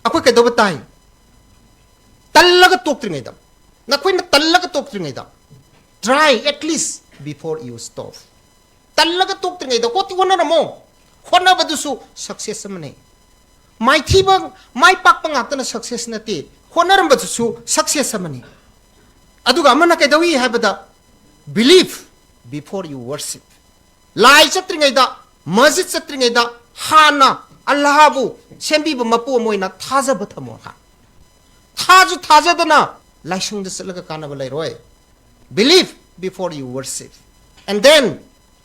ꯑꯩꯈꯣꯏ ꯀꯩꯗꯧꯕ ꯇꯥꯏ? ꯇꯜꯂꯒ ꯇꯣꯛꯇ꯭ꯔꯤꯉꯩꯗ, ꯅꯈꯣꯏꯅ ꯇꯜꯂꯒ ꯇꯣꯛꯇ꯭ꯔꯤꯉꯩꯗ, try at least before you stop. ꯇꯜꯂꯒ ꯇꯣꯛꯇ꯭ꯔꯤꯉꯩꯗ ꯍꯣꯠꯇꯤ ꯍꯣꯠꯅꯔꯝꯃꯣ꯫ ꯍꯣꯠꯅꯕꯗꯨꯁꯨ success ꯑꯃꯅꯤ꯫ ꯃꯥꯏꯊꯤꯕ, ꯃꯥꯏ ꯄꯥꯛꯄ ꯉꯥꯛꯇꯅ success ꯅꯠꯇꯦ, ꯍꯣꯠꯅꯔꯝꯕꯗꯨꯁꯨ success ꯑꯃꯅꯤ꯫ ꯑꯗꯨꯒ ꯑꯃꯅ ꯀꯩꯗꯧꯏ ꯍꯥꯏꯕꯗ, believe before you worship. ꯂꯥꯏ ꯆꯠꯇ꯭ꯔꯤꯉꯩꯗ, ꯃꯁꯖꯤꯗ ꯆꯠꯇ꯭ꯔꯤꯉꯩꯗ ꯍꯥꯟꯅ ꯑꯜꯂꯥꯍꯕꯨ ꯁꯦꯝꯕꯤꯕ ꯃꯄꯨ ꯑꯃ ꯑꯣꯏꯅ ꯊꯥꯖꯕ ꯊꯝꯃꯣ꯫ ꯍꯥ? ꯊꯥꯁꯨ ꯊꯥꯖꯗꯅ ꯂꯥꯏꯁꯪꯗ ꯆꯠꯂꯒ ꯀꯥꯟꯅꯕ ꯂꯩꯔꯣꯏ꯫ Believe before you worship. And then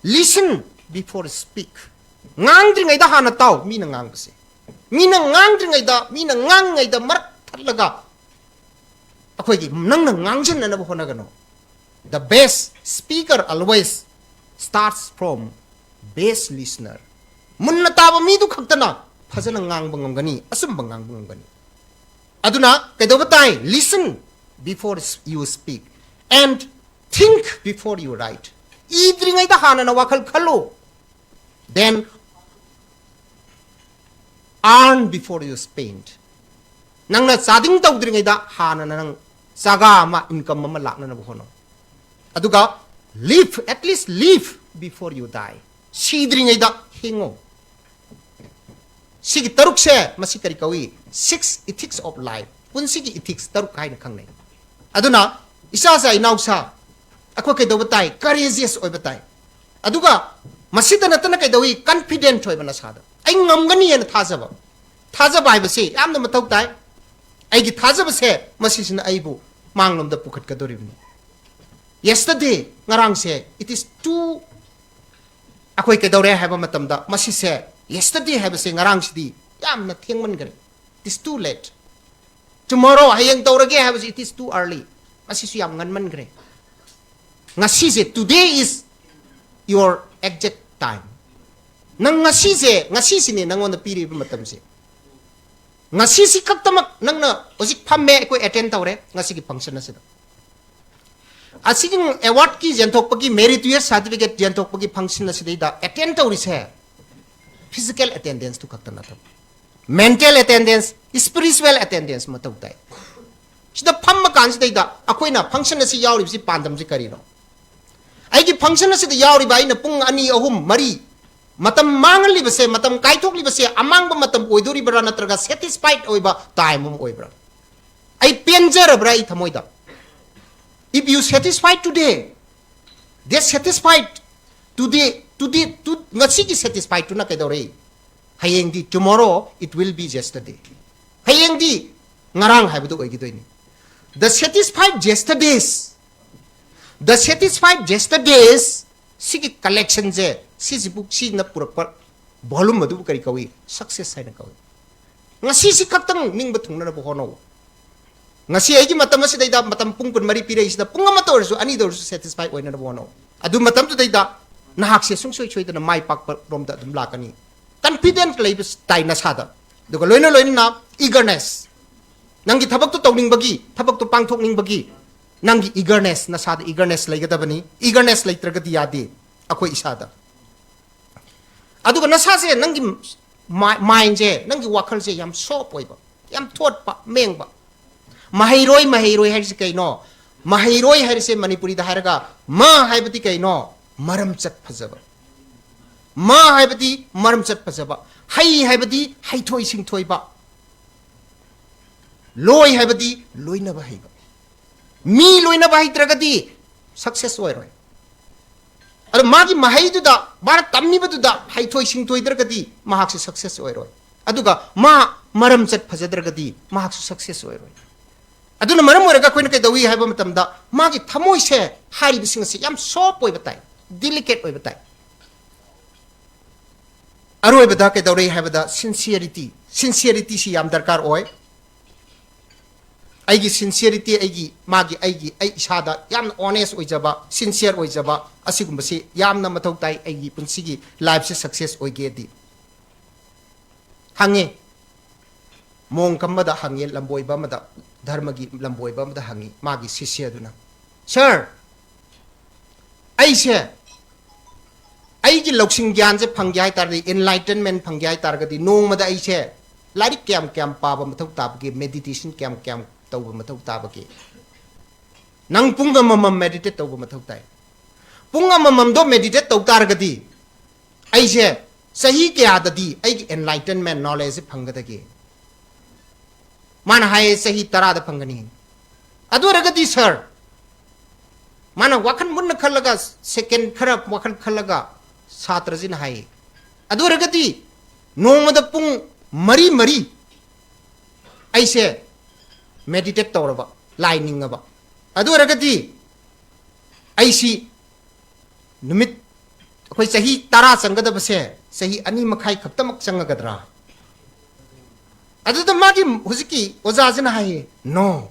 listen before speak. ꯉꯥꯡꯗ꯭ꯔꯤꯉꯩꯗ ꯍꯥꯟꯅ ꯇꯥꯎ, ꯃꯤꯅ ꯉꯥꯡꯕꯁꯦ꯫ ꯃꯤꯅ ꯉꯥꯡꯗ꯭ꯔꯤꯉꯩꯗ, ꯃꯤꯅ ꯉꯥꯡꯉꯤꯉꯩꯗ ꯃꯔꯛ ꯊꯠꯂꯒ ꯑꯩꯈꯣꯏꯒꯤ ꯅꯪꯅ ꯉꯥꯡꯁꯤꯟꯅꯅꯕ ꯍꯣꯠꯅꯒꯅꯨ꯫ The best speaker always starts from best listener. ꯃꯨꯟꯅ ꯇꯥꯕ ꯃꯤꯗꯨ ꯈꯛꯇꯅ ꯐꯖꯅ ꯉꯥꯡꯕ ꯉꯝꯒꯅꯤ, ꯑꯆꯨꯝꯕ ꯉꯥꯡꯕ ꯉꯝꯒꯅꯤ꯫ ꯑꯗꯨꯅ ꯀꯩꯗꯧꯕ ꯇꯥꯏ? Listen before you speak and think before you write. ꯏꯗ꯭ꯔꯤꯉꯩꯗ ꯍꯥꯟꯅꯅ ꯋꯥꯈꯜ ꯈꯜꯂꯨ. Then earn before you spend. ꯅꯪꯅ ꯆꯥꯗꯤꯡ ꯇꯧꯗ꯭ꯔꯤꯉꯩꯗ ꯍꯥꯟꯅꯅ ꯅꯪ ꯆꯥꯒꯥ ꯑꯃ, income ꯑꯃ ꯂꯥꯛꯅꯅꯕ ꯍꯣꯠꯅꯧ. ꯑꯗꯨꯒ live, at least live before you die. ꯁꯤꯗ꯭ꯔꯤꯉꯩꯗ Hingoo. ꯁꯤꯒꯤ ꯇꯔꯨꯛꯁꯦ, ꯃꯁꯤ ꯀꯔꯤ ꯀꯧꯏ? Six ethics of life. ꯄꯨꯟꯁꯤꯒꯤ ethics ꯇꯔꯨꯛ ꯍꯥꯏꯅ ꯈꯪꯅꯩ꯫ ꯑꯗꯨꯅ ꯏꯆꯥꯁꯥ ꯏꯅꯥꯎꯁꯥ, ꯑꯩꯈꯣꯏ ꯀꯩꯗꯧꯕ ꯇꯥꯏ? Courageous ꯑꯣꯏꯕ ꯇꯥꯏ꯫ ꯑꯗꯨꯒ ꯃꯁꯤꯗ ꯅꯠꯇꯅ ꯀꯩꯗꯧꯏ? Confident ꯑꯣꯏꯕ ꯅꯁꯥꯗ꯫ ꯑꯩ ꯉꯝꯒꯅꯤ ꯍꯥꯏꯅ ꯊꯥꯖꯕ꯫ ꯊꯥꯖꯕ ꯍꯥꯏꯕꯁꯤ ꯌꯥꯝꯅ ꯃꯊꯧ ꯇꯥꯏ꯫ ꯑꯩꯒꯤ ꯊꯥꯖꯕꯁꯦ ꯃꯁꯤꯁꯤꯅ ꯑꯩꯕꯨ ꯃꯥꯡꯂꯣꯝꯗ ꯄꯨꯈꯠꯀꯗꯧꯔꯤꯕꯅꯤ꯫ Yesterday, ꯉꯔꯥꯡꯁꯦ, it is too, ꯑꯩꯈꯣꯏ ꯀꯩꯗꯧꯔꯦ ꯍꯥꯏꯕ ꯃꯇꯝꯗ ꯃꯁꯤꯁꯦ, yesterday ꯍꯥꯏꯕꯁꯦ, ꯉꯔꯥꯡꯁꯤꯗꯤ ꯌꯥꯝꯅ ꯊꯦꯡꯃꯟꯈ꯭ꯔꯦ꯫ It is too late. Tomorrow, ꯍꯌꯦꯡ ꯇꯧꯔꯒꯦ ꯍꯥꯏꯕꯁꯤ, it is too early. ꯃꯁꯤꯁꯨ ꯌꯥꯝ ꯉꯟꯃꯟꯈ꯭ꯔꯦ꯫ ꯉꯁꯤꯁꯦ, today is your exact time. ꯅꯪ ꯉꯁꯤꯁꯦ, ꯉꯁꯤꯁꯤꯅꯦ ꯅꯪꯉꯣꯟꯗ ꯄꯤꯔꯤꯕ ꯃꯇꯝꯁꯦ꯫ ꯉꯁꯤꯁꯤ ꯈꯛꯇꯃꯛ ꯅꯪꯅ ꯍꯧꯖꯤꯛ ꯐꯝꯃꯦ, ꯑꯩꯈꯣꯏ attend ꯇꯧꯔꯦ ꯉꯁꯤꯒꯤ function ꯑꯁꯤꯗ꯫ ꯑꯁꯤꯒꯤ awardꯀꯤ ꯌꯦꯟꯊꯣꯛꯄꯒꯤ, meritorious certificate ꯌꯦꯟꯊꯣꯛꯄꯒꯤ function ꯑꯁꯤꯗꯩꯗ attend ꯇꯧꯔꯤꯁꯦ physical attendanceꯇꯨ ꯈꯛꯇ ꯅꯠꯇꯕ, mental attendance, spiritual attendance ꯃꯊꯧ ꯇꯥꯏ꯫ ꯁꯤꯗ ꯐꯝꯕ ꯀꯥꯟꯁꯤꯗꯩꯗ ꯑꯩꯈꯣꯏꯅ function ꯑꯁꯤ ꯌꯥꯎꯔꯤꯕꯁꯤ ꯄꯥꯟꯗꯝꯁꯤ ꯀꯔꯤꯅꯣ? ꯑꯩꯒꯤ function ꯑꯁꯤꯗ ꯌꯥꯎꯔꯤꯕ ꯑꯩꯅ ꯄꯨꯡ ꯑꯅꯤ, ꯑꯍꯨꯝ, ꯃꯔꯤ ꯃꯇꯝ ꯃꯥꯡꯍꯜꯂꯤꯕꯁꯦ, ꯃꯇꯝ ꯀꯥꯏꯊꯣꯛꯂꯤꯕꯁꯦ ꯑꯃꯥꯡꯕ ꯃꯇꯝ ꯑꯣꯏꯗꯣꯔꯤꯕ꯭ꯔꯥ, ꯅꯠꯇ꯭ꯔꯒ satisfied ꯑꯣꯏꯕ time ꯑꯃ ꯑꯣꯏꯕ꯭ꯔꯥ? ꯑꯩ ꯄꯦꯟꯖꯔꯕ꯭ꯔꯥ ꯑꯩ ꯊꯃꯣꯏꯗ? If you satisfied today, they satisfied today, today, to, ꯉꯁꯤꯒꯤ satisfiedꯇꯨꯅ ꯀꯩꯗꯧꯔꯦ? ꯍꯌꯦꯡꯗꯤ, tomorrow it will be yesterday. ꯍꯌꯦꯡꯗꯤ ꯉꯔꯥꯡ ꯍꯥꯏꯕꯗꯨ ꯑꯣꯏꯈꯤꯗꯣꯏꯅꯤ꯫ The satisfied yesterdays, the satisfied yesterdays, ꯁꯤꯒꯤ collectionꯁꯦ, ꯁꯤꯁꯤꯕꯨ, ꯁꯤꯅ ꯄꯨꯔꯛꯄ volume ꯑꯗꯨꯕꯨ ꯀꯔꯤ ꯀꯧꯏ? Success ꯍꯥꯏꯅ ꯀꯧꯏ꯫ ꯉꯁꯤꯁꯤ ꯈꯛꯇꯪ ꯅꯤꯡꯕ ꯊꯨꯡꯅꯅꯕ ꯍꯣꯠꯅꯧ꯫ ꯉꯁꯤ ꯑꯩꯒꯤ ꯃꯇꯝ ꯑꯁꯤꯗꯩꯗ, ꯃꯇꯝ ꯄꯨꯡ ꯀꯨꯟꯃꯔꯤ ꯄꯤꯔꯛꯏꯁꯤꯗ, ꯄꯨꯡ ꯑꯃꯇ ꯑꯣꯏꯔꯁꯨ, ꯑꯅꯤꯗ ꯑꯣꯏꯔꯁꯨ satisfied ꯑꯣꯏꯅꯅꯕ ꯍꯣꯠꯅꯧ꯫ ꯑꯗꯨ ꯃꯇꯝꯗꯨꯗꯩꯗ ꯅꯍꯥꯛꯁꯦ ꯁꯨꯡꯁꯣꯏ ꯁꯣꯏꯗꯅ ꯃꯥꯏ ꯄꯥꯛꯄ ꯔꯣꯝꯗ ꯑꯗꯨꯝ ꯂꯥꯛꯀꯅꯤ꯫ Confident ꯂꯩꯕ ꯇꯥꯏ ꯅꯁꯥꯗ꯫ ꯑꯗꯨꯒ ꯂꯣꯏꯅ ꯂꯣꯏꯅꯅ eagerness, ꯅꯪꯒꯤ ꯊꯕꯛꯇꯨ ꯇꯧꯅꯤꯡꯕꯒꯤ, ꯊꯕꯛꯇꯨ ꯄꯥꯡꯊꯣꯛꯅꯤꯡꯕꯒꯤ ꯅꯪꯒꯤ eagerness, ꯅꯁꯥꯗ eagerness ꯂꯩꯒꯗꯕꯅꯤ꯫ Eagerness ꯂꯩꯇ꯭ꯔꯒꯗꯤ ꯌꯥꯗꯦ ꯑꯩꯈꯣꯏ ꯏꯁꯥꯗ꯫ ꯑꯗꯨꯒ ꯅꯁꯥꯁꯦ, ꯅꯪꯒꯤ ꯃꯥꯏꯟꯁꯦ, ꯅꯪꯒꯤ ꯋꯥꯈꯜꯁꯦ ꯌꯥꯝ ꯁꯣꯞ ꯑꯣꯏꯕ, ꯌꯥꯝ ꯊꯣꯠꯄ, ꯃꯦꯡꯕ꯫ ꯃꯍꯩꯔꯣꯏ, ꯃꯍꯩꯔꯣꯏ ꯍꯥꯏꯔꯤꯁꯦ ꯀꯩꯅꯣ? ꯃꯍꯩꯔꯣꯏ ꯍꯥꯏꯔꯤꯁꯦ ꯃꯅꯤꯄꯨꯔꯤꯗ ꯍꯥꯏꯔꯒ ꯃ ꯍꯥꯏꯕꯗꯤ ꯀꯩꯅꯣ? ꯃꯔꯝꯆꯠ ꯐꯖꯕ꯫ ꯃ ꯍꯥꯏꯕꯗꯤ ꯃꯔꯝꯆꯠ ꯐꯖꯕ꯫ ꯍꯩ ꯍꯥꯏꯕꯗꯤ ꯍꯩꯊꯣꯏ ꯁꯤꯡꯊꯣꯏꯕ꯫ ꯂꯣꯏ ꯍꯥꯏꯕꯗꯤ ꯂꯣꯏꯅꯕ ꯍꯩꯕ꯫ ꯃꯤ ꯂꯣꯏꯅꯕ ꯍꯩꯇ꯭ꯔꯒꯗꯤ success ꯑꯣꯏꯔꯣꯏ꯫ ꯑꯗꯣ ꯃꯥꯒꯤ ꯃꯍꯩꯗꯨꯗ, ꯃꯥꯅ ꯇꯝꯃꯤꯕꯗꯨꯗ ꯍꯩꯊꯣꯏ ꯁꯤꯡꯊꯣꯏꯗ꯭ꯔꯒꯗꯤ ꯃꯍꯥꯛꯁꯦ success ꯑꯣꯏꯔꯣꯏ꯫ ꯑꯗꯨꯒ ꯃꯥ ꯃꯔꯝꯆꯠ ꯐꯖꯗ꯭ꯔꯒꯗꯤ ꯃꯍꯥꯛꯁꯨ success ꯑꯣꯏꯔꯣꯏ꯫ ꯑꯗꯨꯅ ꯃꯔꯝ ꯑꯣꯏꯔꯒ ꯑꯩꯈꯣꯏꯅ ꯀꯩꯗꯧꯏ ꯍꯥꯏꯕ ꯃꯇꯝꯗ, ꯃꯥꯒꯤ ꯊꯃꯣꯏꯁꯦ, ꯍꯥꯏꯔꯤꯕꯁꯤꯡ ꯑꯁꯤ ꯌꯥꯝ ꯁꯣꯞ ꯑꯣꯏꯕ ꯇꯥꯏ, ꯗꯤꯂꯤꯀꯦꯠ ꯑꯣꯏꯕ ꯇꯥꯏ꯫ ꯑꯔꯣꯏꯕꯗ ꯀꯩꯗꯧꯔꯦ ꯍꯥꯏꯕꯗ, ꯁꯤꯟꯁꯤꯌꯔꯤꯇꯤ꯫ ꯁꯤꯟꯁꯤꯌꯔꯤꯇꯤꯁꯤ ꯌꯥꯝ ꯗꯔꯀꯥꯔ ꯑꯣꯏ꯫ ꯑꯩꯒꯤ ꯁꯤꯟꯁꯤꯌꯔꯤꯇꯤ, ꯑꯩꯒꯤ, ꯃꯥꯒꯤ, ꯑꯩꯒꯤ, ꯑꯩ ꯏꯁꯥꯗ ꯌꯥꯝꯅ ꯑꯣꯅꯦꯁ ꯑꯣꯏꯖꯕ, ꯁꯤꯟꯁꯤꯌꯔ ꯑꯣꯏꯖꯕ, ꯑꯁꯤꯒꯨꯝꯕꯁꯤ ꯌꯥꯝꯅ ꯃꯊꯧ ꯇꯥꯏ ꯑꯩꯒꯤ ꯄꯨꯟꯁꯤꯒꯤ ꯂꯥꯏꯐꯁꯦ ꯁꯛꯁꯦꯁ ꯑꯣꯏꯒꯦꯗꯤ꯫ ꯍꯪꯉꯦ, ꯃꯣꯡ ꯑꯃꯗ ꯍꯪꯉꯦ, ꯂꯝꯕꯣꯏꯕ ꯑꯃꯗ, ꯙꯔꯃꯒꯤ ꯂꯝꯕꯣꯏꯕ ꯑꯃꯗ ꯍꯪꯉꯤ ꯃꯥꯒꯤ ꯁꯤꯁ꯭ꯌꯗꯨꯅ, "ꯁꯥꯔ, ꯑꯩꯁꯦ ꯑꯩꯒꯤ ꯂꯧꯁꯤꯡ ꯒ꯭ꯌꯥꯟꯁꯦ ꯐꯪꯒꯦ ꯍꯥꯏ ꯇꯥꯔꯗꯤ, ꯏꯟꯂꯥꯏꯇꯟꯃꯦꯟ ꯐꯪꯒꯦ ꯍꯥꯏ ꯇꯥꯔꯒꯗꯤ, ꯅꯣꯡꯃꯗ ꯑꯩꯁꯦ ꯂꯥꯏꯔꯤꯛ ꯀꯌꯥꯝ ꯀꯌꯥꯝ ꯄꯥꯕ ꯃꯊꯧ ꯇꯥꯕꯒꯦ, ꯃꯦꯗꯤꯇꯦꯁꯟ ꯀꯌꯥꯝ ꯀꯌꯥꯝ ꯇꯧꯕ ꯃꯊꯧ ꯇꯥꯕꯒꯦ? ꯅꯪ ꯄꯨꯡ ꯑꯃꯃꯝ ꯃꯦꯗꯤꯇꯦꯠ ꯇꯧꯕ ꯃꯊꯧ ꯇꯥꯏ꯫ ꯄꯨꯡ ꯑꯃꯃꯝꯗꯣ ꯃꯦꯗꯤꯇꯦꯠ ꯇꯧ ꯇꯥꯔꯒꯗꯤ, ꯑꯩꯁꯦ ꯆꯍꯤ ꯀꯌꯥꯗꯗꯤ ꯑꯩꯒꯤ ꯏꯟꯂꯥꯏꯇꯟꯃꯦꯟ ꯅꯣꯂꯦꯖꯁꯦ ꯐꯪꯒꯗꯒꯦ?" ꯃꯥꯅ ꯍꯥꯏꯌꯦ, "ꯆꯍꯤ ꯇꯔꯥꯗ ꯐꯪꯒꯅꯤ꯫" ꯑꯗꯨ ꯑꯣꯏꯔꯒꯗꯤ ꯁꯥꯔ, ꯃꯥꯅ ꯋꯥꯈꯜ ꯃꯨꯟꯅ ꯈꯜꯂꯒ, ꯁꯦꯀꯦꯟ ꯈꯔ ꯋꯥꯈꯜ ꯈꯜꯂꯒ ꯁꯥꯇ꯭ꯔꯁꯤꯅ ꯍꯥꯏꯌꯦ, "ꯑꯗꯨ ꯑꯣꯏꯔꯒꯗꯤ ꯅꯣꯡꯃꯗ ꯄꯨꯡ ꯃꯔꯤ ꯃꯔꯤ ꯑꯩꯁꯦ ꯃꯦꯗꯤꯇꯦꯠ ꯇꯧꯔꯕ, ꯂꯥꯏ ꯅꯤꯡꯉꯕ, ꯑꯗꯨ ꯑꯣꯏꯔꯒꯗꯤ ꯑꯩꯁꯤ ꯅꯨꯃꯤꯠ, ꯑꯩꯈꯣꯏ ꯆꯍꯤ ꯇꯔꯥ ꯆꯪꯒꯗꯕꯁꯦ ꯆꯍꯤ ꯑꯅꯤ ꯃꯈꯥꯏ ꯈꯛꯇꯃꯛ ꯆꯪꯒꯗ꯭ꯔꯥ?" ꯑꯗꯨꯗ ꯃꯥꯒꯤ ꯍꯧꯖꯤꯛꯀꯤ ꯑꯣꯖꯥꯁꯤꯅ ꯍꯥꯏꯌꯦ, "ꯅꯣ,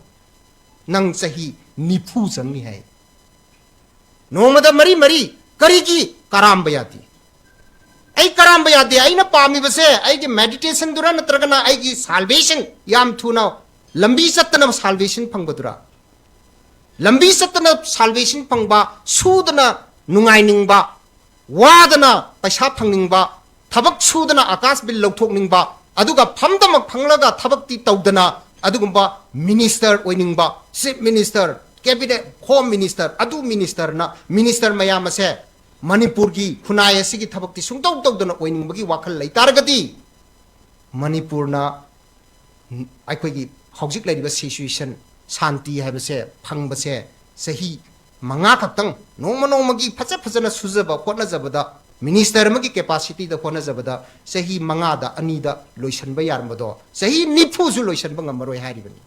ꯅꯪ ꯆꯍꯤ ꯅꯤꯐꯨ ꯆꯪꯅꯤ" ꯍꯥꯏ꯫ ꯅꯣꯡꯃꯗ ꯃꯔꯤ ꯃꯔꯤ꯫ ꯀꯔꯤꯒꯤ? ꯀꯔꯥꯝꯕ ꯌꯥꯗꯦ꯫ ꯑꯩ ꯀꯔꯥꯝꯕ ꯌꯥꯗꯦ꯫ ꯑꯩꯅ ꯄꯥꯝꯃꯤꯕꯁꯦ ꯑꯩꯒꯤ ꯃꯦꯗꯤꯇꯦꯁꯟꯗꯨꯔ, ꯅꯠꯇ꯭ꯔꯒꯅ ꯑꯩꯒꯤ ꯁꯥꯜꯕꯦꯁꯟ, ꯌꯥꯝ ꯊꯨꯅ ꯂꯝꯕꯤ ꯆꯠꯇꯅꯕ ꯁꯥꯜꯕꯦꯁꯟ ꯐꯪꯕꯗꯨꯔ? ꯂꯝꯕꯤ ꯆꯠꯇꯅ salvation ꯐꯪꯕ, ꯁꯨꯗꯅ ꯅꯨꯡꯉꯥꯏꯅꯤꯡꯕ, ꯋꯥꯗꯅ ꯄꯩꯁꯥ ꯐꯪꯅꯤꯡꯕ, ꯊꯕꯛ ꯁꯨꯗꯅ ꯑꯀꯥꯁ ꯕꯤꯜ ꯂꯧꯊꯣꯛꯅꯤꯡꯕ, ꯑꯗꯨꯒ ꯐꯝꯗꯃꯛ ꯐꯪꯂꯒ ꯊꯕꯛꯇꯤ ꯇꯧꯗꯅ ꯑꯗꯨꯒꯨꯝꯕ minister ꯑꯣꯏꯅꯤꯡꯕ, chief minister, cabinet, home minister, ꯑꯗꯨ ministerꯅ, minister ꯃꯌꯥꯝ ꯑꯁꯦ ꯃꯅꯤꯄꯨꯔꯒꯤ ꯈꯨꯟꯅꯥꯏ ꯑꯁꯤꯒꯤ ꯊꯕꯛꯇꯤ ꯁꯨꯡꯇꯧ ꯇꯧꯗꯅ ꯑꯣꯏꯅꯤꯡꯕꯒꯤ ꯋꯥꯈꯜ ꯂꯩꯇꯥꯔꯒꯗꯤ, ꯃꯅꯤꯄꯨꯔꯅ ꯑꯩꯈꯣꯏꯒꯤ ꯍꯧꯖꯤꯛ ꯂꯩꯔꯤꯕ situation, ꯁꯥꯟꯇꯤ ꯍꯥꯏꯕꯁꯦ ꯐꯪꯕꯁꯦ ꯆꯍꯤ ꯃꯉꯥ ꯈꯛꯇꯪ, ꯅꯣꯡꯃ ꯅꯣꯡꯃꯒꯤ ꯐꯖ ꯐꯖꯅ ꯁꯨꯖꯕ ꯍꯣꯠꯅꯖꯕꯗ, minister ꯑꯃꯒꯤ capacityꯗ ꯍꯣꯠꯅꯖꯕꯗ ꯆꯍꯤ ꯃꯉꯥꯗ ꯑꯅꯤꯗ ꯂꯣꯏꯁꯤꯟꯕ ꯌꯥꯔꯝꯕꯗꯣ ꯆꯍꯤ ꯅꯤꯐꯨꯁꯨ ꯂꯣꯏꯁꯤꯟꯕ ꯉꯝꯃꯔꯣꯏ ꯍꯥꯏꯔꯤꯕꯅꯤ꯫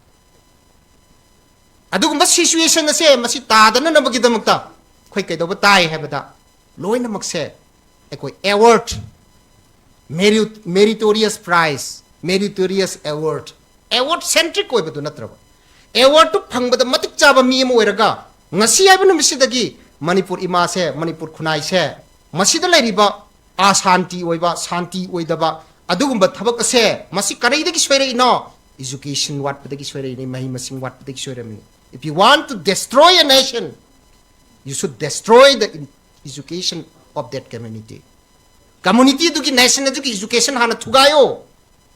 ꯑꯗꯨꯒꯨꯝꯕ situation ꯑꯁꯦ ꯃꯁꯤ ꯇꯥꯗꯅꯅꯕꯒꯤꯗꯃꯛꯇ ꯑꯩꯈꯣꯏ ꯀꯩꯗꯧꯕ ꯇꯥꯏ ꯍꯥꯏꯕꯗ, ꯂꯣꯏꯅꯃꯛꯁꯦ ꯑꯩꯈꯣꯏ award, merit-, meritorious prize, meritorious award, award centric ꯑꯣꯏꯕꯗꯨ ꯅꯠꯇ꯭ꯔꯕ, awardꯇꯨ ꯐꯪꯕꯗ ꯃꯇꯤꯛ ꯆꯥꯕ ꯃꯤ ꯑꯃ ꯑꯣꯏꯔꯒ, ꯉꯁꯤ ꯍꯥꯏꯕ ꯅꯨꯃꯤꯠꯁꯤꯗꯒꯤ ꯃꯅꯤꯄꯨꯔ ꯏꯃꯥꯁꯦ, ꯃꯅꯤꯄꯨꯔ ꯈꯨꯟꯅꯥꯏꯁꯦ, ꯃꯁꯤꯗ ꯂꯩꯔꯤꯕ ꯑꯁꯥꯟꯇꯤ ꯑꯣꯏꯕ, ꯁꯥꯟꯇꯤ ꯑꯣꯏꯗꯕ, ꯑꯗꯨꯒꯨꯝꯕ ꯊꯕꯛ ꯑꯁꯦ ꯃꯁꯤ ꯀꯔꯤꯗꯒꯤ ꯁꯣꯏꯔꯛꯏꯅꯣ? Education ꯋꯥꯠꯄꯗꯒꯤ ꯁꯣꯏꯔꯛꯏꯅꯤ, ꯃꯍꯩ ꯃꯁꯤꯡ ꯋꯥꯠꯄꯗꯒꯤ ꯁꯣꯏꯔꯛꯏꯅꯤ꯫ If you want to destroy a nation, you should destroy the in-, education of that community. Community ꯑꯗꯨꯒꯤ, nation ꯑꯗꯨꯒꯤ education ꯍꯥꯟꯅ ꯊꯨꯒꯥꯏꯌꯣ꯫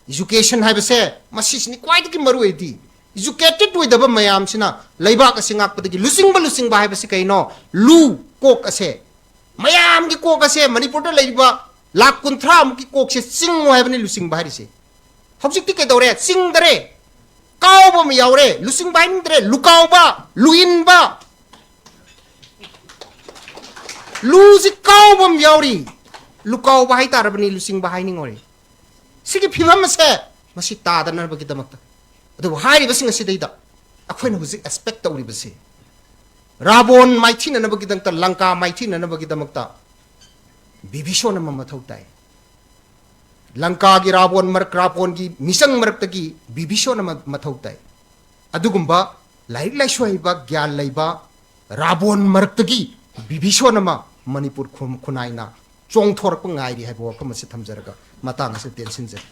Education ꯍꯥꯏꯕꯁꯦ ꯃꯁꯤꯁꯤꯅꯤ ꯈ꯭ꯋꯥꯏꯗꯒꯤ ꯃꯔꯨ ꯑꯣꯏꯗꯤ꯫ Educated ꯑꯣꯏꯗꯕ ꯃꯌꯥꯝꯁꯤꯅ ꯂꯩꯕꯥꯛ ꯑꯁꯤ ꯉꯥꯛꯄꯗꯒꯤ, ꯂꯨꯆꯤꯡꯕ, ꯂꯨꯆꯤꯡꯕ ꯍꯥꯏꯕꯁꯤ ꯀꯩꯅꯣ? ꯂꯨ ꯀꯣꯛ ꯑꯁꯦ, ꯃꯌꯥꯝꯒꯤ ꯀꯣꯛ ꯑꯁꯦ, ꯃꯅꯤꯄꯨꯔꯗ ꯂꯩꯔꯤꯕ ꯂꯥꯈ ꯀꯨꯟꯊ꯭ꯔꯥ ꯃꯨꯛꯀꯤ ꯀꯣꯛꯁꯦ ꯆꯤꯡꯉꯨ ꯍꯥꯏꯕꯅꯤ ꯂꯨꯆꯤꯡꯕ ꯍꯥꯏꯔꯤꯁꯦ꯫ ꯍꯧꯖꯤꯛꯇꯤ ꯀꯩꯗꯧꯔꯦ? ꯆꯤꯡꯗꯔꯦ꯫ ꯀꯥꯎꯕ ꯑꯃ ꯌꯥꯎꯔꯦ꯫ ꯂꯨꯆꯤꯡꯕ ꯍꯥꯏꯅꯤꯡꯗ꯭ꯔꯦ꯫ ꯂꯨꯀꯥꯎꯕ, ꯂꯨꯏꯟꯕ, ꯂꯨꯁꯤ ꯀꯥꯎꯕ ꯑꯃ ꯌꯥꯎꯔꯤ꯫ ꯂꯨꯀꯥꯎꯕ ꯍꯥꯏꯇꯥꯔꯕꯅꯤ, ꯂꯨꯆꯤꯡꯕ ꯍꯥꯏꯅꯤꯡꯉꯨꯔꯦ꯫ ꯁꯤꯒꯤ ꯐꯤꯕꯝ ꯑꯁꯦ ꯃꯁꯤ ꯇꯥꯗꯅꯕꯒꯤꯗꯃꯛꯇ꯫ ꯑꯗꯨꯕꯨ ꯍꯥꯏꯔꯤꯕꯁꯤꯡ ꯑꯁꯤꯗꯩꯗ ꯑꯩꯈꯣꯏꯅ ꯍꯧꯖꯤꯛ expect ꯇꯧꯔꯤꯕꯁꯤ, ꯔꯥꯕꯣꯟ ꯃꯥꯏꯊꯤꯅꯅꯕꯒꯤꯗꯃꯛꯇ, ꯂꯪꯀꯥ ꯃꯥꯏꯊꯤꯅꯅꯕꯒꯤꯗꯃꯛꯇ ꯕꯤꯚꯤꯁꯣꯟ ꯑꯃ ꯃꯊꯧ ꯇꯥꯏ꯫ ꯂꯪꯀꯥꯒꯤ ꯔꯥꯕꯣꯟ ꯃꯔꯛ, ꯔꯥꯕꯣꯟꯒꯤ ꯃꯤꯆꯪ ꯃꯔꯛꯇꯒꯤ ꯕꯤꯚꯤꯁꯣꯟ ꯑꯃ ꯃꯊꯧ ꯇꯥꯏ꯫ ꯑꯗꯨꯒꯨꯝꯕ ꯂꯥꯏꯔꯤꯛ ꯂꯥꯏꯁꯨ ꯍꯩꯕ, ꯒ꯭ꯌꯥꯟ ꯂꯩꯕ ꯔꯥꯕꯣꯟ ꯃꯔꯛꯇꯒꯤ ꯕꯤꯚꯤꯁꯣꯟ ꯑꯃ ꯃꯅꯤꯄꯨꯔ ꯈꯨ-, ꯈꯨꯟꯅꯥꯏꯅ ꯆꯣꯡꯊꯣꯔꯛꯄ ꯉꯥꯏꯔꯤ ꯍꯥꯏꯕ ꯋꯥꯐꯝ ꯑꯁꯤ ꯊꯝꯖꯔꯒ ꯃꯇꯥꯡ ꯑꯁꯤ ꯇꯦꯟꯁꯤꯟꯖꯔꯤ꯫